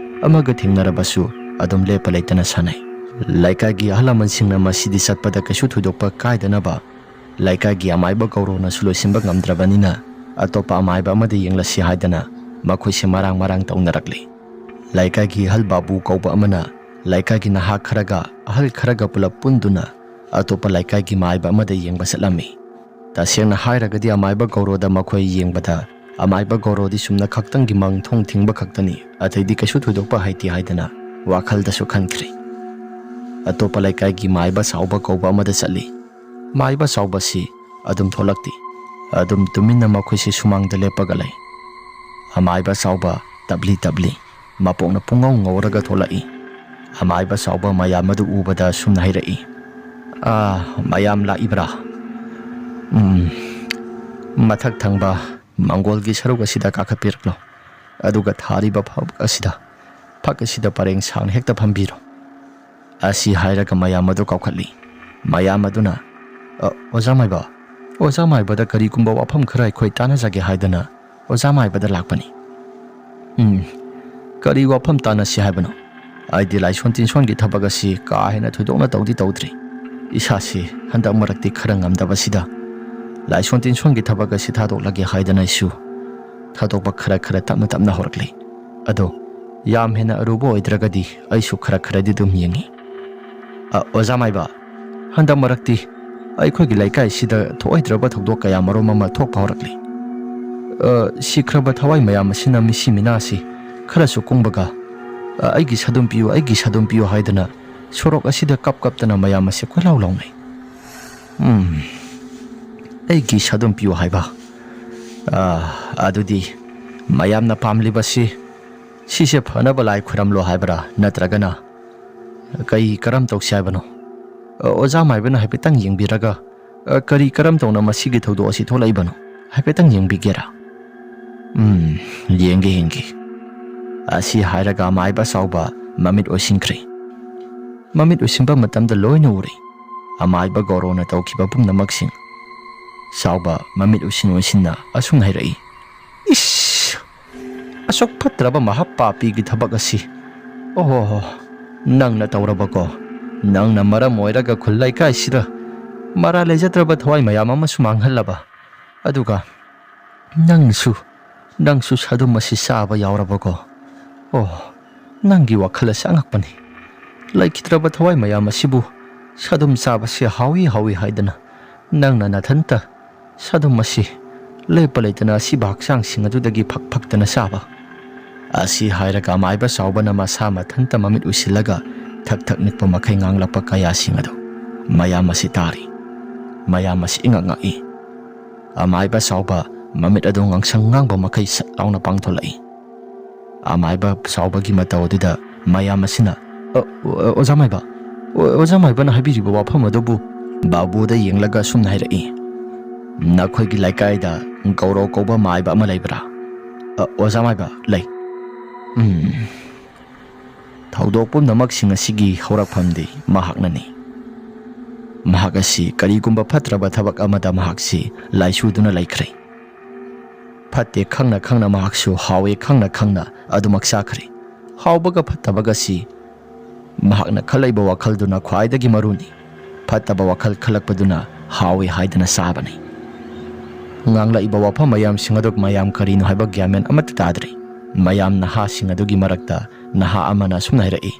ꯑꯃꯒ ꯊꯦꯡꯅꯔꯕꯁꯨ ꯑꯗꯨꯝ ꯂꯦꯞꯄ ꯂꯩꯇꯅ ꯁꯥꯟꯅꯩ꯫ ꯂꯩꯀꯥꯏꯒꯤ ꯑꯍꯜ ꯂꯃꯟꯁꯤꯡꯅ ꯃꯁꯤꯗꯤ ꯆꯠꯄꯗ ꯀꯩꯁꯨ ꯊꯣꯏꯗꯣꯛꯄ ꯀꯥꯏꯗꯅꯕ ꯂꯩꯀꯥꯏꯒꯤ ꯑꯃꯥꯏꯕ ꯒꯧꯔꯣꯅꯁꯨ ꯂꯣꯏꯁꯤꯟꯕ ꯉꯝꯗ꯭ꯔꯕꯅꯤꯅ ꯑꯇꯣꯞꯄ ꯑꯃꯥꯏꯕ ꯑꯃꯗ ꯌꯦꯡꯂꯁꯤ ꯍꯥꯏꯗꯅ ꯃꯈꯣꯏꯁꯦ ꯃꯔꯥꯡ ꯃꯔꯥꯡ ꯇꯧꯅꯔꯛꯂꯤ꯫ ꯂꯩꯀꯥꯏꯒꯤ ꯑꯍꯜ ꯕꯥꯕꯨ ꯀꯧꯕ ꯑꯃꯅ ꯂꯩꯀꯥꯏꯒꯤ ꯅꯍꯥ ꯈꯔꯒ ꯑꯍꯜ ꯈꯔꯒ ꯄꯨꯂꯞ ꯄꯨꯟꯗꯨꯅ ꯑꯇꯣꯞꯄ ꯂꯩꯀꯥꯏꯒꯤ ꯃꯥꯏꯕ ꯑꯃꯗ ꯌꯦꯡꯕ ꯆꯠꯂꯝꯃꯤ꯫ ꯇꯁꯦꯡꯅ ꯍꯥꯏꯔꯒꯗꯤ ꯑꯃꯥꯏꯕ ꯒꯧꯔꯣꯗ ꯃꯈꯣꯏ ꯌꯦꯡꯕꯗ ꯑꯃꯥꯏꯕ ꯒꯧꯔꯣꯗꯤ ꯁꯨꯝꯅ ꯈꯛꯇꯪꯒꯤ ꯃꯪ ꯊꯣꯡ ꯊꯤꯡꯕ ꯈꯛꯇꯅꯤ, ꯑꯇꯩꯗꯤ ꯀꯩꯁꯨ ꯊꯣꯏꯗꯣꯛꯄ ꯍꯩꯇꯦ ꯍꯥꯏꯗꯅ ꯋꯥꯈꯜꯗꯁꯨ ꯈꯟꯈ꯭ꯔꯦ꯫ ꯑꯇꯣꯞꯄ ꯂꯩꯀꯥꯏꯒꯤ ꯃꯥꯏꯕ ꯆꯥꯎꯕ ꯀꯧꯕ ꯑꯃꯗ ꯆꯠꯂꯤ꯫ ꯃꯥꯏꯕ ꯆꯥꯎꯕꯁꯤ ꯑꯗꯨꯝ ꯊꯣꯛꯂꯛꯇꯦ꯫ ꯑꯗꯨꯝ ꯇꯨꯃꯤꯟꯅ ꯃꯈꯣꯏꯁꯤ ꯁꯨꯃꯥꯡꯗ ꯂꯦꯞꯄꯒ ꯂꯩ꯫ ꯑꯃꯥꯏꯕ ꯆꯥꯎꯕ ꯇꯞꯂꯤ ꯇꯞꯂꯤ ꯃꯄꯣꯛꯅ ꯄꯨꯡꯉꯧ ꯉꯧꯔꯒ ꯊꯣꯛꯂꯛꯏ꯫ ꯑꯃꯥꯏꯕ ꯆꯥꯎꯕ ꯃꯌꯥꯝ ꯑꯗꯨ ꯎꯕꯗ ꯁꯨꯝꯅ ꯍꯥꯏꯔꯛꯏ, "ꯑꯥ, ꯃꯌꯥꯝ ꯂꯥꯛꯏꯕ꯭ꯔꯥ? ꯎꯝ, ꯃꯊꯛ ꯊꯪꯕ ꯃꯪꯒꯣꯜꯒꯤ ꯁꯔꯨꯛ ꯑꯁꯤꯗ ꯀꯥꯈꯠꯄꯤꯔꯛꯂꯣ꯫ ꯑꯗꯨꯒ ꯊꯥꯔꯤꯕ ꯐꯛ ꯑꯁꯤꯗ, ꯐꯛ ꯑꯁꯤꯗ ꯄꯔꯦꯡ ꯁꯥꯡꯅ ꯍꯦꯛꯇ ꯐꯝꯕꯤꯔꯣ꯫" ꯑꯁꯤ ꯍꯥꯏꯔꯒ ꯃꯌꯥꯝ ꯑꯗꯨ ꯀꯧꯈꯠꯂꯤ꯫ ꯃꯌꯥꯝ ꯑꯗꯨꯅ, "ꯑ, ꯑꯣꯖꯥ ꯃꯥꯏꯕ, ꯑꯣꯖꯥ ꯃꯥꯏꯕꯗ ꯀꯔꯤꯒꯨꯝꯕ ꯋꯥꯐꯝ ꯈꯔ ꯑꯩꯈꯣꯏ ꯇꯥꯟꯅꯖꯒꯦ ꯍꯥꯏꯗꯅ ꯑꯣꯖꯥ ꯃꯥꯏꯕꯗ ꯂꯥꯛꯄꯅꯤ꯫" "ꯎꯝ, ꯀꯔꯤ ꯋꯥꯐꯝ ꯇꯥꯟꯅꯁꯤ ꯍꯥꯏꯕꯅꯣ? ꯑꯩꯗꯤ ꯂꯥꯏꯁꯣꯟ ꯇꯤꯟꯁꯣꯟꯒꯤ ꯊꯕꯛ ꯑꯁꯤ ꯀꯥ ꯍꯦꯟꯅ ꯊꯣꯏꯗꯣꯛꯅ ꯇꯧꯗꯤ ꯇꯧꯗ꯭ꯔꯤ꯫ ꯏꯁꯥꯁꯤ ꯍꯟꯗꯛ ꯃꯔꯛꯇꯤ ꯈꯔ ꯉꯝꯗꯕꯁꯤꯗ ꯂꯥꯏꯁꯣꯟ ꯇꯤꯟꯁꯣꯟꯒꯤ ꯊꯕꯛ ꯑꯁꯤ ꯊꯥꯗꯣꯛꯂꯒꯦ ꯍꯥꯏꯗꯅ ꯑꯩꯁꯨ ꯊꯥꯗꯣꯛꯄ ꯈꯔ ꯈꯔ ꯇꯞꯅ ꯇꯞꯅ ꯍꯧꯔꯛꯂꯤ꯫ ꯑꯗꯣ ꯌꯥꯝ ꯍꯦꯟꯅ ꯑꯔꯨꯕ ꯑꯣꯏꯗ꯭ꯔꯒꯗꯤ ꯑꯩꯁꯨ ꯈꯔ ꯈꯔꯗꯤ ꯑꯗꯨꯝ ꯌꯦꯡꯉꯤ꯫ "ꯑ, ꯑꯣꯖꯥ ꯃꯥꯏꯕ, ꯍꯟꯗꯛ ꯃꯔꯛꯇꯤ ꯑꯩꯈꯣꯏꯒꯤ ꯂꯩꯀꯥꯏꯁꯤꯗ ꯊꯣꯛꯑꯣꯏꯗ꯭ꯔꯕ ꯊꯧꯗꯣꯛ ꯀꯌꯥ ꯃꯔꯨꯝ ꯑꯃ ꯊꯣꯛꯄ ꯍꯧꯔꯛꯂꯤ꯫ ꯑ, ꯁꯤꯈ꯭ꯔꯕ ꯊꯋꯥꯏ ꯃꯌꯥꯝ ꯑꯁꯤꯅ ꯃꯤꯁꯤ ꯃꯤꯅꯥꯁꯤ ꯈꯔꯁꯨ ꯀꯨꯡꯕꯒ, ꯑ, ꯑꯩꯒꯤ ꯁꯥꯗꯨꯝ ꯄꯤꯌꯨ, ꯑꯩꯒꯤ ꯁꯥꯗꯨꯝ ꯄꯤꯌꯨ" ꯍꯥꯏꯗꯅ ꯁꯣꯔꯣꯛ ꯑꯁꯤꯗ ꯀꯞ ꯀꯞꯇꯅ ꯃꯌꯥꯝ ꯑꯁꯤ ꯀꯣꯏꯂꯥꯎ ꯂꯥꯎꯅꯩ꯫ ꯎꯝ, ꯑꯩꯒꯤ ꯁꯥꯗꯨꯝ ꯄꯤꯌꯨ ꯍꯥꯏꯕ? ꯑ, ꯑꯗꯨꯗꯤ ꯃꯌꯥꯝꯅ ꯄꯥꯝꯂꯤꯕꯁꯤ ꯁꯤꯁꯦ ꯐꯅꯕ ꯂꯥꯏ ꯈꯨꯔꯝꯂꯣ ꯍꯥꯏꯕ꯭ꯔꯥ, ꯅꯠꯇ꯭ꯔꯒꯅ ꯀꯩ ꯀꯔꯝ ꯇꯧꯁꯤ ꯍꯥꯏꯕꯅꯣ? ꯑ, ꯑꯣꯖꯥ ꯃꯥꯏꯕꯅ ꯍꯥꯏꯐꯦꯠꯇꯪ ꯌꯦꯡꯕꯤꯔꯒ, ꯑ, ꯀꯔꯤ ꯀꯔꯝ ꯇꯧꯅ ꯃꯁꯤꯒꯤ ꯊꯧꯗꯣꯛ ꯑꯁꯤ ꯊꯣꯛꯂꯛꯏꯕꯅꯣ ꯍꯥꯏꯐꯦꯠꯇꯪ ꯌꯦꯡꯕꯤꯒꯦꯔꯥ? ꯎꯝ, ꯌꯦꯡꯒꯦ, ꯌꯦꯡꯒꯦ꯫ ꯑꯁꯤ ꯍꯥꯏꯔꯒ ꯑꯃꯥꯏꯕ ꯆꯥꯎꯕ ꯃꯃꯤꯠ ꯑꯣꯏꯁꯤꯟꯈ꯭ꯔꯦ꯫ ꯃꯃꯤꯠ ꯎꯏꯁꯤꯟꯕ ꯃꯇꯝꯗ ꯂꯣꯏꯅ ꯎꯔꯦ꯫ ꯑꯃꯥꯏꯕ ꯒꯧꯔꯣꯅ ꯇꯧꯈꯤꯕ ꯄꯨꯝꯅꯃꯛꯁꯤꯡ꯫ ꯆꯥꯎꯕ ꯃꯃꯤꯠ ꯎꯏꯁꯤꯟ ꯎꯏꯁꯤꯟꯅ ꯑꯁꯨꯝ ꯍꯥꯏꯔꯛꯏ, "ꯏꯁ! ꯑꯁꯨꯛ ꯐꯠꯇ꯭ꯔꯕ ꯃꯍꯥ ꯄꯥꯄꯤꯒꯤ ꯊꯕꯛ ꯑꯁꯤ! ꯑꯣꯍꯣ, ꯅꯪꯅ ꯇꯧꯔꯕꯀꯣ? ꯅꯪꯅ ꯃꯔꯝ ꯑꯣꯏꯔꯒ ꯈꯨꯜ ꯂꯩꯀꯥꯏꯁꯤꯗ ꯃꯔꯥ ꯂꯩꯖꯗ꯭ꯔꯕ ꯊꯋꯥꯏ ꯃꯌꯥꯝ ꯑꯃꯁꯨ ꯃꯥꯡꯍꯜꯂꯕ꯫ ꯑꯗꯨꯒ ꯅꯪꯁꯨ, ꯅꯪꯁꯨ ꯁꯥꯗꯨꯝ ꯑꯁꯤ ꯆꯥꯕ ꯌꯥꯎꯔꯕꯀꯣ? ꯑꯣ, ꯅꯪꯒꯤ ꯋꯥꯈꯜ ꯑꯁꯤ ꯑꯉꯛꯄꯅꯤ꯫ ꯂꯩꯈꯤꯗ꯭ꯔꯕ ꯊꯋꯥꯏ ꯃꯌꯥꯝ ꯑꯁꯤꯕꯨ ꯁꯥꯗꯨꯝ ꯆꯥꯕꯁꯤ ꯍꯥꯎꯏ ꯍꯥꯎꯏ ꯍꯥꯏꯗꯅ ꯅꯪꯅ ꯅꯊꯟꯇ ꯁꯥꯗꯨꯝ ꯑꯁꯤ ꯂꯦꯞꯄ ꯂꯩꯇꯅ ꯑꯁꯤꯕ ꯍꯛꯆꯥꯡꯁꯤꯡ ꯑꯗꯨꯗꯒꯤ ꯐꯛ ꯐꯛꯇꯅ ꯆꯥꯕ"꯫ ꯑꯁꯤ ꯍꯥꯏꯔꯒ ꯑꯃꯥꯏꯕ ꯆꯥꯎꯕꯅ ꯃꯁꯥ ꯃꯊꯟꯇ ꯃꯃꯤꯠ ꯎꯏꯁꯤꯜꯂꯒ ꯊꯛ ꯊꯛ ꯅꯤꯛꯄ ꯃꯈꯩ ꯉꯥꯡꯂꯛꯄ ꯀꯌꯥꯁꯤꯡ ꯑꯗꯨ ꯃꯌꯥꯝ ꯑꯁꯤ ꯇꯥꯔꯤ꯫ ꯃꯌꯥꯝ ꯑꯁꯤ ꯏꯉꯛ ꯉꯛꯏ꯫ ꯑꯃꯥꯏꯕ ꯆꯥꯎꯕ ꯃꯃꯤꯠ ꯑꯗꯨ ꯉꯥꯡꯁꯪ ꯉꯥꯡꯕ ꯃꯈꯩ ꯁꯠ ꯂꯥꯎꯅ ꯄꯥꯡꯊꯣꯛꯂꯛꯏ꯫ ꯑꯃꯥꯏꯕ ꯆꯥꯎꯕꯒꯤ ꯃꯇꯧ ꯑꯗꯨꯗ ꯃꯌꯥꯝ ꯑꯁꯤꯅ, "ꯑ, ꯑ, ꯑꯣꯖꯥ ꯃꯥꯏꯕ, ꯑꯣ, ꯑꯣꯖꯥ ꯃꯥꯏꯕꯅ ꯍꯥꯏꯕꯤꯔꯤꯕ ꯋꯥꯐꯝ ꯑꯗꯨꯕꯨ?" ꯕꯥꯕꯨꯗ ꯌꯦꯡꯂꯒ ꯑꯁꯨꯝꯅ ꯍꯥꯏꯔꯛꯏ, "ꯅꯈꯣꯏꯒꯤ ꯂꯩꯀꯥꯏꯗ ꯒꯧꯔꯧ ꯀꯧꯕ ꯃꯥꯏꯕ ꯑꯃ ꯂꯩꯕ꯭ꯔꯥ?" "ꯑ, ꯑꯣꯖꯥ ꯃꯥꯏꯕ, ꯂꯩ꯫" ꯎꯝ꯫ ꯊꯧꯗꯣꯛ ꯄꯨꯝꯅꯃꯛꯁꯤꯡ ꯑꯁꯤꯒꯤ ꯍꯧꯔꯛꯐꯝꯗꯤ ꯃꯍꯥꯛꯅꯅꯤ꯫ ꯃꯍꯥꯛ ꯑꯁꯤ ꯀꯔꯤꯒꯨꯝꯕ ꯐꯠꯇ꯭ꯔꯕ ꯊꯕꯛ ꯑꯃꯗ ꯃꯍꯥꯛꯁꯤ ꯂꯥꯏꯆꯨꯗꯨꯅ ꯂꯩꯈ꯭ꯔꯦ꯫ ꯐꯠꯇꯦ ꯈꯪꯅ ꯈꯪꯅ ꯃꯍꯥꯛꯁꯨ ꯍꯥꯎꯋꯦ ꯈꯪꯅ ꯈꯪꯅ ꯑꯗꯨꯃꯛ ꯆꯥꯈ꯭ꯔꯦ꯫ ꯍꯥꯎꯕꯒ ꯐꯠꯇꯕꯒꯁꯤ ꯃꯍꯥꯛꯅ ꯈꯜꯂꯛꯏꯕ ꯋꯥꯈꯜꯗꯨꯅ ꯈ꯭ꯋꯥꯏꯗꯒꯤ ꯃꯔꯨꯅꯤ꯫ ꯐꯠꯇꯕ ꯋꯥꯈꯜ ꯈꯜꯂꯛꯄꯗꯨꯅ ꯍꯥꯎꯋꯦ ꯍꯥꯏꯗꯅ ꯆꯥꯕꯅꯤ꯫ ꯉꯥꯡꯂꯛꯏꯕ ꯋꯥꯐꯝ ꯃꯌꯥꯝꯁꯤꯡ ꯑꯗꯨ ꯃꯌꯥꯝ ꯀꯔꯤꯅꯣ ꯍꯥꯏꯕ ꯒ꯭ꯌꯥꯟ ꯃꯦꯟ ꯑꯃꯠꯇ ꯇꯥꯗ꯭ꯔꯦ꯫ ꯃꯌꯥꯝ ꯅꯍꯥꯁꯤꯡ ꯑꯗꯨꯒꯤ ꯃꯔꯛꯇ ꯅꯍꯥ ꯑꯃꯅ ꯑꯁꯨꯝꯅ ꯍꯥꯏꯔꯛꯏ,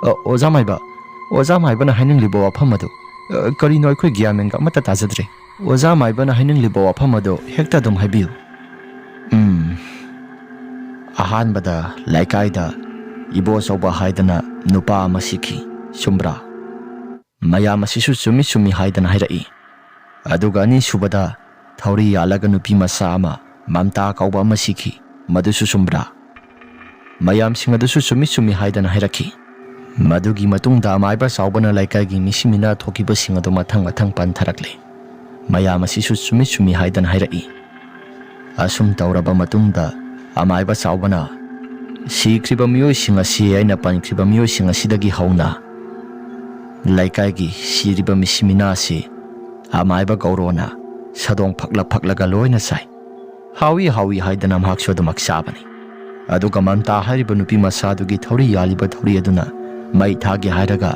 "ꯑ, ꯑꯣꯖꯥ ꯃꯥꯏꯕ, ꯑꯣꯖꯥ ꯃꯥꯏꯕꯅ ꯍꯥꯏꯅꯤꯡꯂꯤꯕ ꯋꯥꯐꯝ ꯑꯗꯨ, ꯑ, ꯀꯔꯤꯅꯣ ꯑꯩꯈꯣꯏ ꯒ꯭ꯌꯥꯟ ꯃꯦꯟꯒ ꯑꯃꯠꯇ ꯇꯥꯖꯗ꯭ꯔꯦ꯫ ꯑꯣꯖꯥ ꯃꯥꯏꯕꯅ ꯍꯥꯏꯅꯤꯡꯂꯤꯕ ꯋꯥꯐꯝ ꯑꯗꯨ ꯍꯦꯛꯇ ꯑꯗꯨꯝ ꯍꯥꯏꯕꯤꯌꯨ꯫" ꯎꯝ, ꯑꯍꯥꯟꯕꯗ ꯂꯩꯀꯥꯏꯗ ꯏꯕꯣꯆꯧꯕ ꯍꯥꯏꯗꯅ ꯅꯨꯄꯥ ꯑꯃ ꯁꯤꯈꯤ, ꯆꯨꯝꯕ꯭ꯔꯥ? ꯃꯌꯥꯝ ꯑꯁꯤꯁꯨ ꯆꯨꯝꯃꯤ ꯆꯨꯝꯃꯤ ꯍꯥꯏꯗꯅ ꯍꯥꯏꯔꯛꯏ꯫ ꯑꯗꯨꯒ ꯑꯅꯤꯁꯨꯕꯗ ꯊꯧꯔꯤ ꯌꯥꯜꯂꯒ ꯅꯨꯄꯤ ꯃꯆꯥ ꯑꯃ ꯃꯝꯇꯥ ꯀꯧꯕ ꯑꯃ ꯁꯤꯈꯤ, ꯃꯗꯨꯁꯨ ꯆꯨꯝꯕ꯭ꯔꯥ? ꯃꯌꯥꯝꯁꯤꯡ ꯑꯗꯨꯁꯨ ꯆꯨꯝꯃꯤ ꯆꯨꯝꯃꯤ ꯍꯥꯏꯗꯅ ꯍꯥꯏꯔꯛꯈꯤ꯫ ꯃꯗꯨꯒꯤ ꯃꯇꯨꯡꯗ ꯑꯃꯥꯏꯕ ꯆꯥꯎꯕꯅ ꯂꯩꯀꯥꯏꯒꯤ ꯃꯤꯁꯤ ꯃꯤꯅꯥ ꯊꯣꯛꯈꯤꯕꯁꯤꯡ ꯑꯗꯨ ꯃꯊꯪ ꯃꯊꯪ ꯄꯟꯊꯔꯛꯂꯦ꯫ ꯃꯌꯥꯝ ꯑꯁꯤꯁꯨ ꯆꯨꯝꯃꯤ ꯆꯨꯝꯃꯤ ꯍꯥꯏꯗꯅ ꯍꯥꯏꯔꯛꯏ꯫ ꯑꯁꯨꯝ ꯇꯧꯔꯕ ꯃꯇꯨꯡꯗ ꯑꯃꯥꯏꯕ ꯆꯥꯎꯕꯅ ꯁꯤꯈ꯭ꯔꯤꯕ ꯃꯤꯑꯣꯏꯁꯤꯡ ꯑꯁꯤ ꯑꯩꯅ ꯄꯟꯈ꯭ꯔꯤꯕ ꯃꯤꯑꯣꯏꯁꯤꯡ ꯑꯁꯤꯗꯒꯤ ꯍꯧꯅ ꯂꯩꯀꯥꯏꯒꯤ ꯁꯤꯔꯤꯕ ꯃꯤꯁꯤ ꯃꯤꯅꯥ ꯑꯁꯤ ꯑꯃꯥꯏꯕ ꯒꯧꯔꯣꯅ ꯁꯥꯗꯣꯡ ꯐꯛꯂ ꯐꯛꯂꯒ ꯂꯣꯏꯅ ꯆꯥꯏ꯫ ꯍꯥꯎꯏ ꯍꯥꯎꯏ ꯍꯥꯏꯗꯅ ꯃꯍꯥꯛꯁꯨ ꯑꯗꯨꯃꯛ ꯆꯥꯕꯅꯤ꯫ ꯑꯗꯨꯒ ꯃꯝꯇꯥ ꯍꯥꯏꯔꯤꯕ ꯅꯨꯄꯤ ꯃꯆꯥꯗꯨꯒꯤ ꯊꯧꯔꯤ ꯌꯥꯜꯂꯤꯕ ꯊꯧꯔꯤ ꯑꯗꯨꯅ ꯃꯩ ꯊꯥꯒꯦ ꯍꯥꯏꯔꯒ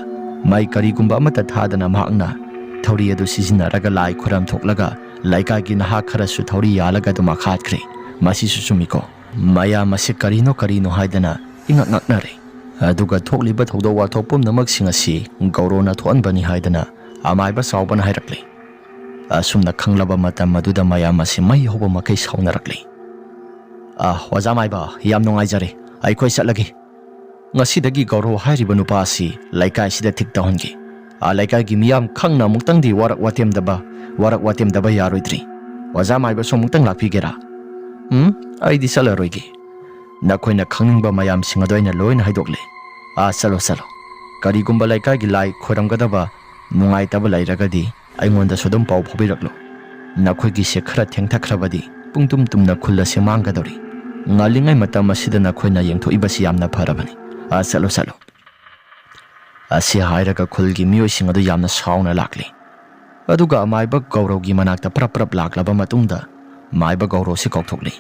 ꯃꯩ ꯀꯔꯤꯒꯨꯝꯕ ꯑꯃꯠꯇ ꯊꯥꯗꯅ ꯃꯍꯥꯛꯅ ꯊꯧꯔꯤ ꯑꯗꯨ ꯁꯤꯖꯤꯟꯅꯔꯒ ꯂꯥꯏ ꯈꯨꯔꯝ ꯊꯣꯛꯂꯒ ꯂꯩꯀꯥꯏꯒꯤ ꯅꯍꯥ ꯈꯔꯁꯨ ꯊꯧꯔꯤ ꯌꯥꯜꯂꯒ ꯑꯗꯨꯃꯛ ꯍꯥꯠꯈ꯭ꯔꯦ꯫ ꯃꯁꯤꯁꯨ ꯆꯨꯝꯃꯤꯀꯣ? ꯃꯌꯥꯝ ꯑꯁꯤ ꯀꯔꯤꯅꯣ ꯀꯔꯤꯅꯣ ꯍꯥꯏꯗꯅ ꯏꯉꯛ ꯉꯛꯅꯔꯦ꯫ ꯑꯗꯨꯒ ꯊꯣꯛꯂꯤꯕ ꯊꯧꯗꯣꯛ ꯋꯥꯊꯣꯛ ꯄꯨꯝꯅꯃꯛꯁꯤꯡ ꯑꯁꯤ ꯒꯧꯔꯣꯅ ꯊꯣꯛꯍꯟꯕꯅꯤ ꯍꯥꯏꯗꯅ ꯑꯃꯥꯏꯕ ꯆꯥꯎꯕꯅ ꯍꯥꯏꯔꯛꯂꯦ꯫ ꯑꯁꯨꯝꯅ ꯈꯪꯂꯕ ꯃꯇꯝ ꯑꯗꯨꯗ ꯃꯌꯥꯝ ꯑꯁꯤ ꯃꯩ ꯍꯧꯕ ꯃꯈꯩ ꯁꯥꯎꯅꯔꯛꯂꯦ꯫ "ꯑ, ꯑꯣꯖꯥ ꯃꯥꯏꯕ, ꯌꯥꯝ ꯅꯨꯡꯉꯥꯏꯖꯔꯦ꯫ ꯑꯩꯈꯣꯏ ꯆꯠꯂꯒꯦ꯫ ꯉꯁꯤꯗꯒꯤ ꯒꯧꯔꯣ ꯍꯥꯏꯔꯤꯕ ꯅꯨꯄꯥ ꯑꯁꯤ ꯂꯩꯀꯥꯏꯁꯤꯗ ꯊꯤꯛ ꯇꯧꯍꯟꯒꯦ꯫ ꯑ, ꯂꯩꯀꯥꯏꯒꯤ ꯃꯤꯌꯥꯝ ꯈꯪꯅ ꯑꯃꯨꯛꯇꯪꯗꯤ ꯋꯥꯔꯛ ꯋꯥꯇꯦꯝꯗꯕ, ꯋꯥꯔꯛ ꯋꯥꯇꯦꯝꯗꯕ ꯌꯥꯔꯣꯏꯗ꯭ꯔꯤ꯫ ꯑꯣꯖꯥ ꯃꯥꯏꯕꯁꯨ ꯑꯃꯨꯛꯇꯪ ꯂꯥꯛꯄꯤꯒꯦꯔꯥ?" "ꯎꯝ, ꯑꯩꯗꯤ ꯆꯠꯂꯔꯣꯏꯒꯦ꯫ ꯅꯈꯣꯏꯅ ꯈꯪꯅꯤꯡꯕ ꯃꯌꯥꯝꯁꯤꯡ ꯑꯗꯨ ꯑꯩꯅ ꯂꯣꯏꯅ ꯍꯥꯏꯗꯣꯛꯂꯦ꯫ ꯑꯥ, ꯆꯠꯂꯣ, ꯆꯠꯂꯣ꯫ ꯀꯔꯤꯒꯨꯝꯕ ꯂꯩꯀꯥꯏꯒꯤ ꯂꯥꯏ ꯈꯣꯏꯔꯝꯒꯗꯕ ꯅꯨꯡꯉꯥꯏꯇꯕ ꯂꯩꯔꯒꯗꯤ ꯑꯩꯉꯣꯟꯗꯁꯨ ꯑꯗꯨꯝ ꯄꯥꯎ ꯐꯥꯎꯕꯤꯔꯛꯂꯣ꯫ ꯅꯈꯣꯏꯒꯤꯁꯦ ꯈꯔ ꯊꯦꯡꯊꯈ꯭ꯔꯕꯗꯤ ꯄꯨꯡꯇꯨꯝ ꯇꯨꯝꯅ ꯈꯨꯜ ꯑꯁꯤ ꯃꯥꯡꯒꯗꯧꯔꯤ꯫ ꯉꯜꯂꯤꯉꯩ ꯃꯇꯝ ꯑꯁꯤꯗ ꯅꯈꯣꯏꯅ ꯌꯦꯡꯊꯣꯛꯏꯕꯁꯤ ꯌꯥꯝꯅ ꯐꯔꯕꯅꯤ꯫ ꯑꯥ, ꯆꯠꯂꯣ, ꯆꯠꯂꯣ꯫" ꯑꯁꯤ ꯍꯥꯏꯔꯒ ꯈꯨꯜꯒꯤ ꯃꯤꯑꯣꯏꯁꯤꯡ ꯑꯗꯨ ꯌꯥꯝꯅ ꯁꯥꯎꯅ ꯂꯥꯛꯂꯤ꯫ ꯑꯗꯨꯒ ꯑꯃꯥꯏꯕ ꯒꯧꯔꯧꯒꯤ ꯃꯅꯥꯛꯇ ꯄ꯭ꯔꯞ ꯄ꯭ꯔꯞ ꯂꯥꯛꯂꯕ ꯃꯇꯨꯡꯗ ꯃꯥꯏꯕ ꯒꯧꯔꯣꯁꯤ ꯀꯧꯊꯣꯛꯂꯤ꯫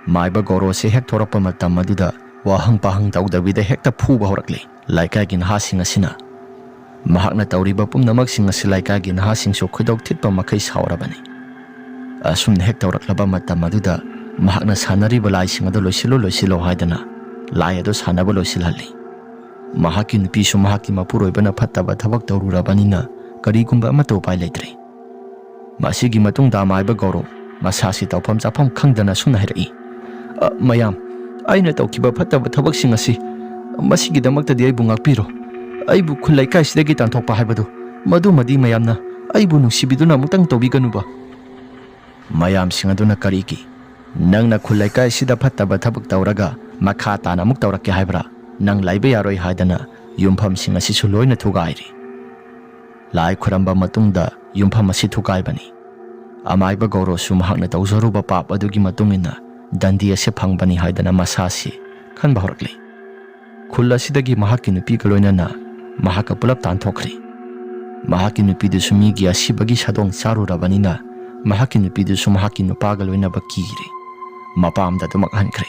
ꯃꯥꯏꯕ ꯒꯧꯔꯣꯁꯤ ꯍꯦꯛ ꯊꯣꯔꯛꯄ ꯃꯇꯝ ꯑꯗꯨꯗ ꯋꯥꯍꯪ ꯄꯥꯍꯪ ꯇꯧꯗꯕꯤꯗ ꯍꯦꯛꯇ ꯐꯨꯕ ꯍꯧꯔꯛꯂꯤ꯫ ꯂꯩꯀꯥꯏꯒꯤ ꯅꯍꯥꯁꯤꯡ ꯑꯁꯤꯅ ꯃꯍꯥꯛꯅ ꯇꯧꯔꯤꯕ ꯄꯨꯝꯅꯃꯛꯁꯤꯡ ꯑꯁꯤ ꯂꯩꯀꯥꯏꯒꯤ ꯅꯍꯥꯁꯤꯡꯁꯨ ꯈꯣꯏꯗꯧ ꯊꯤꯠꯄ ꯃꯈꯩ ꯁꯥꯎꯔꯕꯅꯤ꯫ ꯑꯁꯨꯝꯅ ꯍꯦꯛ ꯇꯧꯔꯛꯂꯕ ꯃꯇꯝ ꯑꯗꯨꯗ ꯃꯍꯥꯛꯅ ꯁꯥꯟꯅꯔꯤꯕ ꯂꯥꯏꯁꯤꯡ ꯑꯗꯨ ꯂꯣꯏꯁꯤꯜꯂꯨ, ꯂꯣꯏꯁꯤꯜꯂꯨ ꯍꯥꯏꯗꯅ ꯂꯥꯏ ꯑꯗꯨ ꯁꯥꯟꯅꯕ ꯂꯣꯏꯁꯤꯜꯍꯜꯂꯤ꯫ ꯃꯍꯥꯛꯀꯤ ꯅꯨꯄꯤꯁꯨ ꯃꯍꯥꯛꯀꯤ ꯃꯄꯨꯔꯣꯏꯕꯅ ꯐꯠꯇꯕ ꯊꯕꯛ ꯇꯧꯔꯨꯔꯕꯅꯤꯅ ꯀꯔꯤꯒꯨꯝꯕ ꯑꯃꯠꯇ ꯎꯄꯥꯏ ꯂꯩꯇ꯭ꯔꯦ꯫ ꯃꯁꯤꯒꯤ ꯃꯇꯨꯡꯗ ꯑꯃꯥꯏꯕ ꯒꯧꯔꯣ ꯃꯁꯥꯁꯤ ꯇꯧꯐꯝ ꯆꯥꯐꯝ ꯈꯪꯗꯅ ꯑꯁꯨꯝꯅ ꯍꯥꯏꯔꯛꯏ, "ꯑ, ꯃꯌꯥꯝ, ꯑꯩꯅ ꯇꯧꯈꯤꯕ ꯐꯠꯇꯕ ꯊꯕꯛꯁꯤꯡ ꯑꯁꯤ, ꯃꯁꯤꯒꯤꯗꯃꯛꯇꯗꯤ ꯑꯩꯕꯨ ꯉꯥꯛꯄꯤꯔꯣ꯫ ꯑꯩꯕꯨ ꯈꯨꯜ ꯂꯩꯀꯥꯏꯁꯤꯗꯒꯤ ꯇꯥꯟꯊꯣꯛꯄ ꯍꯥꯏꯕꯗꯨ, ꯃꯗꯨꯃꯗꯤ ꯃꯌꯥꯝꯅ ꯑꯩꯕꯨ ꯅꯨꯡꯁꯤꯕꯤꯗꯨꯅ ꯑꯃꯨꯛꯇꯪ ꯇꯧꯕꯤꯒꯅꯨꯕ꯫" ꯃꯌꯥꯝꯁꯤꯡ ꯑꯗꯨꯅ, "ꯀꯔꯤꯒꯤ? ꯅꯪꯅ ꯈꯨꯜ ꯂꯩꯀꯥꯏꯁꯤꯗ ꯐꯠꯇꯕ ꯊꯕꯛ ꯇꯧꯔꯒ ꯃꯈꯥ ꯇꯥꯅ ꯑꯃꯨꯛ ꯇꯧꯔꯛꯀꯦ ꯍꯥꯏꯕ꯭ꯔꯥ? ꯅꯪ ꯂꯩꯕ ꯌꯥꯔꯣꯏ" ꯍꯥꯏꯗꯅ ꯌꯨꯝꯐꯝꯁꯤꯡ ꯑꯁꯤꯁꯨ ꯂꯣꯏꯅ ꯊꯨꯒꯥꯏꯔꯤ꯫ ꯂꯥꯏ ꯈꯨꯔꯝꯕ ꯃꯇꯨꯡꯗ ꯌꯨꯝꯐꯝ ꯑꯁꯤ ꯊꯨꯒꯥꯏꯕꯅꯤ꯫ ꯑꯃꯥꯏꯕ ꯒꯧꯔꯣꯁꯨ ꯃꯍꯥꯛꯅ ꯇꯧꯖꯔꯨꯕ ꯄꯥꯞ ꯑꯗꯨꯒꯤ ꯃꯇꯨꯡ ꯏꯟꯅ ꯗꯟꯗꯤ ꯑꯁꯤ ꯐꯪꯕꯅꯤ ꯍꯥꯏꯗꯅ ꯃꯁꯥꯁꯤ ꯈꯟꯕ ꯍꯧꯔꯛꯂꯤ꯫ ꯈꯨꯜ ꯑꯁꯤꯗꯒꯤ ꯃꯍꯥꯛꯀꯤ ꯅꯨꯄꯤꯒ ꯂꯣꯏꯅꯅ ꯃꯍꯥꯛꯀ ꯄꯨꯂꯞ ꯇꯥꯟꯊꯣꯛꯈ꯭ꯔꯦ꯫ ꯃꯍꯥꯛꯀꯤ ꯅꯨꯄꯤꯗꯨꯁꯨ ꯃꯤꯒꯤ ꯑꯁꯤꯕꯒꯤ ꯁꯥꯗꯣꯡ ꯆꯥꯔꯨꯔꯕꯅꯤꯅ ꯃꯍꯥꯛꯀꯤ ꯅꯨꯄꯤꯗꯨꯁꯨ ꯃꯍꯥꯛꯀꯤ ꯅꯨꯄꯥꯒ ꯂꯣꯏꯅꯕ ꯀꯤꯔꯦ꯫ ꯃꯄꯥꯝꯗ ꯑꯗꯨꯃꯛ ꯍꯟꯈ꯭ꯔꯦ꯫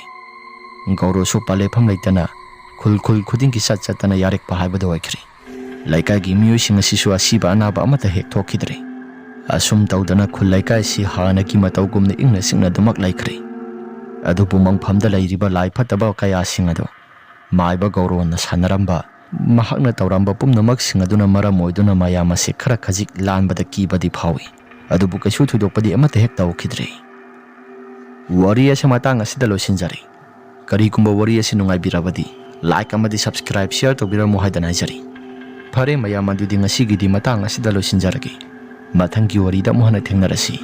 ꯒꯧꯔꯣꯁꯨ ꯄꯥꯂꯦꯐꯝ ꯂꯩꯇꯅ ꯈꯨꯜ ꯈꯨꯜ ꯈꯨꯗꯤꯡꯒꯤ ꯆꯠ ꯆꯠꯇꯅ ꯌꯥꯔꯦꯛꯄ ꯍꯥꯏꯕꯗꯨ ꯑꯣꯏꯈ꯭ꯔꯦ꯫ ꯂꯩꯀꯥꯏꯒꯤ ꯃꯤꯑꯣꯏꯁꯤꯡ ꯑꯁꯤꯁꯨ ꯑꯁꯤꯕ ꯑꯅꯥꯕ ꯑꯃꯠꯇ ꯍꯦꯛ ꯊꯣꯛꯈꯤꯗ꯭ꯔꯦ꯫ ꯑꯁꯨꯝ ꯇꯧꯗꯅ ꯈꯨꯜ ꯂꯩꯀꯥꯏꯁꯤ ꯍꯥꯟꯅꯒꯤ ꯃꯇꯧꯒꯨꯝꯅ ꯏꯪꯅ ꯆꯤꯛꯅ ꯑꯗꯨꯃꯛ ꯂꯩꯈ꯭ꯔꯦ꯫ ꯑꯗꯨꯕꯨ ꯃꯪꯐꯝꯗ ꯂꯩꯔꯤꯕ ꯂꯥꯏ ꯐꯠꯇꯕ ꯀꯌꯥꯁꯤꯡ ꯑꯗꯨ ꯃꯥꯏꯕ ꯒꯧꯔꯣꯟꯅ ꯁꯥꯟꯅꯔꯝꯕ, ꯃꯍꯥꯛꯅ ꯇꯧꯔꯝꯕ ꯄꯨꯝꯅꯃꯛꯁꯤꯡ ꯑꯗꯨꯅ ꯃꯔꯝ ꯑꯣꯏꯗꯨꯅ ꯃꯌꯥꯝ ꯑꯁꯤ ꯈꯔ ꯈꯖꯤꯛ ꯂꯥꯟꯕꯗ ꯀꯤꯕꯗꯤ ꯐꯥꯎꯏ꯫ ꯑꯗꯨꯕꯨ ꯀꯩꯁꯨ ꯊꯣꯏꯗꯣꯛꯄꯗꯤ ꯑꯃꯠꯇ ꯍꯦꯛ ꯇꯧꯈꯤꯗ꯭ꯔꯦ꯫ ꯋꯥꯔꯤ ꯑꯁꯤ ꯃꯇꯥꯡ ꯑꯁꯤꯗ ꯂꯣꯏꯁꯤꯟꯖꯔꯦ꯫ ꯀꯔꯤꯒꯨꯝꯕ ꯋꯥꯔꯤ ꯑꯁꯤ ꯅꯨꯡꯉꯥꯏꯕꯤꯔꯕꯗꯤ like ꯑꯃꯗꯤ subscribe, share ꯇꯧꯕꯤꯔꯝꯃꯨ ꯍꯥꯏꯗꯅ ꯍꯥꯏꯖꯔꯤ꯫ ꯐꯔꯦ ꯃꯌꯥꯝ, ꯑꯗꯨꯗꯤ ꯉꯁꯤꯒꯤꯗꯤ ꯃꯇꯥꯡ ꯑꯁꯤꯗ ꯂꯣꯏꯁꯤꯟꯖꯔꯒꯦ꯫ ꯃꯊꯪꯒꯤ ꯋꯥꯔꯤꯗ ꯑꯃꯨꯛ ꯍꯟꯅ ꯊꯦꯡꯅꯔꯁꯤ꯫